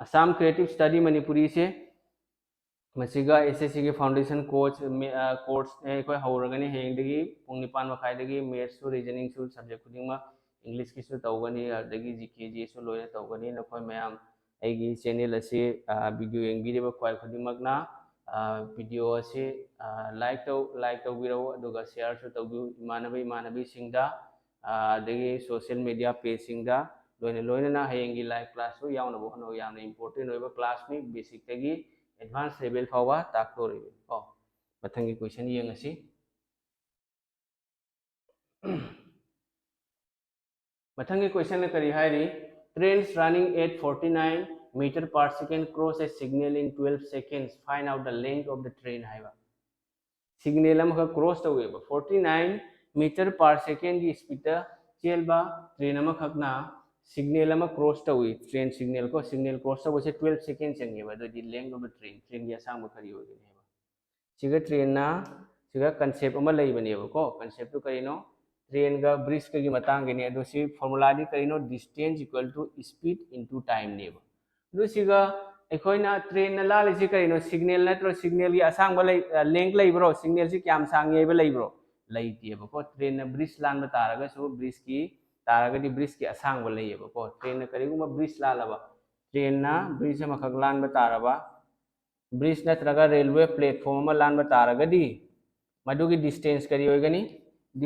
Assam Creative Study ꯃꯅꯤꯄꯨꯔꯤꯁꯦ ꯃꯁꯤꯒ S S C ꯒꯤ foundation course, course ꯑꯩꯈꯣꯏ ꯍꯧꯔꯒꯅꯤ ꯍꯌꯦꯡꯗꯒꯤ ꯄꯨꯡ ꯅꯤꯄꯥꯟ ꯃꯈꯥꯏꯗꯒꯤ꯫ Maths ꯁꯨ, reasoning ꯁꯨ, subject ꯈꯨꯗꯤꯡꯃꯛ, English ꯀꯤꯁꯨ ꯇꯧꯒꯅꯤ, ꯑꯗꯒꯤ G K G S ꯁꯨ ꯂꯣꯏꯅ ꯇꯧꯒꯅꯤ꯫ ꯅꯈꯣꯏ ꯃꯌꯥꯝ ꯑꯩꯒꯤ channel ꯑꯁꯤ video ꯌꯦꯡꯕꯤꯔꯤꯕ ꯈ꯭ꯋꯥꯏ ꯈꯨꯗꯤꯡꯃꯛꯅ video ꯑꯁꯤ like ꯇꯧ like ꯇꯧꯕꯤꯔꯛꯎ, ꯑꯗꯨꯒ share ꯁꯨ ꯇꯧꯕꯤꯌꯨ ꯏꯃꯥꯟꯅꯕ ꯏꯃꯥꯟꯅꯕꯤꯁꯤꯡꯗ, ꯑꯗꯒꯤ social media page ꯁꯤꯡꯗ꯫ ꯂꯣꯏꯅ ꯂꯣꯏꯅꯅ ꯍꯌꯦꯡꯒꯤ live class ꯁꯨ ꯌꯥꯎꯅꯕ ꯍꯣꯠꯅꯧ꯫ ꯌꯥꯝꯅ important ꯑꯣꯏꯕ class ꯅꯤ, basic ꯇꯒꯤ advance level ꯐꯥꯎꯕ ꯇꯥꯛꯇꯣꯔꯤꯕꯅꯤ ꯀꯣ꯫ ꯃꯊꯪꯒꯤ question ꯌꯦꯡꯉꯁꯤ꯫ ꯃꯊꯪꯒꯤ question ꯅ ꯀꯔꯤ ꯍꯥꯏꯔꯤ? Trains running at forty nine meter per second cross a signal in twelve seconds. Find out the length of the train ꯍꯥꯏꯕ꯫ Signal ꯑꯃꯈꯛ cross ꯇꯧꯋꯦꯕ, forty nine meter per second ꯒꯤ speed ꯇ ꯆꯦꯟꯕ train ꯑꯃꯈꯛꯅ signal ꯑꯃ cross ꯇꯧꯏ, train signal ꯀꯣ꯫ Signal cross ꯇꯧꯕꯁꯦ twelve second ꯆꯪꯉꯦꯕ꯫ ꯑꯗꯨꯗꯤ length of the train, train ꯒꯤ ꯑꯁꯥꯡꯕ ꯀꯔꯤ ꯑꯣꯏꯒꯅꯤ ꯍꯥꯏꯕ꯫ ꯁꯤꯒ train ꯅ ꯁꯤꯒ concept ꯑꯃ ꯂꯩꯕꯅꯦꯕꯀꯣ꯫ Concept ꯇꯨ ꯀꯔꯤꯅꯣ? Train ꯒ bridge ꯀꯒꯤ ꯃꯇꯥꯡꯒꯤꯅꯤ꯫ ꯑꯗꯣ ꯁꯤ formula ꯗꯤ ꯀꯔꯤꯅꯣ? Distance equal to speed into time ꯅꯦꯕ꯫ ꯑꯗꯨ ꯁꯤꯒ ꯑꯩꯈꯣꯏꯅ train ꯅ ꯂꯥꯜꯂꯤꯁꯤ ꯀꯔꯤꯅꯣ? Signal ꯅꯠꯇ꯭ꯔꯣ? Signal ꯒꯤ ꯑꯁꯥꯡꯕ ꯂꯩ, length ꯂꯩꯕ꯭ꯔꯣ? Signal ꯁꯤ ꯀꯌꯥꯝ ꯁꯥꯡꯉꯤ ꯍꯥꯏꯕ ꯂꯩꯕ꯭ꯔꯣ? ꯂꯩꯇꯦꯕꯀꯣ꯫ Train ꯅ bridge ꯂꯥꯟꯕ ꯇꯥꯔꯒꯁꯨ, bridge ꯀꯤ ꯇꯥꯔꯒꯗꯤ bridge ꯀꯤ ꯑꯁꯥꯡꯕ ꯂꯩꯌꯦꯕꯀꯣ꯫ Train ꯅ ꯀꯔꯤꯒꯨꯝꯕ bridge ꯂꯥꯜꯂꯕ, train ꯅ bridge ꯑꯃꯈꯛ ꯂꯥꯟꯕ ꯇꯥꯔꯕ, bridge ꯅꯠꯇ꯭ꯔꯒ railway platform ꯑꯃ ꯂꯥꯟꯕ ꯇꯥꯔꯒꯗꯤ, ꯃꯗꯨꯒꯤ distance ꯀꯔꯤ ꯑꯣꯏꯒꯅꯤ?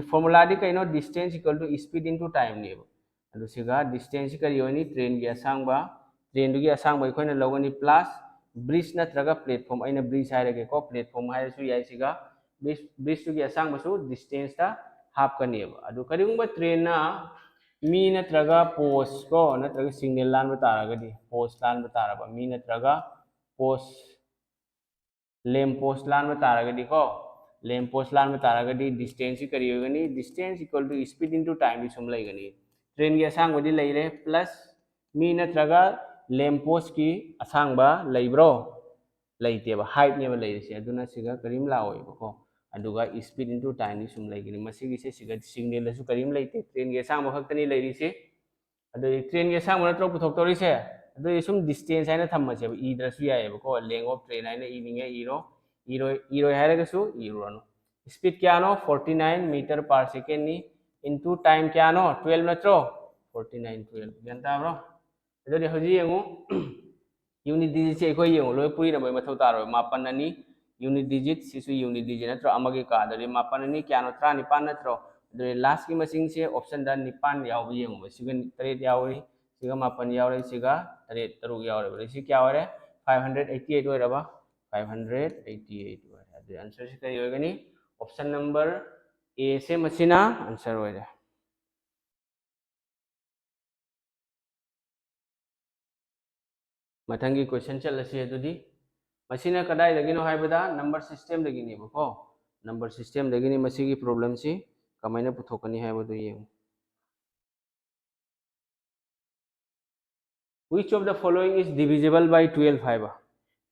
Formula ꯗꯤ ꯀꯩꯅꯣ? Distance equal to speed into time ꯅꯦꯕ꯫ ꯑꯗꯨ ꯁꯤꯒ distance ꯁꯤ ꯀꯔꯤ ꯑꯣꯏꯅꯤ? Train ꯒꯤ ꯑꯁꯥꯡꯕ, train ꯗꯨꯒꯤ ꯑꯁꯥꯡꯕ ꯑꯩꯈꯣꯏꯅ ꯂꯧꯒꯅꯤ, plus bridge ꯅꯠꯇ꯭ꯔꯒ platform, ꯑꯩꯅ bridge ꯍꯥꯏꯔꯒꯦꯀꯣ, platform ꯍꯥꯏꯔꯁꯨ ꯌꯥꯏ꯫ ꯁꯤꯒ bridge, bridge ꯇꯨꯒꯤ ꯑꯁꯥꯡꯕꯁꯨ distance ꯇ ꯍꯥꯞꯀꯅꯦꯕ꯫ ꯑꯗꯨ ꯀꯔꯤꯒꯨꯝꯕ train ꯅ ꯃꯤ ꯅꯠꯇ꯭ꯔꯒ post ꯀꯣ, ꯅꯠꯇ꯭ꯔꯒ signal ꯂꯥꯟꯕ ꯇꯥꯔꯒꯗꯤ, post ꯂꯥꯟꯕ ꯇꯥꯔꯕ, ꯃꯤ ꯅꯠꯇ꯭ꯔꯒ post, lamp post ꯂꯥꯟꯕ ꯇꯥꯔꯒꯗꯤꯀꯣ, lamp post ꯂꯥꯟꯕ ꯇꯥꯔꯒꯗꯤ distance ꯁꯤ ꯀꯔꯤ ꯑꯣꯏꯒꯅꯤ? Distance equal to speed into time ꯗꯤ ꯁꯨꯝ ꯂꯩꯒꯅꯤ꯫ Train ꯒꯤ ꯑꯁꯥꯡꯕꯗꯤ ꯂꯩꯔꯦ, plus ꯃꯤ ꯅꯠꯇ꯭ꯔꯒ lamp post ꯀꯤ ꯑꯁꯥꯡꯕ ꯂꯩꯕ꯭ꯔꯣ? ꯂꯩꯇꯦꯕ, height ꯅꯦꯕ ꯂꯩꯔꯤꯁꯦ꯫ ꯑꯗꯨꯅ ꯁꯤꯒ ꯀꯔꯤꯝ ꯂꯥꯛꯑꯣꯏꯕꯀꯣ꯫ ꯑꯗꯨꯒ speed into time ꯗꯤ ꯁꯨꯝ ꯂꯩꯒꯅꯤ꯫ ꯃꯁꯤꯒꯤꯁꯦ ꯁꯤꯒ signal ꯗꯁꯨ ꯀꯔꯤꯝ ꯂꯩꯇꯦ, train ꯒꯤ ꯑꯁꯥꯡꯕ ꯈꯛꯇꯅꯤ ꯂꯩꯔꯤꯁꯦ꯫ ꯑꯗꯨꯗꯤ train ꯒꯤ ꯑꯁꯥꯡꯕ ꯅꯠꯇ꯭ꯔꯣ ꯄꯨꯊꯣꯛꯇꯧꯔꯤꯁꯦ? ꯑꯗꯨꯗꯤ ꯁꯨꯝ distance ꯍꯥꯏꯅ ꯊꯝꯃꯁꯦꯕ, ꯏꯗ꯭ꯔꯁꯨ ꯌꯥꯏꯑꯕꯀꯣ꯫ Length of train ꯍꯥꯏꯅ ꯏꯅꯤꯡꯉꯦ ꯏꯔꯣ, ꯏꯔꯣꯏ, ꯏꯔꯣꯏ ꯍꯥꯏꯔꯒꯁꯨ ꯏꯔꯨꯔꯅꯨ꯫ Speed ꯀꯌꯥꯅꯣ? Forty nine meter per second ꯅꯤ꯫ Into time ꯀꯌꯥꯅꯣ? Twelve ꯅꯠꯇ꯭ꯔꯣ? Forty nine, twelve꯫ ꯒ꯭ꯌꯥꯟ ꯇꯥꯕ꯭ꯔꯣ? ꯑꯗꯨꯗꯤ ꯍꯧꯖꯤꯛ ꯌꯦꯡꯉꯨ, unit digit ꯁꯦ ꯑꯩꯈꯣꯏ ꯌꯦꯡꯉꯨ, ꯂꯣꯏ ꯄꯨꯔꯤꯅꯕꯩ ꯃꯊꯧ ꯇꯥꯔꯣꯏ꯫ ꯃꯥꯄꯟ ꯑꯅꯤ, unit digit ꯁꯤꯁꯨ unit digit ꯅꯠꯇ꯭ꯔꯣ? ꯑꯃꯒꯤ ꯀꯥꯗꯗꯤ ꯃꯥꯄꯟ ꯑꯅꯤ ꯀꯌꯥꯅꯣ? ꯇꯔꯥꯅꯤꯄꯥꯟ ꯅꯠꯇ꯭ꯔꯣ? ꯑꯗꯨꯗꯤ last ꯀꯤ ꯃꯁꯤꯡꯁꯦ option ꯗ ꯅꯤꯄꯥꯟ ꯌꯥꯎꯕ ꯌꯦꯡꯉꯨꯕ꯫ ꯁꯤꯒ ꯇꯔꯦꯠ ꯌꯥꯎꯔꯤ, ꯁꯤꯒ ꯃꯥꯄꯟ ꯌꯥꯎꯔꯤ, ꯁꯤꯒ ꯇꯔꯦꯠ, ꯇꯔꯨꯛ ꯌꯥꯎꯔꯦꯕ꯫ ꯑꯗꯩ ꯁꯤ ꯀꯌꯥ ꯑꯣꯏꯔꯦ? Five hundred eighty eight ꯑꯣꯏꯔꯕ? Five hundred eighty eight ꯑꯣꯏꯔꯦ꯫ ꯑꯗꯨꯗꯤ answer ꯁꯤ ꯀꯔꯤ ꯑꯣꯏꯒꯅꯤ? Option number A ꯁꯦ ꯃꯁꯤꯅ answer ꯑꯣꯏꯔꯦ꯫ ꯃꯊꯪꯒꯤ question ꯆꯠꯂꯁꯤ꯫ ꯑꯗꯨꯗꯤ ꯃꯁꯤꯅ ꯀꯗꯥꯏꯗꯒꯤꯅꯣ ꯍꯥꯏꯕꯗ number system ꯗꯒꯤꯅꯦꯕꯀꯣ꯫ Number system ꯗꯒꯤꯅꯤ꯫ ꯃꯁꯤꯒꯤ problem ꯁꯤ ꯀꯃꯥꯏꯅ ꯄꯨꯊꯣꯛꯀꯅꯤ ꯍꯥꯏꯕꯗꯨ ꯌꯦꯡꯉꯨ꯫ Which of the following is divisible by twelve ꯍꯥꯏꯕ꯫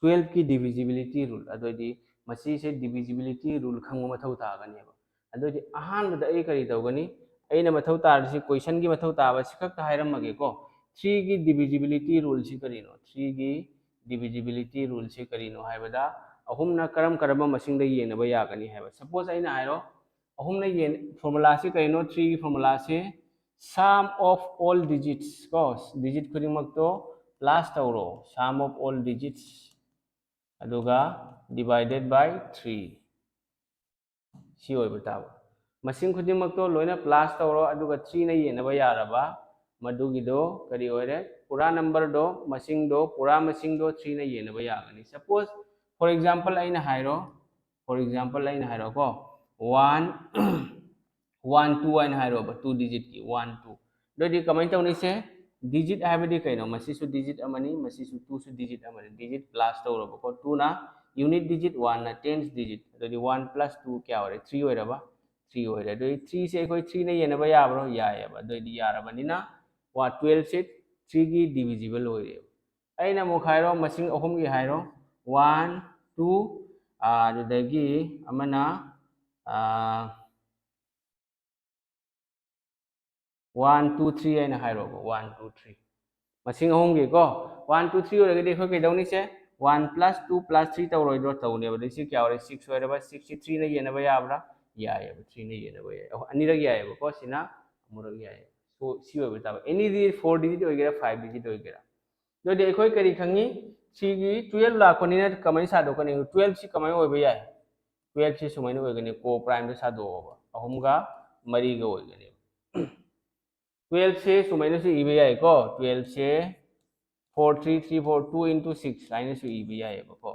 Twelve ꯀꯤ divisibility rule꯫ ꯑꯗꯨꯑꯣꯏꯗꯤ ꯃꯁꯤꯁꯦ divisibility rule ꯈꯪꯕ ꯃꯊꯧ ꯇꯥꯒꯅꯦꯕ꯫ ꯑꯗꯨꯑꯣꯏꯗꯤ ꯑꯍꯥꯟꯕꯗ ꯑꯩ ꯀꯔꯤ ꯇꯧꯒꯅꯤ? ꯑꯩꯅ ꯃꯊꯧ ꯇꯥꯔꯤꯁꯤ, question ꯒꯤ ꯃꯊꯧ ꯇꯥꯕ ꯁꯤ ꯈꯛꯇ ꯍꯥꯏꯔꯝꯃꯒꯦꯀꯣ꯫ Three ꯒꯤ divisibility rule ꯁꯤ ꯀꯔꯤꯅꯣ? Three ꯒꯤ divisibility rule ꯁꯤ ꯀꯔꯤꯅꯣ ꯍꯥꯏꯕꯗ, ꯑꯍꯨꯝꯅ ꯀꯔꯝ ꯀꯔꯝꯕ ꯃꯁꯤꯡꯗ ꯌꯦꯟꯅꯕ ꯌꯥꯒꯅꯤ ꯍꯥꯏꯕ꯫ Suppose ꯑꯩꯅ ꯍꯥꯏꯔꯣ, ꯑꯍꯨꯝꯅ ꯌꯦꯟ, formula ꯁꯤ ꯀꯔꯤꯅꯣ? Three ꯒꯤ formula ꯁꯤ sum of all digits ꯀꯣ, digit ꯈꯨꯗꯤꯡꯃꯛꯇꯣ plus ꯇꯧꯔꯣ, sum of all digits, ꯑꯗꯨꯒ divided by three꯫ ꯁꯤ ꯑꯣꯏꯕ ꯇꯥꯕ꯫ ꯃꯁꯤꯡ ꯈꯨꯗꯤꯡꯃꯛꯇꯣ ꯂꯣꯏꯅ plus ꯇꯧꯔꯣ, ꯑꯗꯨꯒ three ꯅ ꯌꯦꯟꯅꯕ ꯌꯥꯔꯕ, ꯃꯗꯨꯒꯤꯗꯣ ꯀꯔꯤ ꯑꯣꯏꯔꯦ? ꯄꯨꯔꯥ number ꯗꯣ, ꯃꯁꯤꯡꯗꯣ, ꯄꯨꯔꯥ ꯃꯁꯤꯡꯗꯣ three ꯅ ꯌꯦꯟꯅꯕ ꯌꯥꯒꯅꯤ꯫ Suppose, for example, ꯑꯩꯅ ꯍꯥꯏꯔꯣ, for example, ꯑꯩꯅ ꯍꯥꯏꯔꯣꯀꯣ, one, one, two ꯍꯥꯏꯅ ꯍꯥꯏꯔꯣꯕ, two digit ꯀꯤ, one, two꯫ ꯑꯗꯨꯗꯤ ꯀꯃꯥꯏꯅ ꯇꯧꯅꯤꯁꯦ? Digit ꯍꯥꯏꯕꯗꯤ ꯀꯩꯅꯣ? ꯃꯁꯤꯁꯨ digit ꯑꯃꯅꯤ, ꯃꯁꯤꯁꯨ two ꯁꯨ digit ꯑꯃꯅꯤ, digit plus ꯇꯧꯔꯕꯀꯣ꯫ Two ꯅ unit digit, one ꯅ tens digit꯫ ꯑꯗꯨꯗꯤ one plus two ꯀꯌꯥ ꯑꯣꯏꯔꯦ? Three ꯑꯣꯏꯔꯕ? Three ꯑꯣꯏꯔꯦ꯫ ꯑꯗꯨꯗꯤ three ꯁꯦ ꯑꯩꯈꯣꯏ three ꯅ ꯌꯦꯟꯅꯕ ꯌꯥꯕ꯭ꯔꯣ? ꯌꯥꯏꯑꯕ꯫ ꯑꯗꯨꯑꯣꯏꯗꯤ ꯌꯥꯔꯕꯅꯤꯅ, ꯋꯥ, twelve ꯁꯦ ꯊ꯭ꯔꯤꯒꯤ ꯗꯤꯚꯤꯖꯤꯕꯜ ꯑꯣꯏꯔꯦꯕ꯫ ꯑꯩꯅ ꯑꯃꯨꯛ ꯍꯥꯏꯔꯣ, ꯃꯁꯤꯡ ꯑꯍꯨꯝꯒꯤ ꯍꯥꯏꯔꯣ, ꯋꯥꯟ, ꯇꯨ, ꯑꯗꯨꯗꯒꯤ ꯑꯃꯅ ꯋꯥꯟ, ꯇꯨ, ꯊ꯭ꯔꯤ ꯍꯥꯏꯅ ꯍꯥꯏꯔꯣꯕ, ꯋꯥꯟ, ꯇꯨ, ꯊ꯭ꯔꯤ꯫ ꯃꯁꯤꯡ ꯑꯍꯨꯝꯒꯤꯀꯣ, ꯋꯥꯟ, ꯇꯨ, ꯊ꯭ꯔꯤ ꯑꯣꯏꯔꯒꯗꯤ ꯑꯩꯈꯣꯏ ꯀꯩꯗꯧꯅꯤ ꯁꯦ? One plus two plus three ꯇꯧꯔꯣꯏꯗ꯭ꯔꯣ? ꯇꯧꯅꯦꯕ꯫ ꯑꯗꯩ ꯁꯤ ꯀꯌꯥ ꯑꯣꯏꯔꯦ? ꯁꯤꯛꯁ ꯑꯣꯏꯔꯕ꯫ ꯁꯤꯛꯁꯁꯤ ꯊ꯭ꯔꯤꯅ ꯌꯦꯟꯅꯕ ꯌꯥꯕ꯭ꯔꯥ? ꯌꯥꯏꯑꯕ, ꯊ꯭ꯔꯤꯅ ꯌꯦꯟꯅꯕ ꯌꯥꯏ꯫ ꯑꯍꯨꯝ, ꯑꯅꯤꯔꯛ ꯌꯥꯏꯑꯕꯀꯣ, ꯁꯤꯅ ꯑꯃꯨꯔꯛ ꯌꯥꯏꯑꯕ꯫ ꯁꯣ ꯁꯤ ꯑꯣꯏꯕ ꯇꯥꯕ꯫ ꯑꯦꯅꯤꯗꯤ ꯐꯣꯔ ꯗꯤꯖꯤꯠ ꯑꯣꯏꯒꯦꯔꯥ, ꯐꯥꯏꯚ ꯗꯤꯖꯤꯠ ꯑꯣꯏꯒꯦꯔꯥ꯫ ꯑꯗꯨꯗꯤ ꯑꯩꯈꯣꯏ ꯀꯔꯤ ꯈꯪꯉꯤ? ꯁꯤꯒꯤ ꯇꯨꯌꯦꯜꯞ ꯂꯥꯛꯄꯅꯤꯅ ꯀꯃꯥꯏꯅ ꯁꯥꯗꯣꯛꯀꯅꯤ? ꯇꯨꯌꯦꯜꯞꯁꯤ ꯀꯃꯥꯏꯅ ꯑꯣꯏꯕ ꯌꯥꯏ? ꯇꯨꯌꯦꯜꯞꯁꯤ ꯁꯨꯃꯥꯏꯅ ꯑꯣꯏꯒꯅꯤ, ꯀꯣ ꯄ꯭ꯔꯥꯏꯝꯗ ꯁꯥꯗꯣꯛꯑꯣꯕ, ꯑꯍꯨꯝꯒ ꯃꯔꯤꯒ ꯑꯣꯏꯒꯅꯦꯕ꯫ ꯇꯨꯌꯦꯜꯞꯁꯦ ꯁꯨꯃꯥꯏꯅꯁꯨ ꯏꯕ ꯌꯥꯏꯀꯣ, ꯇꯨꯌꯦꯜꯞꯁꯦ four three three four, two into six ꯍꯥꯏꯅꯁꯨ ꯏꯕ ꯌꯥꯏꯑꯕꯀꯣ꯫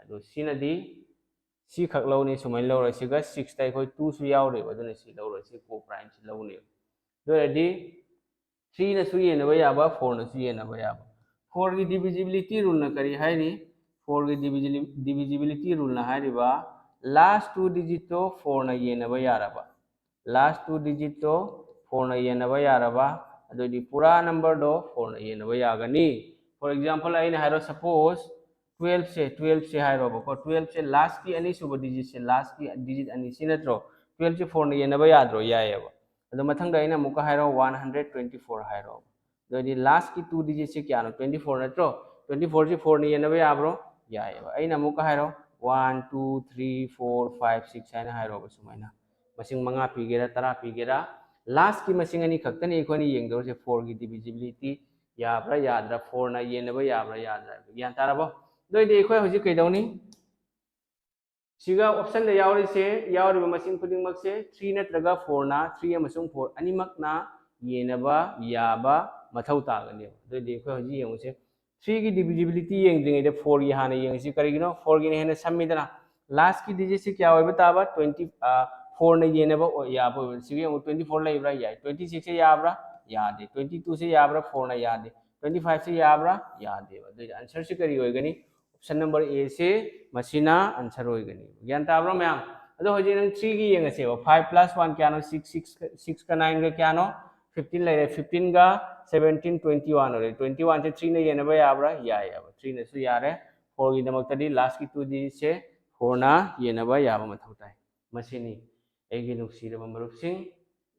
ꯑꯗꯣ ꯁꯤꯅꯗꯤ ꯁꯤ ꯈꯛ ꯂꯧꯅꯤ, ꯁꯨꯃꯥꯏꯅ ꯂꯧꯔ ꯁꯤꯒ ꯁꯤꯛꯁꯇ ꯑꯩꯈꯣꯏ ꯇꯨꯁꯨ ꯌꯥꯎꯔꯦꯕ, ꯑꯗꯨꯅ ꯁꯤ ꯂꯧꯔ ꯁꯤ ꯀꯣ ꯄ꯭ꯔꯥꯏꯝꯁꯤ ꯂꯧꯅꯦꯕ꯫ ꯑꯗꯨ ꯑꯣꯏꯔꯗꯤ ꯊ꯭ꯔꯤꯅꯁꯨ ꯌꯦꯟꯅꯕ ꯌꯥꯕ, ꯐꯣꯔꯅꯁꯨ ꯌꯦꯟꯅꯕ ꯌꯥꯕ꯫ ꯐꯣꯔꯒꯤ ꯗꯤꯚꯤꯖꯤꯕꯤꯂꯤꯇꯤ ꯔꯨꯜꯅ ꯀꯔꯤ ꯍꯥꯏꯔꯤ? ꯐꯣꯔꯒꯤ ꯗꯤꯚꯤꯖꯤꯕꯤꯂꯤꯇꯤ ꯔꯨꯜꯅ ꯍꯥꯏꯔꯤꯕ ꯂꯥꯁ ꯇꯨ ꯗꯤꯖꯤꯠꯇꯣ ꯐꯣꯔꯅ ꯌꯦꯟꯅꯕ ꯌꯥꯔꯕ, ꯂꯥꯁ ꯇꯨ ꯗꯤꯖꯤꯠꯇꯣ ꯐꯣꯔꯅ ꯌꯦꯟꯅꯕ ꯌꯥꯔꯕ, ꯑꯗꯨꯑꯣꯏꯗꯤ ꯄꯨꯔꯥ ꯅꯝꯕꯔꯗꯣ ꯐꯣꯔꯅ ꯌꯦꯟꯅꯕ ꯌꯥꯒꯅꯤ꯫ For example, ꯑꯩꯅ ꯍꯥꯏꯔꯣ, ꯁꯄꯣꯁ ꯇꯨꯌꯦꯜꯞꯁꯦ, ꯇꯨꯌꯦꯜꯞꯁꯦ ꯍꯥꯏꯔꯣꯕꯀꯣ, ꯇꯨꯌꯦꯜꯞꯁꯦ ꯂꯥꯁꯀꯤ ꯑꯅꯤꯁꯨꯕ ꯗꯤꯖꯤꯠꯁꯦ, ꯂꯥꯁꯀꯤ ꯗꯤꯖꯤꯠ ꯑꯅꯤ ꯁꯤ ꯅꯠꯇ꯭ꯔꯣ? ꯇꯨꯌꯦꯜꯞꯁꯦ ꯐꯣꯔꯅ ꯌꯦꯟꯅꯕ ꯌꯥꯗ꯭ꯔꯣ? ꯌꯥꯏꯑꯕ꯫ ꯑꯗꯣ ꯃꯊꯪꯗ ꯑꯩꯅ ꯑꯃꯨꯛꯀ ꯍꯥꯏꯔꯣ, ꯋꯥꯟ ꯍꯟꯗ꯭ꯔꯦꯠ ꯇ꯭ꯋꯦꯟꯇꯤ ꯐꯣꯔ ꯍꯥꯏꯔꯣ꯫ ꯑꯗꯨꯑꯣꯏꯗꯤ ꯂꯥꯁꯀꯤ ꯇꯨ ꯗꯤꯖꯤꯠꯁꯦ ꯀꯌꯥꯅꯣ? ꯇ꯭ꯋꯦꯟꯇꯤ ꯐꯣꯔ ꯅꯠꯇ꯭ꯔꯣ? ꯇ꯭ꯋꯦꯟꯇꯤ ꯐꯣꯔꯁꯤ ꯐꯣꯔꯅ ꯌꯦꯟꯅꯕ ꯌꯥꯕ꯭ꯔꯣ? ꯌꯥꯏꯑꯕ꯫ ꯑꯩꯅ ꯑꯃꯨꯛꯀ ꯍꯥꯏꯔꯣ, one, two, three, four, five, six ꯍꯥꯏꯅ ꯍꯥꯏꯔꯣꯕ ꯁꯨꯃꯥꯏꯅ꯫ ꯃꯁꯤꯡ ꯃꯉꯥ ꯄꯤꯒꯦꯔꯥ, ꯇꯔꯥ ꯄꯤꯒꯦꯔꯥ, ꯂꯥꯁꯀꯤ ꯃꯁꯤꯡ ꯑꯅꯤ ꯈꯛꯇꯅꯤ ꯑꯩꯈꯣꯏꯅ ꯌꯦꯡꯗꯧꯔꯤꯁꯦ, ꯐꯣꯔꯒꯤ ꯗꯤꯚꯤꯖꯤꯕꯤꯂꯤꯇꯤ ꯌꯥꯕ꯭ꯔꯥ ꯌꯥꯗ꯭ꯔꯥ, ꯐꯣꯔꯅ ꯌꯦꯟꯅꯕ ꯌꯥꯕ꯭ꯔꯥ ꯌꯥꯗ꯭ꯔꯥ ꯍꯥꯏꯕ꯫ ꯒ꯭ꯌꯥꯟ ꯇꯥꯔꯕꯣ? ꯑꯗꯨꯑꯣꯏꯗꯤ ꯑꯩꯈꯣꯏ ꯍꯧꯖꯤꯛ ꯀꯩꯗꯧꯅꯤ? ꯁꯤꯒ ꯑꯣꯞꯁꯟꯗ ꯌꯥꯎꯔꯤꯁꯦ, ꯌꯥꯎꯔꯤꯕ ꯃꯁꯤꯡ ꯈꯨꯗꯤꯡꯃꯛꯁꯦ ꯊ꯭ꯔꯤ ꯅꯠꯇ꯭ꯔꯒ ꯐꯣꯔꯅ, ꯊ꯭ꯔꯤ ꯑꯃꯁꯨꯡ ꯐꯣꯔ ꯑꯅꯤꯃꯛꯅ ꯌꯦꯟꯅꯕ ꯌꯥꯕ ꯃꯊꯧ ꯇꯥꯒꯅꯦꯕ꯫ ꯑꯗꯨꯑꯣꯏꯗꯤ ꯑꯩꯈꯣꯏ ꯍꯧꯖꯤꯛ ꯌꯦꯡꯉꯨꯁꯦ, ꯊ꯭ꯔꯤꯒꯤ ꯗꯤꯚꯤꯖꯤꯕꯤꯂꯤꯇꯤ ꯌꯦꯡꯗ꯭ꯔꯤꯉꯩꯗ ꯐꯣꯔꯒꯤ ꯍꯥꯟꯅ ꯌꯦꯡꯉꯁꯤ꯫ ꯀꯔꯤꯒꯤꯅꯣ? ꯐꯣꯔꯒꯤꯅ ꯍꯦꯟꯅ ꯁꯝꯃꯤꯗꯅ꯫ ꯂꯥꯁꯀꯤ ꯗꯤꯖꯤꯠꯁꯤ ꯀꯌꯥ ꯑꯣꯏꯕ ꯇꯥꯕ? ꯇ꯭ꯋꯦꯟꯇꯤ, ꯐꯣꯔꯅ ꯌꯦꯟꯅꯕ ꯑꯣꯏ-, ꯌꯥꯕ ꯑꯣꯏꯕ꯫ ꯁꯤꯒ ꯌꯦꯡꯉꯨ, ꯇ꯭ꯋꯦꯟꯇꯤ ꯐꯣꯔ ꯂꯩꯕ꯭ꯔꯥ? ꯌꯥꯏ꯫ ꯇ꯭ꯋꯦꯟꯇꯤ ꯁꯤꯛꯁꯁꯦ ꯌꯥꯕ꯭ꯔꯥ? ꯌꯥꯗꯦ꯫ ꯇ꯭ꯋꯦꯟꯇꯤ ꯇꯨꯁꯦ ꯌꯥꯕ꯭ꯔꯥ? ꯐꯣꯔꯅ ꯌꯥꯗꯦ꯫ ꯇ꯭ꯋꯦꯟꯇꯤ ꯐꯥꯏꯚꯁꯦ ꯌꯥꯕ꯭ꯔꯥ? ꯌꯥꯗꯦꯕ꯫ ꯑꯗꯨꯏꯗꯤ ꯑꯟꯁꯔꯁꯤ ꯀꯔꯤ ꯑꯣꯏꯒꯅꯤ? ꯑꯣꯞꯁꯟ ꯅꯝꯕꯔ ꯑꯦꯁꯦ ꯃꯁꯤꯅ ꯑꯟꯁꯔ ꯑꯣꯏꯒꯅꯤ꯫ ꯒ꯭ꯌꯥꯟ ꯇꯥꯕ꯭ꯔꯣ ꯃꯌꯥꯝ? ꯑꯗꯣ ꯍꯧꯖꯤꯛ ꯅꯪ ꯊ꯭ꯔꯤꯒꯤ ꯌꯦꯡꯉꯁꯦꯕ꯫ ꯐꯥꯏꯚ ꯄ꯭ꯂꯁ ꯋꯥꯟ ꯀꯌꯥꯅꯣ? ꯁꯤꯛꯁ, ꯁꯤꯛꯁ, ꯁꯤꯛꯁꯀ ꯅꯥꯏꯟꯒ ꯀꯌꯥꯅꯣ? ꯐꯤꯐꯇꯤꯟ ꯂꯩꯔꯦ, ꯐꯤꯐꯇꯤꯟꯒ ꯁꯕꯦꯟꯇꯤꯟ, ꯇ꯭ꯋꯦꯟꯇꯤ ꯋꯥꯟ ꯑꯣꯏꯔꯦ꯫ ꯇ꯭ꯋꯦꯟꯇꯤ ꯋꯥꯟꯁꯦ ꯊ꯭ꯔꯤꯅ ꯌꯦꯟꯅꯕ ꯌꯥꯕ꯭ꯔꯥ? ꯌꯥꯏ, ꯌꯥꯕ, ꯊ꯭ꯔꯤꯅꯁꯨ ꯌꯥꯔꯦ꯫ ꯐꯣꯔꯒꯤꯗꯃꯛꯇꯗꯤ ꯂꯥꯁꯀꯤ ꯇꯨ ꯗꯤꯖꯤꯠꯁꯦ ꯐꯣꯔꯅ ꯌꯦꯟꯅꯕ ꯌꯥꯕ ꯃꯊꯧ ꯇꯥꯏ꯫ ꯃꯁꯤꯅꯤ ꯑꯩꯒꯤ ꯅꯨꯡꯁꯤꯔꯕ ꯃꯔꯨꯞꯁꯤꯡ꯫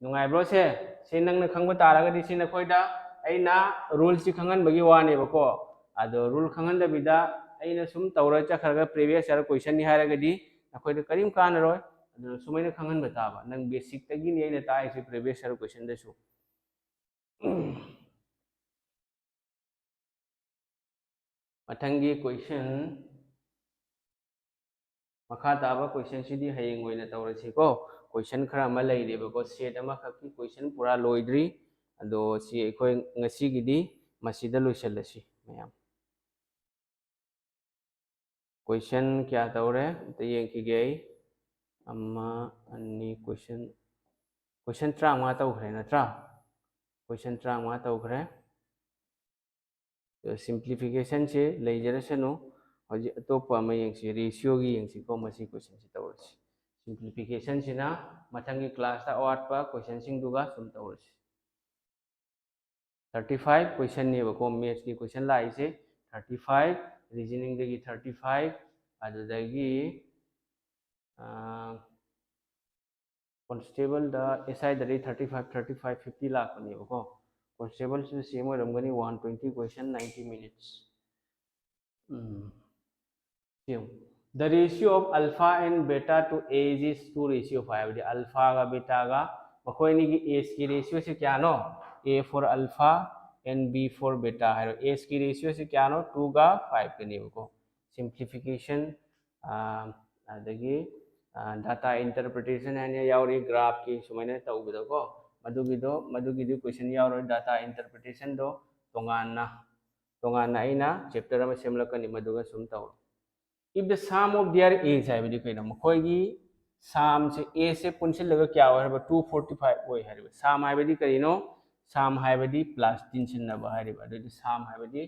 ꯅꯨꯡꯉꯥꯏꯕ꯭ꯔꯣ ꯁꯦ? ꯁꯤ ꯅꯪꯅ ꯈꯪꯕ ꯇꯥꯔꯒꯗꯤ ꯁꯤ ꯅꯈꯣꯏꯗ ꯑꯩꯅ ꯔꯨꯜꯁꯤ ꯈꯪꯍꯟꯕꯒꯤ ꯋꯥꯅꯦꯕꯀꯣ꯫ ꯑꯗꯣ ꯔꯨꯜ ꯈꯪꯍꯟꯗꯕꯤꯗ ꯑꯩꯅ ꯁꯨꯝ ꯇꯧꯔ ꯆꯠꯈ꯭ꯔꯒ previous year questionꯅꯤ ꯍꯥꯏꯔꯒꯗꯤ ꯅꯈꯣꯏꯗ ꯀꯔꯤꯝ ꯀꯥꯟꯅꯔꯣꯏ꯫ ꯑꯗꯨꯅ ꯁꯨꯃꯥꯏꯅ ꯈꯪꯍꯟꯕ ꯇꯥꯕ꯫ ꯅꯪ basicꯇꯒꯤꯅꯤ ꯑꯩꯅ ꯇꯥꯛꯏꯁꯦ previous year questionꯗꯁꯨ꯫ ꯃꯊꯪꯒꯤ question, ꯃꯈꯥ ꯇꯥꯕ questionꯁꯤꯗꯤ ꯍꯌꯦꯡ ꯑꯣꯏꯅ ꯇꯧꯔꯁꯤꯀꯣ꯫ Question ꯈꯔ ꯑꯃ ꯂꯩꯔꯤꯕꯀꯣ, set ꯑꯃꯈꯛꯀꯤ question ꯄꯨꯔꯥ ꯂꯣꯏꯗ꯭ꯔꯤ꯫ ꯑꯗꯣ ꯁꯤ ꯑꯩꯈꯣꯏ ꯉꯁꯤꯒꯤꯗꯤ ꯃꯁꯤꯗ ꯂꯣꯏꯁꯤꯜꯂꯁꯤ ꯃꯌꯥꯝ꯫ Question ꯀꯌꯥ ꯇꯧꯔꯦ ꯑꯝꯇ ꯌꯦꯡꯈꯤꯒꯦ ꯑꯩ꯫ ꯑꯃ, ꯑꯅꯤ, question, question ꯇꯔꯥꯃꯉꯥ ꯇꯧꯈ꯭ꯔꯦ ꯅꯠꯇ꯭ꯔꯥ? Question ꯇꯔꯥꯃꯉꯥ ꯇꯧꯈ꯭ꯔꯦ꯫ ꯑꯗꯣ simplificationꯁꯦ ꯂꯩꯖꯔꯁꯅꯨ꯫ ꯍꯧꯖꯤꯛ ꯑꯇꯣꯞꯄ ꯑꯃ ꯌꯦꯡꯁꯤ, ratioꯒꯤ ꯌꯦꯡꯁꯤꯀꯣ꯫ ꯃꯁꯤ questionꯁꯤ ꯇꯧꯔꯁꯤ꯫ Simplificationꯁꯤꯅ ꯃꯊꯪꯒꯤ classꯇ ꯑꯋꯥꯠꯄ questionꯁꯤꯡꯗꯨꯒ ꯁꯨꯝ ꯇꯧꯔꯁꯤ꯫ Thirty five questionꯅꯦꯕꯀꯣ, mathsꯀꯤ question ꯂꯥꯛꯏꯁꯦ thirty five, reasoningꯗꯒꯤ thirty five, ꯑꯗꯨꯗꯒꯤ, ꯑꯥ, constableꯗ, SIꯗꯗꯤ thirty five, thirty five, fifty ꯂꯥꯛꯄꯅꯦꯕꯀꯣ꯫ Constableꯁꯨ same ꯑꯣꯏꯔꯝꯒꯅꯤ, one twenty question, ninety minutes꯫ ꯎꯝ꯫ ꯁꯤ ꯌꯦꯡꯉꯨ꯫ The ratio of alpha and beta to age is two ratio five ꯍꯥꯏꯕꯗꯤ alphaꯒ betaꯒ ꯃꯈꯣꯏ ꯑꯅꯤꯒꯤ ageꯀꯤ ratioꯁꯤ ꯀꯌꯥꯅꯣ? A for alpha and B for beta ꯍꯥꯏꯔꯣ꯫ Ageꯀꯤ ratioꯁꯤ ꯀꯌꯥꯅꯣ? Twoꯒ fiveꯀꯅꯦꯕꯀꯣ꯫ Simplification, ꯑꯥ, ꯑꯗꯒꯤ, ꯑꯥ, data interpretation ꯍꯥꯏꯅ ꯌꯥꯎꯔꯤ, graphꯀꯤ ꯁꯨꯃꯥꯏꯅ ꯇꯧꯕꯗꯀꯣ꯫ ꯃꯗꯨꯒꯤꯗꯣ, ꯃꯗꯨꯒꯤꯗꯤ question ꯌꯥꯎꯔꯣꯏ, data interpretationꯗꯣ ꯇꯣꯉꯥꯟꯅ, ꯇꯣꯉꯥꯟꯅ ꯑꯩꯅ chapter ꯑꯃ ꯁꯦꯝꯂꯛꯀꯅꯤ, ꯃꯗꯨꯒ ꯁꯨꯝ ꯇꯧꯔꯣ꯫ If the sum of their age ꯍꯥꯏꯕꯗꯤ ꯀꯩꯅꯣ? ꯃꯈꯣꯏꯒꯤ sumꯁꯦ, ageꯁꯦ ꯄꯨꯟꯁꯤꯜꯂꯒ ꯀꯌꯥ ꯑꯣꯏ ꯍꯥꯏꯕ? Two forty five ꯑꯣꯏ ꯍꯥꯏꯔꯤꯕ꯫ Sum ꯍꯥꯏꯕꯗꯤ ꯀꯔꯤꯅꯣ? Sum ꯍꯥꯏꯕꯗꯤ plus ꯇꯤꯟꯁꯤꯟꯅꯕ ꯍꯥꯏꯔꯤꯕ꯫ ꯑꯗꯨꯗꯤ sum ꯍꯥꯏꯕꯗꯤ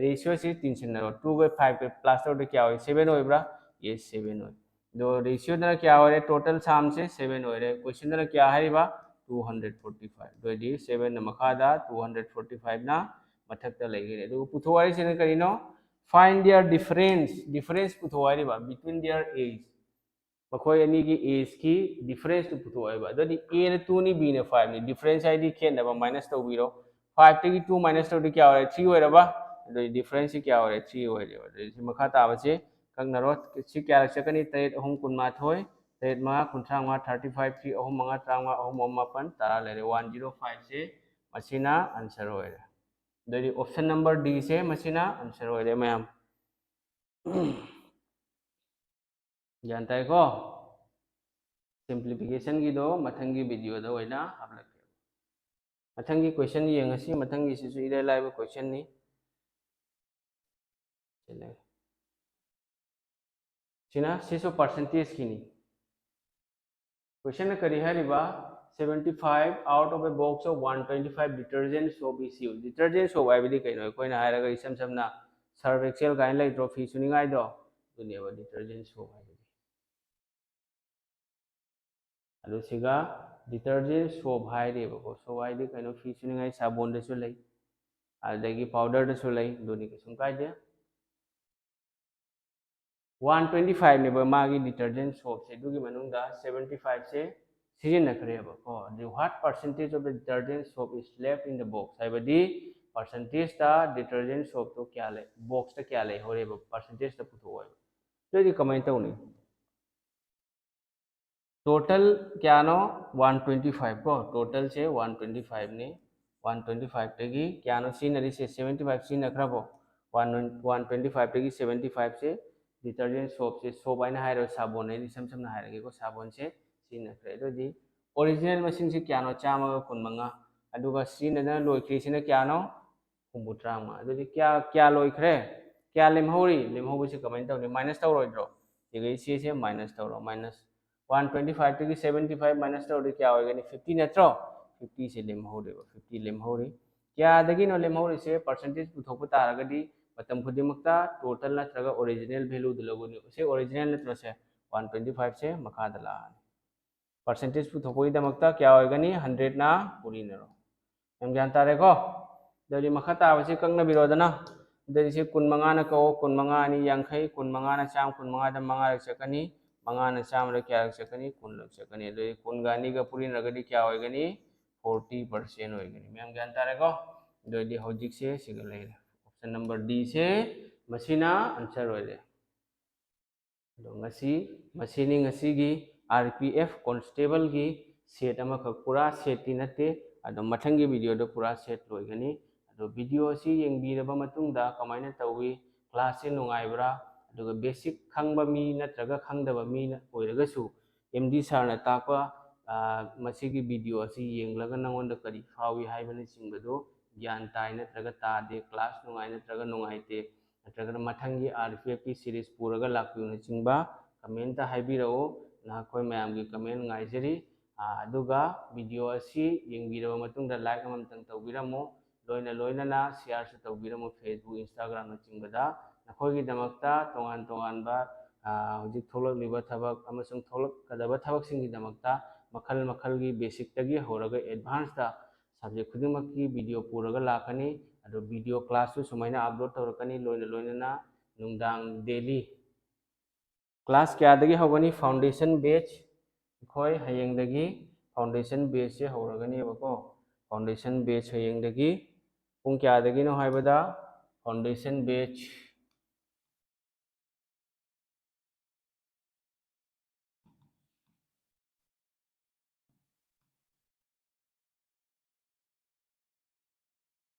ratioꯁꯤ ꯇꯤꯟꯁꯤꯟꯅꯔꯣ꯫ Twoꯒ fiveꯀ plus ꯇꯧꯔꯗꯤ ꯀꯌꯥ ꯑꯣꯏ? Seven ꯑꯣꯏꯕ꯭ꯔꯥ? Yes, seven ꯑꯣꯏ꯫ ꯑꯗꯣ ratioꯗꯅ ꯀꯌꯥ ꯑꯣꯏꯔꯦ? Total sumꯁꯦ seven ꯑꯣꯏꯔꯦ꯫ Questionꯗꯅ ꯀꯌꯥ ꯍꯥꯏꯔꯤꯕ? two hundred forty five꯫ ꯑꯗꯨ ꯑꯣꯏꯗꯤ seven ꯅ ꯃꯈꯥꯗ, two hundred forty five ꯅ ꯃꯊꯛꯇ ꯂꯩꯒꯅꯤ꯫ ꯑꯗꯨꯒ ꯄꯨꯊꯣꯛ ꯍꯥꯏꯔꯤꯁꯤꯅ ꯀꯔꯤꯅꯣ? Find their difference, difference ꯄꯨꯊꯣꯛ ꯍꯥꯏꯔꯤꯕ, between their age, ꯃꯈꯣꯏ ꯑꯅꯤꯒꯤ age ꯀꯤ difference ꯇꯨ ꯄꯨꯊꯣꯛꯑꯦꯕ꯫ ꯑꯗꯨꯗꯤ A ꯅ two ꯅꯤ, B ꯅ five ꯅꯤ꯫ Difference ꯍꯥꯏꯗꯤ ꯈꯦꯠꯅꯕ, minus ꯇꯧꯕꯤꯔꯣ꯫ Five ꯇꯒꯤ two minus ꯇꯧꯔꯗꯤ ꯀꯌꯥ ꯑꯣꯏꯔꯦ? Three ꯑꯣꯏꯔꯕ? ꯑꯗꯨꯗꯤ difference ꯁꯤ ꯀꯌꯥ ꯑꯣꯏꯔꯦ? Three ꯑꯣꯏꯔꯦꯕ꯫ ꯑꯗꯨꯗꯤ ꯁꯤ ꯃꯈꯥ ꯇꯥꯕꯁꯦ ꯀꯛꯅꯔꯣ꯫ ꯁꯤ ꯀꯌꯥꯔꯛ ꯆꯠꯀꯅꯤ? ꯇꯔꯦꯠ ꯑꯍꯨꯝ ꯀꯨꯟꯃꯥꯊꯣꯏ, ꯇꯔꯦꯠ ꯃꯉꯥ ꯀꯨꯟꯊ꯭ꯔꯥ ꯃꯉꯥ, thirty five, three ꯑꯍꯨꯝ ꯃꯉꯥ ꯇꯔꯥꯃꯉꯥ, ꯑꯍꯨꯝ ꯑꯍꯨꯝ ꯃꯥꯄꯟ, ꯇꯔꯥ ꯂꯩꯔꯦ꯫ One zero five ꯁꯦ ꯃꯁꯤꯅ answer ꯑꯣꯏꯔꯦ꯫ ꯑꯗꯨꯗꯤ option number D ꯁꯦ ꯃꯁꯤꯅ answer ꯑꯣꯏꯔꯦ ꯃꯌꯥꯝ꯫ ꯒ꯭ꯌꯥꯟ ꯇꯥꯏꯀꯣ? Simplification ꯒꯤꯗꯣ ꯃꯊꯪꯒꯤ video ꯗ ꯑꯣꯏꯅ ꯍꯥꯞꯂꯛꯀꯦ꯫ ꯃꯊꯪꯒꯤ question ꯌꯦꯡꯉꯁꯤ꯫ ꯃꯊꯪꯒꯤꯁꯤꯁꯨ ꯏꯔꯥꯏ ꯂꯥꯏꯕ question ꯅꯤ꯫ ꯁꯤ ꯂꯩ꯫ ꯁꯤꯅ, ꯁꯤꯁꯨ percentage ꯀꯤꯅꯤ꯫ Question ꯅ ꯀꯔꯤ ꯍꯥꯏꯔꯤꯕ? Seventy five out of a box of one twenty five detergent soap is used꯫ Detergent soap ꯍꯥꯏꯕꯗꯤ ꯀꯩꯅꯣ? ꯑꯩꯈꯣꯏꯅ ꯍꯥꯏꯔꯒ ꯏꯁꯝ ꯁꯝꯅ Surf Excel ꯀꯥꯏꯅ ꯂꯩꯇ꯭ꯔꯣ, ꯐꯤ ꯁꯨꯅꯤꯡꯉꯥꯏꯗꯣ? ꯑꯗꯨꯅꯦꯕ detergent soap ꯍꯥꯏꯕꯗꯤ꯫ ꯑꯗꯨ ꯁꯤꯒ detergent soap ꯍꯥꯏꯔꯤꯕꯀꯣ꯫ Soap ꯍꯥꯏꯗꯤ ꯀꯩꯅꯣ? ꯐꯤ ꯁꯨꯅꯤꯡꯉꯥꯏ ꯁꯥꯕꯣꯟꯗꯁꯨ ꯂꯩ, ꯑꯗꯒꯤ powder ꯗꯁꯨ ꯂꯩ, ꯑꯗꯨꯗꯤ ꯀꯩꯁꯨꯝ ꯀꯥꯏꯗꯦ꯫ One twenty five ꯅꯦꯕ ꯃꯥꯒꯤ detergent soap ꯁꯦ, ꯑꯗꯨꯒꯤ ꯃꯅꯨꯡꯗ seventy five ꯁꯦ ꯁꯤꯖꯤꯟꯅꯈ꯭ꯔꯦꯕ ꯀꯣ꯫ ꯑꯗꯨ what percentage of the detergent soap is left in the box ꯍꯥꯏꯕꯗꯤ percentage ꯇ detergent soap ꯇꯣ ꯀꯌꯥ ꯂꯩ, box ꯇ ꯀꯌꯥ ꯂꯩꯍꯧꯔꯦꯕ, percentage ꯇ ꯄꯨꯊꯣꯛꯑꯣ ꯍꯥꯏꯕ꯫ ꯑꯗꯨꯗꯤ ꯀꯃꯥꯏꯅ ꯇꯧꯅꯤ? Total ꯀꯌꯥꯅꯣ? One twenty five ꯀꯣ꯫ Total ꯁꯦ one twenty five ꯅꯤ꯫ One twenty five ꯇꯒꯤ ꯀꯌꯥꯅꯣ ꯁꯤꯖꯤꯟꯅꯔꯤꯁꯦ? Seventy five ꯁꯤꯖꯤꯟꯅꯈ꯭ꯔꯕꯣ? One, one twenty five ꯇꯒꯤ seventy five ꯁꯦ detergent soap ꯁꯦ, soap ꯍꯥꯏꯅ ꯍꯥꯏꯔꯣ, ꯁꯥꯕꯣꯟ ꯍꯥꯏꯅ ꯏꯁꯝ ꯁꯝꯅ ꯍꯥꯏꯔꯒꯦꯀꯣ, ꯁꯥꯕꯣꯟꯁꯦ ꯁꯤꯖꯤꯟꯅꯈ꯭ꯔꯦ꯫ ꯑꯗꯨꯗꯤ original ꯃꯁꯤꯡꯁꯦ ꯀꯌꯥꯅꯣ? ꯆꯥꯝꯃꯒ ꯀꯨꯟꯃꯉꯥ꯫ ꯑꯗꯨꯒ ꯁꯤꯖꯤꯟꯅꯗꯅ ꯂꯣꯏꯈ꯭ꯔꯤꯁꯤꯅ ꯀꯌꯥꯅꯣ? ꯍꯨꯝꯐꯨꯇꯔꯥꯃꯉꯥ꯫ ꯑꯗꯨꯗꯤ ꯀꯌꯥ, ꯀꯌꯥ ꯂꯣꯏꯈ꯭ꯔꯦ? ꯀꯌꯥ ꯂꯦꯝꯍꯧꯔꯤ? ꯂꯦꯝꯍꯧꯕꯁꯤ ꯀꯃꯥꯏꯅ ꯇꯧꯅꯤ? Minus ꯇꯧꯔꯣꯏꯗ꯭ꯔꯣ? ꯁꯤꯒ ꯁꯤꯁꯦ minus ꯇꯧꯔꯣ, minus꯫ One twenty five ꯇꯒꯤ seventy five minus ꯇꯧꯔꯗꯤ ꯀꯌꯥ ꯑꯣꯏꯒꯅꯤ? Fifty ꯅꯠꯇ꯭ꯔꯣ? Fifty ꯁꯦ ꯂꯦꯝꯍꯧꯔꯦꯕ, fifty ꯂꯦꯝꯍꯧꯔꯤ꯫ ꯀꯌꯥꯗꯒꯤꯅꯣ ꯂꯦꯝꯍꯧꯔꯤꯁꯦ? Percentage ꯄꯨꯊꯣꯛꯄ ꯇꯥꯔꯒꯗꯤ ꯃꯇꯝ ꯈꯨꯗꯤꯡꯃꯛꯇ total ꯅꯠꯇ꯭ꯔꯒ original value ꯗꯨ ꯂꯧꯒꯅꯤ꯫ ꯁꯤ original ꯅꯠꯇ꯭ꯔꯣ? ꯁꯦ one twenty five ꯁꯦ ꯃꯈꯥꯗ ꯂꯥꯛꯑꯅꯤ꯫ ꯄꯥꯔꯁꯦꯟꯇꯦꯖ ꯄꯨꯊꯣꯛꯄꯒꯤꯗꯃꯛꯇ ꯀꯌꯥ ꯑꯣꯏꯒꯅꯤ? ꯍꯟꯗ꯭ꯔꯦꯠꯅ ꯄꯨꯔꯤꯅꯔꯣ꯫ ꯌꯥꯝ ꯒ꯭ꯌꯥꯟ ꯇꯥꯔꯦꯀꯣ? ꯑꯗꯨꯗꯤ ꯃꯈꯥ ꯇꯥꯕꯁꯤ ꯀꯛꯅꯕꯤꯔꯣꯗꯅ꯫ ꯑꯗꯨꯗꯤ ꯁꯤ ꯀꯨꯟ ꯃꯉꯥꯅ ꯀꯛꯑꯣ, ꯀꯨꯟ ꯃꯉꯥ ꯑꯅꯤ ꯌꯥꯡꯈꯩ, ꯀꯨꯟ ꯃꯉꯥꯅ ꯆꯥꯝꯃ, ꯀꯨꯟ ꯃꯉꯥꯗ ꯃꯉꯥꯔꯛ ꯆꯠꯀꯅꯤ, ꯃꯉꯥꯅ ꯆꯥꯝꯃꯗ ꯀꯌꯥꯔꯛ ꯆꯠꯀꯅꯤ? ꯀꯨꯟꯂꯛ ꯆꯠꯀꯅꯤ꯫ ꯑꯗꯨꯗꯤ ꯀꯨꯟꯒ ꯑꯅꯤꯒ ꯄꯨꯔꯤꯅꯔꯒꯗꯤ ꯀꯌꯥ ꯑꯣꯏꯒꯅꯤ? ꯐꯣꯔꯇꯤ ꯄꯥꯔꯁꯦꯟ ꯑꯣꯏꯒꯅꯤ꯫ ꯃꯌꯥꯝ ꯒ꯭ꯌꯥꯟ ꯇꯥꯔꯦꯀꯣ? ꯑꯗꯨ ꯑꯣꯏꯔꯗꯤ ꯍꯧꯖꯤꯛꯁꯦ ꯁꯤꯒ ꯂꯩꯔꯦ꯫ ꯑꯣꯞꯁꯟ ꯅꯝꯕꯔ ꯗꯤꯁꯦ ꯃꯁꯤꯅ ꯑꯟꯁꯔ ꯑꯣꯏꯔꯦ꯫ ꯑꯗꯣ ꯉꯁꯤ, ꯃꯁꯤꯅꯤ ꯉꯁꯤꯒꯤ ꯑꯥꯔ ꯄꯤ ꯑꯦꯐ ꯀꯣꯟꯁꯇꯦꯕꯜꯒꯤ ꯁꯦꯠ ꯑꯃꯈꯛ, ꯄꯨꯔꯥ ꯁꯦꯠꯇꯤ ꯅꯠꯇꯦ꯫ ꯑꯗꯣ ꯃꯊꯪꯒꯤ ꯚꯤꯗꯤꯑꯣꯗ ꯄꯨꯔꯥ ꯁꯦꯠ ꯂꯣꯏꯒꯅꯤ꯫ ꯑꯗꯣ ꯚꯤꯗꯤꯑꯣ ꯑꯁꯤ ꯌꯦꯡꯕꯤꯔꯕ ꯃꯇꯨꯡꯗ ꯀꯃꯥꯏꯅ ꯇꯧꯏ, ꯀ꯭ꯂꯥꯁꯁꯦ ꯅꯨꯡꯉꯥꯏꯕ꯭ꯔꯥ, ꯑꯗꯨꯒ ꯕꯦꯁꯤꯛ ꯈꯪꯕ ꯃꯤ ꯅꯠꯇ꯭ꯔꯒ ꯈꯪꯗꯕ ꯃꯤ ꯑꯣꯏꯔꯒꯁꯨ ꯑꯦꯝ ꯗꯤ ꯁꯥꯔꯅ ꯇꯥꯛꯄ, ꯑ, ꯃꯁꯤꯒꯤ ꯚꯤꯗꯤꯑꯣ ꯑꯁꯤ ꯌꯦꯡꯂꯒ ꯅꯉꯣꯟꯗ ꯀꯔꯤ ꯐꯥꯎꯏ ꯍꯥꯏꯕꯅꯆꯤꯡꯕꯗꯨ ꯒ꯭ꯌꯥꯟ ꯇꯥꯏ ꯅꯠꯇ꯭ꯔꯒ ꯇꯥꯗꯦ, ꯀ꯭ꯂꯥꯁ ꯅꯨꯡꯉꯥꯏ ꯅꯠꯇ꯭ꯔꯒ ꯅꯨꯡꯉꯥꯏꯇꯦ, ꯅꯠꯇ꯭ꯔꯒꯅ ꯃꯊꯪꯒꯤ ꯑꯥꯔ ꯄꯤ ꯑꯦꯐꯀꯤ ꯁꯤꯔꯤꯁ ꯄꯨꯔꯒ ꯂꯥꯛꯄꯤꯌꯨꯅꯆꯤꯡꯕ ꯀꯃꯦꯟꯇ ꯍꯥꯏꯕꯤꯔꯛꯎ꯫ ꯅꯈꯣꯏ ꯃꯌꯥꯝꯒꯤ ꯀꯃꯦꯟ ꯉꯥꯏꯖꯔꯤ꯫ ꯑ, ꯑꯗꯨꯒ ꯚꯤꯗꯤꯑꯣ ꯑꯁꯤ ꯌꯦꯡꯕꯤꯔꯕ ꯃꯇꯨꯡꯗ ꯂꯥꯏꯛ ꯑꯃꯃꯝꯇꯪ ꯇꯧꯕꯤꯔꯝꯃꯨ꯫ ꯂꯣꯏꯅ ꯂꯣꯏꯅꯅ ꯁꯤꯌꯥꯔꯁꯨ ꯇꯧꯕꯤꯔꯝꯃꯨ, ꯐꯦꯁꯕꯨꯛ, ꯏꯟꯁꯇꯥꯒ꯭ꯔꯥꯝꯅꯆꯤꯡꯕꯗ꯫ ꯅꯈꯣꯏꯒꯤꯗꯃꯛꯇ ꯇꯣꯉꯥꯟ ꯇꯣꯉꯥꯟꯕ, ꯑ, ꯍꯧꯖꯤꯛ ꯊꯣꯛꯂꯛꯂꯤꯕ ꯊꯕꯛ ꯑꯃꯁꯨꯡ ꯊꯣꯛꯂꯛꯀꯗꯕ ꯊꯕꯛꯁꯤꯡꯒꯤꯗꯃꯛꯇ ꯃꯈꯜ ꯃꯈꯜꯒꯤ ꯕꯦꯁꯤꯛꯇꯒꯤ ꯍꯧꯔꯒ ꯑꯦꯗꯚꯥꯟꯁꯇ ꯁꯕꯖꯦꯛ ꯈꯨꯗꯤꯡꯃꯛꯀꯤ ꯚꯤꯗꯤꯑꯣ ꯄꯨꯔꯒ ꯂꯥꯛꯀꯅꯤ꯫ ꯑꯗꯣ ꯚꯤꯗꯤꯑꯣ ꯀ꯭ꯂꯥꯁꯁꯨ ꯁꯨꯃꯥꯏꯅ ꯑꯞꯂꯣꯗ ꯇꯧꯔꯛꯀꯅꯤ, ꯂꯣꯏꯅ ꯂꯣꯏꯅꯅ ꯅꯨꯡꯗꯥꯡ ꯗꯦꯂꯤ꯫ ꯀ꯭ꯂꯥꯁ ꯀꯌꯥꯗꯒꯤ ꯍꯧꯒꯅꯤ? ꯐꯥꯎꯟꯗꯦꯁꯟ ꯕꯦꯆ ꯑꯩꯈꯣꯏ ꯍꯌꯦꯡꯗꯒꯤ ꯐꯥꯎꯟꯗꯦꯁꯟ ꯕꯦꯆꯁꯦ ꯍꯧꯔꯒꯅꯦꯕꯀꯣ꯫ ꯐꯥꯎꯟꯗꯦꯁꯟ ꯕꯦꯆ ꯍꯌꯦꯡꯗꯒꯤ ꯄꯨꯡ ꯀꯌꯥꯗꯒꯤꯅꯣ ꯍꯥꯏꯕꯗ, ꯐꯥꯎꯟꯗꯦꯁꯟ ꯕꯦꯆ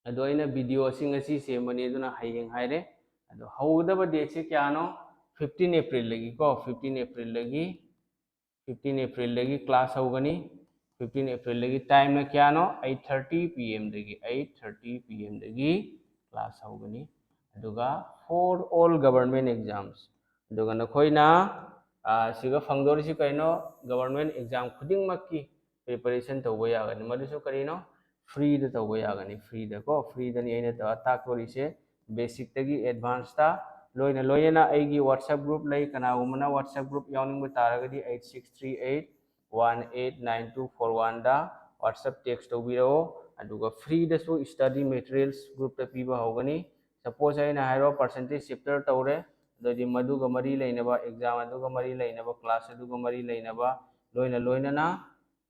ꯑꯗꯣ ꯑꯩꯅ ꯚꯤꯗꯤꯑꯣ ꯑꯁꯤ ꯉꯁꯤ ꯁꯦꯝꯕꯅꯤ, ꯑꯗꯨꯅ ꯍꯌꯦꯡ ꯍꯥꯏꯔꯦ꯫ ꯑꯗꯣ ꯍꯧꯒꯗꯕ ꯗꯦꯠꯁꯦ ꯀꯌꯥꯅꯣ? ꯐꯤꯐꯇꯤꯟ ꯑꯦꯄ꯭ꯔꯤꯜꯗꯒꯤꯀꯣ, ꯐꯤꯐꯇꯤꯟ ꯑꯦꯄ꯭ꯔꯤꯜꯗꯒꯤ, ꯐꯤꯐꯇꯤꯟ ꯑꯦꯄ꯭ꯔꯤꯜꯗꯒꯤ ꯀ꯭ꯂꯥꯁ ꯍꯧꯒꯅꯤ꯫ ꯐꯤꯐꯇꯤꯟ ꯑꯦꯄ꯭ꯔꯤꯜꯗꯒꯤ ꯇꯥꯏꯝꯅ ꯀꯌꯥꯅꯣ? ꯑꯩꯠ ꯊꯥꯔꯇꯤ ꯄꯤ ꯑꯦꯝꯗꯒꯤ, ꯑꯩꯠ ꯊꯥꯔꯇꯤ ꯄꯤ ꯑꯦꯝꯗꯒꯤ ꯀ꯭ꯂꯥꯁ ꯍꯧꯒꯅꯤ꯫ ꯑꯗꯨꯒ for all government exams, ꯑꯗꯨꯒ ꯅꯈꯣꯏꯅ, ꯑ, ꯁꯤꯒ ꯐꯪꯗꯣꯔꯤꯁꯤ ꯀꯩꯅꯣ? ꯒꯕꯔꯟꯃꯦꯟ ꯑꯦꯛꯖꯥꯝ ꯈꯨꯗꯤꯡꯃꯛꯀꯤ ꯄ꯭ꯔꯤꯄꯦꯔꯦꯁꯟ ꯇꯧꯕ ꯌꯥꯒꯅꯤ꯫ ꯃꯗꯨꯁꯨ ꯀꯔꯤꯅꯣ? ꯐ꯭ꯔꯤꯗ ꯇꯧꯕ ꯌꯥꯒꯅꯤ, ꯐ꯭ꯔꯤꯗꯀꯣ, ꯐ꯭ꯔꯤꯗꯅꯤ ꯑꯩꯅ ꯇ-, ꯇꯥꯛꯇꯣꯔꯤꯁꯦ, ꯕꯦꯁꯤꯛꯇꯒꯤ ꯑꯦꯗꯚꯥꯟꯁꯇ꯫ ꯂꯣꯏꯅ ꯂꯣꯏꯅꯅ ꯑꯩꯒꯤ WhatsApp group ꯂꯩ, ꯀꯅꯥꯒꯨꯝꯕꯅ WhatsApp group ꯌꯥꯎꯅꯤꯡꯕ ꯇꯥꯔꯒꯗꯤ eight six three eight one eight nine two four one ꯗ WhatsApp text ꯇꯧꯕꯤꯔꯛꯑꯣ꯫ ꯑꯗꯨꯒ free ꯗꯁꯨ study materials group ꯇ ꯄꯤꯕ ꯍꯧꯒꯅꯤ꯫ Suppose ꯑꯩꯅ ꯍꯥꯏꯔꯣ, percentage chapter ꯇꯧꯔꯦ, ꯑꯗꯨꯗꯤ ꯃꯗꯨꯒ ꯃꯔꯤ ꯂꯩꯅꯕ, exam ꯑꯗꯨꯒ ꯃꯔꯤ ꯂꯩꯅꯕ, class ꯑꯗꯨꯒ ꯃꯔꯤ ꯂꯩꯅꯕ, ꯂꯣꯏꯅ ꯂꯣꯏꯅꯅ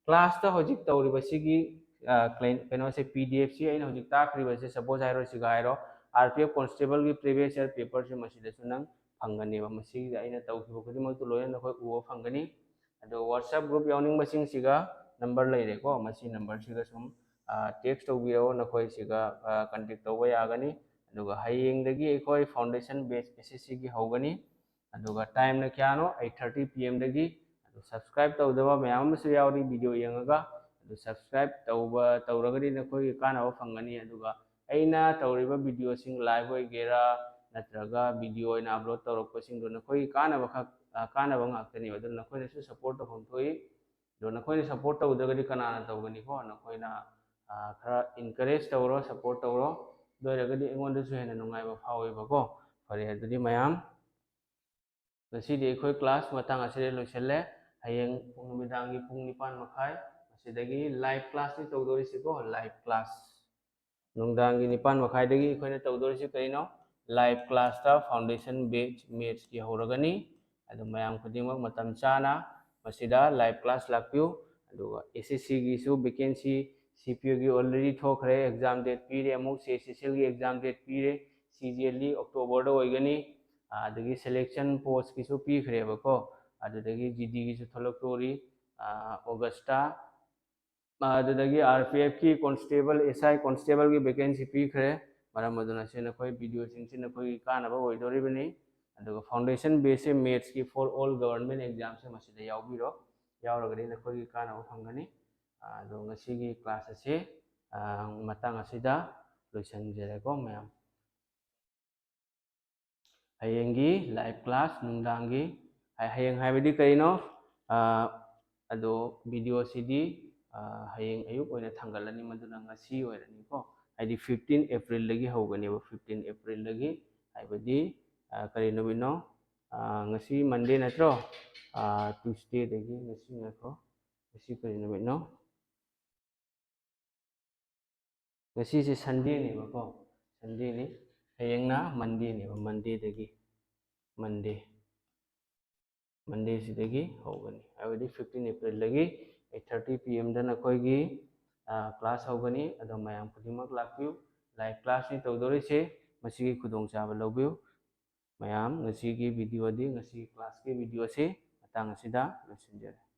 class ꯇ ꯍꯧꯖꯤꯛ ꯇꯧꯔꯤꯕꯁꯤꯒꯤ, ꯑ, ꯀ꯭ꯂꯦꯟ-, ꯀꯩꯅꯣꯁꯦ, P D F ꯁꯤ ꯑꯩꯅ ꯍꯧꯖꯤꯛ ꯇꯥꯛꯈ꯭ꯔꯤꯕꯁꯦ, suppose ꯍꯥꯏꯔꯣ, ꯁꯤꯒ ꯍꯥꯏꯔꯣ, R P F constable ꯒꯤ previous year paper ꯁꯦ ꯃꯁꯤꯗꯁꯨ ꯅꯪ ꯐꯪꯒꯅꯦꯕ꯫ ꯃꯁꯤꯗ ꯑꯩꯅ ꯇꯧꯈꯤꯕ ꯈꯨꯗꯤꯡꯃꯛꯇꯨ ꯂꯣꯏꯅ ꯅꯈꯣꯏ ꯎꯕ ꯐꯪꯒꯅꯤ꯫ ꯑꯗꯣ WhatsApp group ꯌꯥꯎꯅꯤꯡꯕꯁꯤꯡꯁꯤꯒ number ꯂꯩꯔꯦꯀꯣ, ꯃꯁꯤ number ꯁꯤꯒ ꯁꯨꯝ, ꯑ, text ꯇꯧꯕꯤꯔꯛꯑꯣ, ꯅꯈꯣꯏ ꯁꯤꯒ, ꯑ, contact ꯇꯧꯕ ꯌꯥꯒꯅꯤ꯫ ꯑꯗꯨꯒ ꯍꯌꯦꯡꯗꯒꯤ ꯑꯩꯈꯣꯏ foundation batch S S C ꯒꯤ ꯍꯧꯒꯅꯤ꯫ ꯑꯗꯨꯒ time ꯅ ꯀꯌꯥꯅꯣ? Eight thirty P M ꯗꯒꯤ꯫ ꯑꯗꯨ subscribe ꯇꯧꯗꯕ ꯃꯌꯥꯝ ꯑꯃꯁꯨ ꯌꯥꯎꯔꯤ video ꯌꯦꯡꯉꯒ꯫ ꯑꯗꯨ subscribe ꯇꯧꯕ, ꯇꯧꯔꯒꯗꯤ ꯅꯈꯣꯏꯒꯤ ꯀꯥꯟꯅꯕ ꯐꯪꯒꯅꯤ꯫ ꯑꯗꯨꯒ ꯑꯩꯅ ꯇꯧꯔꯤꯕ video ꯁꯤꯡ live ꯑꯣꯏꯒꯦꯔꯥ, ꯅꯠꯇ꯭ꯔꯒ video ꯑꯣꯏꯅ upload ꯇꯧꯔꯛꯄꯁꯤꯡꯗꯣ ꯅꯈꯣꯏꯒꯤ ꯀꯥꯟꯅꯕ ꯈꯛ, ꯑ, ꯀꯥꯟꯅꯕ ꯉꯥꯛꯇꯅꯦꯕ꯫ ꯑꯗꯨꯅ ꯅꯈꯣꯏꯅꯁꯨ support ꯇꯧꯐꯝ ꯊꯣꯛꯏ꯫ ꯑꯗꯣ ꯅꯈꯣꯏꯅ support ꯇꯧꯗ꯭ꯔꯒꯗꯤ ꯀꯅꯥꯅ ꯇꯧꯒꯅꯤꯀꯣ? ꯅꯈꯣꯏꯅ, ꯑ, ꯈꯔ encourage ꯇꯧꯔꯣ, support ꯇꯧꯔꯣ꯫ ꯑꯗꯨ ꯑꯣꯏꯔꯒꯗꯤ ꯑꯩꯉꯣꯟꯗꯁꯨ ꯍꯦꯟꯅ ꯅꯨꯡꯉꯥꯏꯕ ꯐꯥꯎꯋꯦꯕꯀꯣ꯫ ꯐꯔꯦ, ꯑꯗꯨꯗꯤ ꯃꯌꯥꯝ, ꯉꯁꯤꯗꯤ ꯑꯩꯈꯣꯏ class ꯃꯇꯥꯡ ꯑꯁꯤꯗ ꯂꯣꯏꯁꯤꯜꯂꯦ꯫ ꯍꯌꯦꯡ ꯄꯨꯡ, ꯅꯨꯃꯤꯗꯥꯡꯒꯤ ꯄꯨꯡ ꯅꯤꯄꯥꯟ ꯃꯈꯥꯏ, ꯃꯁꯤꯗꯒꯤ live class ꯅꯤ ꯇꯧꯗꯣꯔꯤꯁꯤꯀꯣ, live class꯫ ꯅꯨꯡꯗꯥꯡꯒꯤ ꯅꯤꯄꯥꯟ ꯃꯈꯥꯏꯗꯒꯤ ꯑꯩꯈꯣꯏꯅ ꯇꯧꯗꯣꯔꯤꯁꯤ ꯀꯔꯤꯅꯣ? Live class ꯇ foundation batch maths ꯀꯤ ꯍꯧꯔꯒꯅꯤ꯫ ꯑꯗꯨ ꯃꯌꯥꯝ ꯈꯨꯗꯤꯡꯃꯛ ꯃꯇꯝ ꯆꯥꯅ ꯃꯁꯤꯗ live class ꯂꯥꯛꯄꯤꯌꯨ꯫ ꯑꯗꯨꯒ S S C ꯒꯤꯁꯨ vacancy, C P O ꯒꯤ already ꯊꯣꯛꯈ꯭ꯔꯦ, exam date ꯄꯤꯔꯦ, ꯑꯃꯨꯛ C H S L ꯒꯤ exam date ꯄꯤꯔꯦ, C G L ꯗꯤ October ꯗ ꯑꯣꯏꯒꯅꯤ꯫ ꯑꯗꯒꯤ selection post ꯀꯤꯁꯨ ꯄꯤꯈ꯭ꯔꯦꯕꯀꯣ, ꯑꯗꯨꯗꯒꯤ G D ꯒꯤꯁꯨ ꯊꯣꯛꯂꯛꯇꯣꯔꯤ, ꯑ, August ꯇ꯫ ꯑ, ꯑꯗꯨꯗꯒꯤ R P F ꯀꯤ constable, S I constable ꯒꯤ vacancy ꯄꯤꯈ꯭ꯔꯦ꯫ ꯃꯔꯝ ꯑꯗꯨꯅ ꯁꯤ ꯅꯈꯣꯏ video ꯁꯤꯡꯁꯤ ꯅꯈꯣꯏꯒꯤ ꯀꯥꯟꯅꯕ ꯑꯣꯏꯗꯣꯔꯤꯕꯅꯤ꯫ ꯑꯗꯨꯒ foundation batch ꯁꯦ maths ꯀꯤ for all government exam ꯁꯦ ꯃꯁꯤꯗ ꯌꯥꯎꯕꯤꯔꯣ꯫ ꯌꯥꯎꯔꯒꯗꯤ ꯅꯈꯣꯏꯒꯤ ꯀꯥꯟꯅꯕ ꯐꯪꯒꯅꯤ꯫ ꯑ, ꯑꯗꯣ ꯉꯁꯤꯒꯤ class ꯑꯁꯤ, ꯑ, ꯃꯇꯥꯡ ꯑꯁꯤꯗ ꯂꯣꯏꯁꯤꯟꯖꯔꯦꯀꯣ ꯃꯌꯥꯝ꯫ ꯍꯌꯦꯡꯒꯤ live class ꯅꯨꯡꯗꯥꯡꯒꯤ, ꯍ-, ꯍꯌꯦꯡ ꯍꯥꯏꯕꯗꯤ ꯀꯔꯤꯅꯣ? ꯑ, ꯑꯗꯣ video ꯁꯤꯗꯤ, ꯑ, ꯍꯌꯦꯡ ꯑꯌꯨꯛ ꯑꯣꯏꯅ ꯊꯥꯡꯒꯠꯂꯅꯤ, ꯃꯗꯨꯅ ꯉꯁꯤ ꯑꯣꯏꯔꯅꯤꯀꯣ꯫ ꯍꯥꯏꯗꯤ fifteen April ꯗꯒꯤ ꯍꯧꯒꯅꯦꯕ, fifteen April ꯗꯒꯤ, ꯍꯥꯏꯕꯗꯤ, ꯑ, ꯀꯔꯤ ꯅꯨꯃꯤꯠꯅꯣ? ꯑ, ꯉꯁꯤ Monday ꯅꯠꯇ꯭ꯔꯣ? ꯑ, Tuesday ꯗꯒꯤ ꯉꯁꯤ, ꯉꯥꯏꯈꯣ꯫ ꯉꯁꯤ ꯀꯔꯤ ꯅꯨꯃꯤꯠꯅꯣ? ꯉꯁꯤꯁꯦ Sundayꯅꯦꯕꯀꯣ, Sundayꯅꯤ꯫ ꯍꯌꯦꯡꯅ Mondayꯅꯦꯕ, Mondayꯗꯒꯤ, Monday, Mondayꯁꯤꯗꯒꯤ ꯍꯧꯒꯅꯤ꯫ ꯍꯥꯏꯕꯗꯤ fifteen Aprilꯗꯒꯤ eight thirty P Mꯗ ꯅꯈꯣꯏꯒꯤ class ꯍꯧꯒꯅꯤ꯫ ꯑꯗꯣ ꯃꯌꯥꯝ ꯈꯨꯗꯤꯡꯃꯛ ꯂꯥꯛꯄꯤꯌꯨ꯫ Live classꯅꯤ ꯇꯧꯗꯣꯔꯤꯁꯦ, ꯃꯁꯤꯒꯤ ꯈꯨꯗꯣꯡꯆꯥꯕ ꯂꯧꯕꯤꯌꯨ꯫ ꯃꯌꯥꯝ, ꯉꯁꯤꯒꯤ videoꯗꯤ, ꯉꯁꯤꯒꯤ classꯀꯤ videoꯁꯤ ꯃꯇꯥꯡ ꯑꯁꯤꯗ ꯂꯣꯏꯁꯤꯟꯖꯔꯦ꯫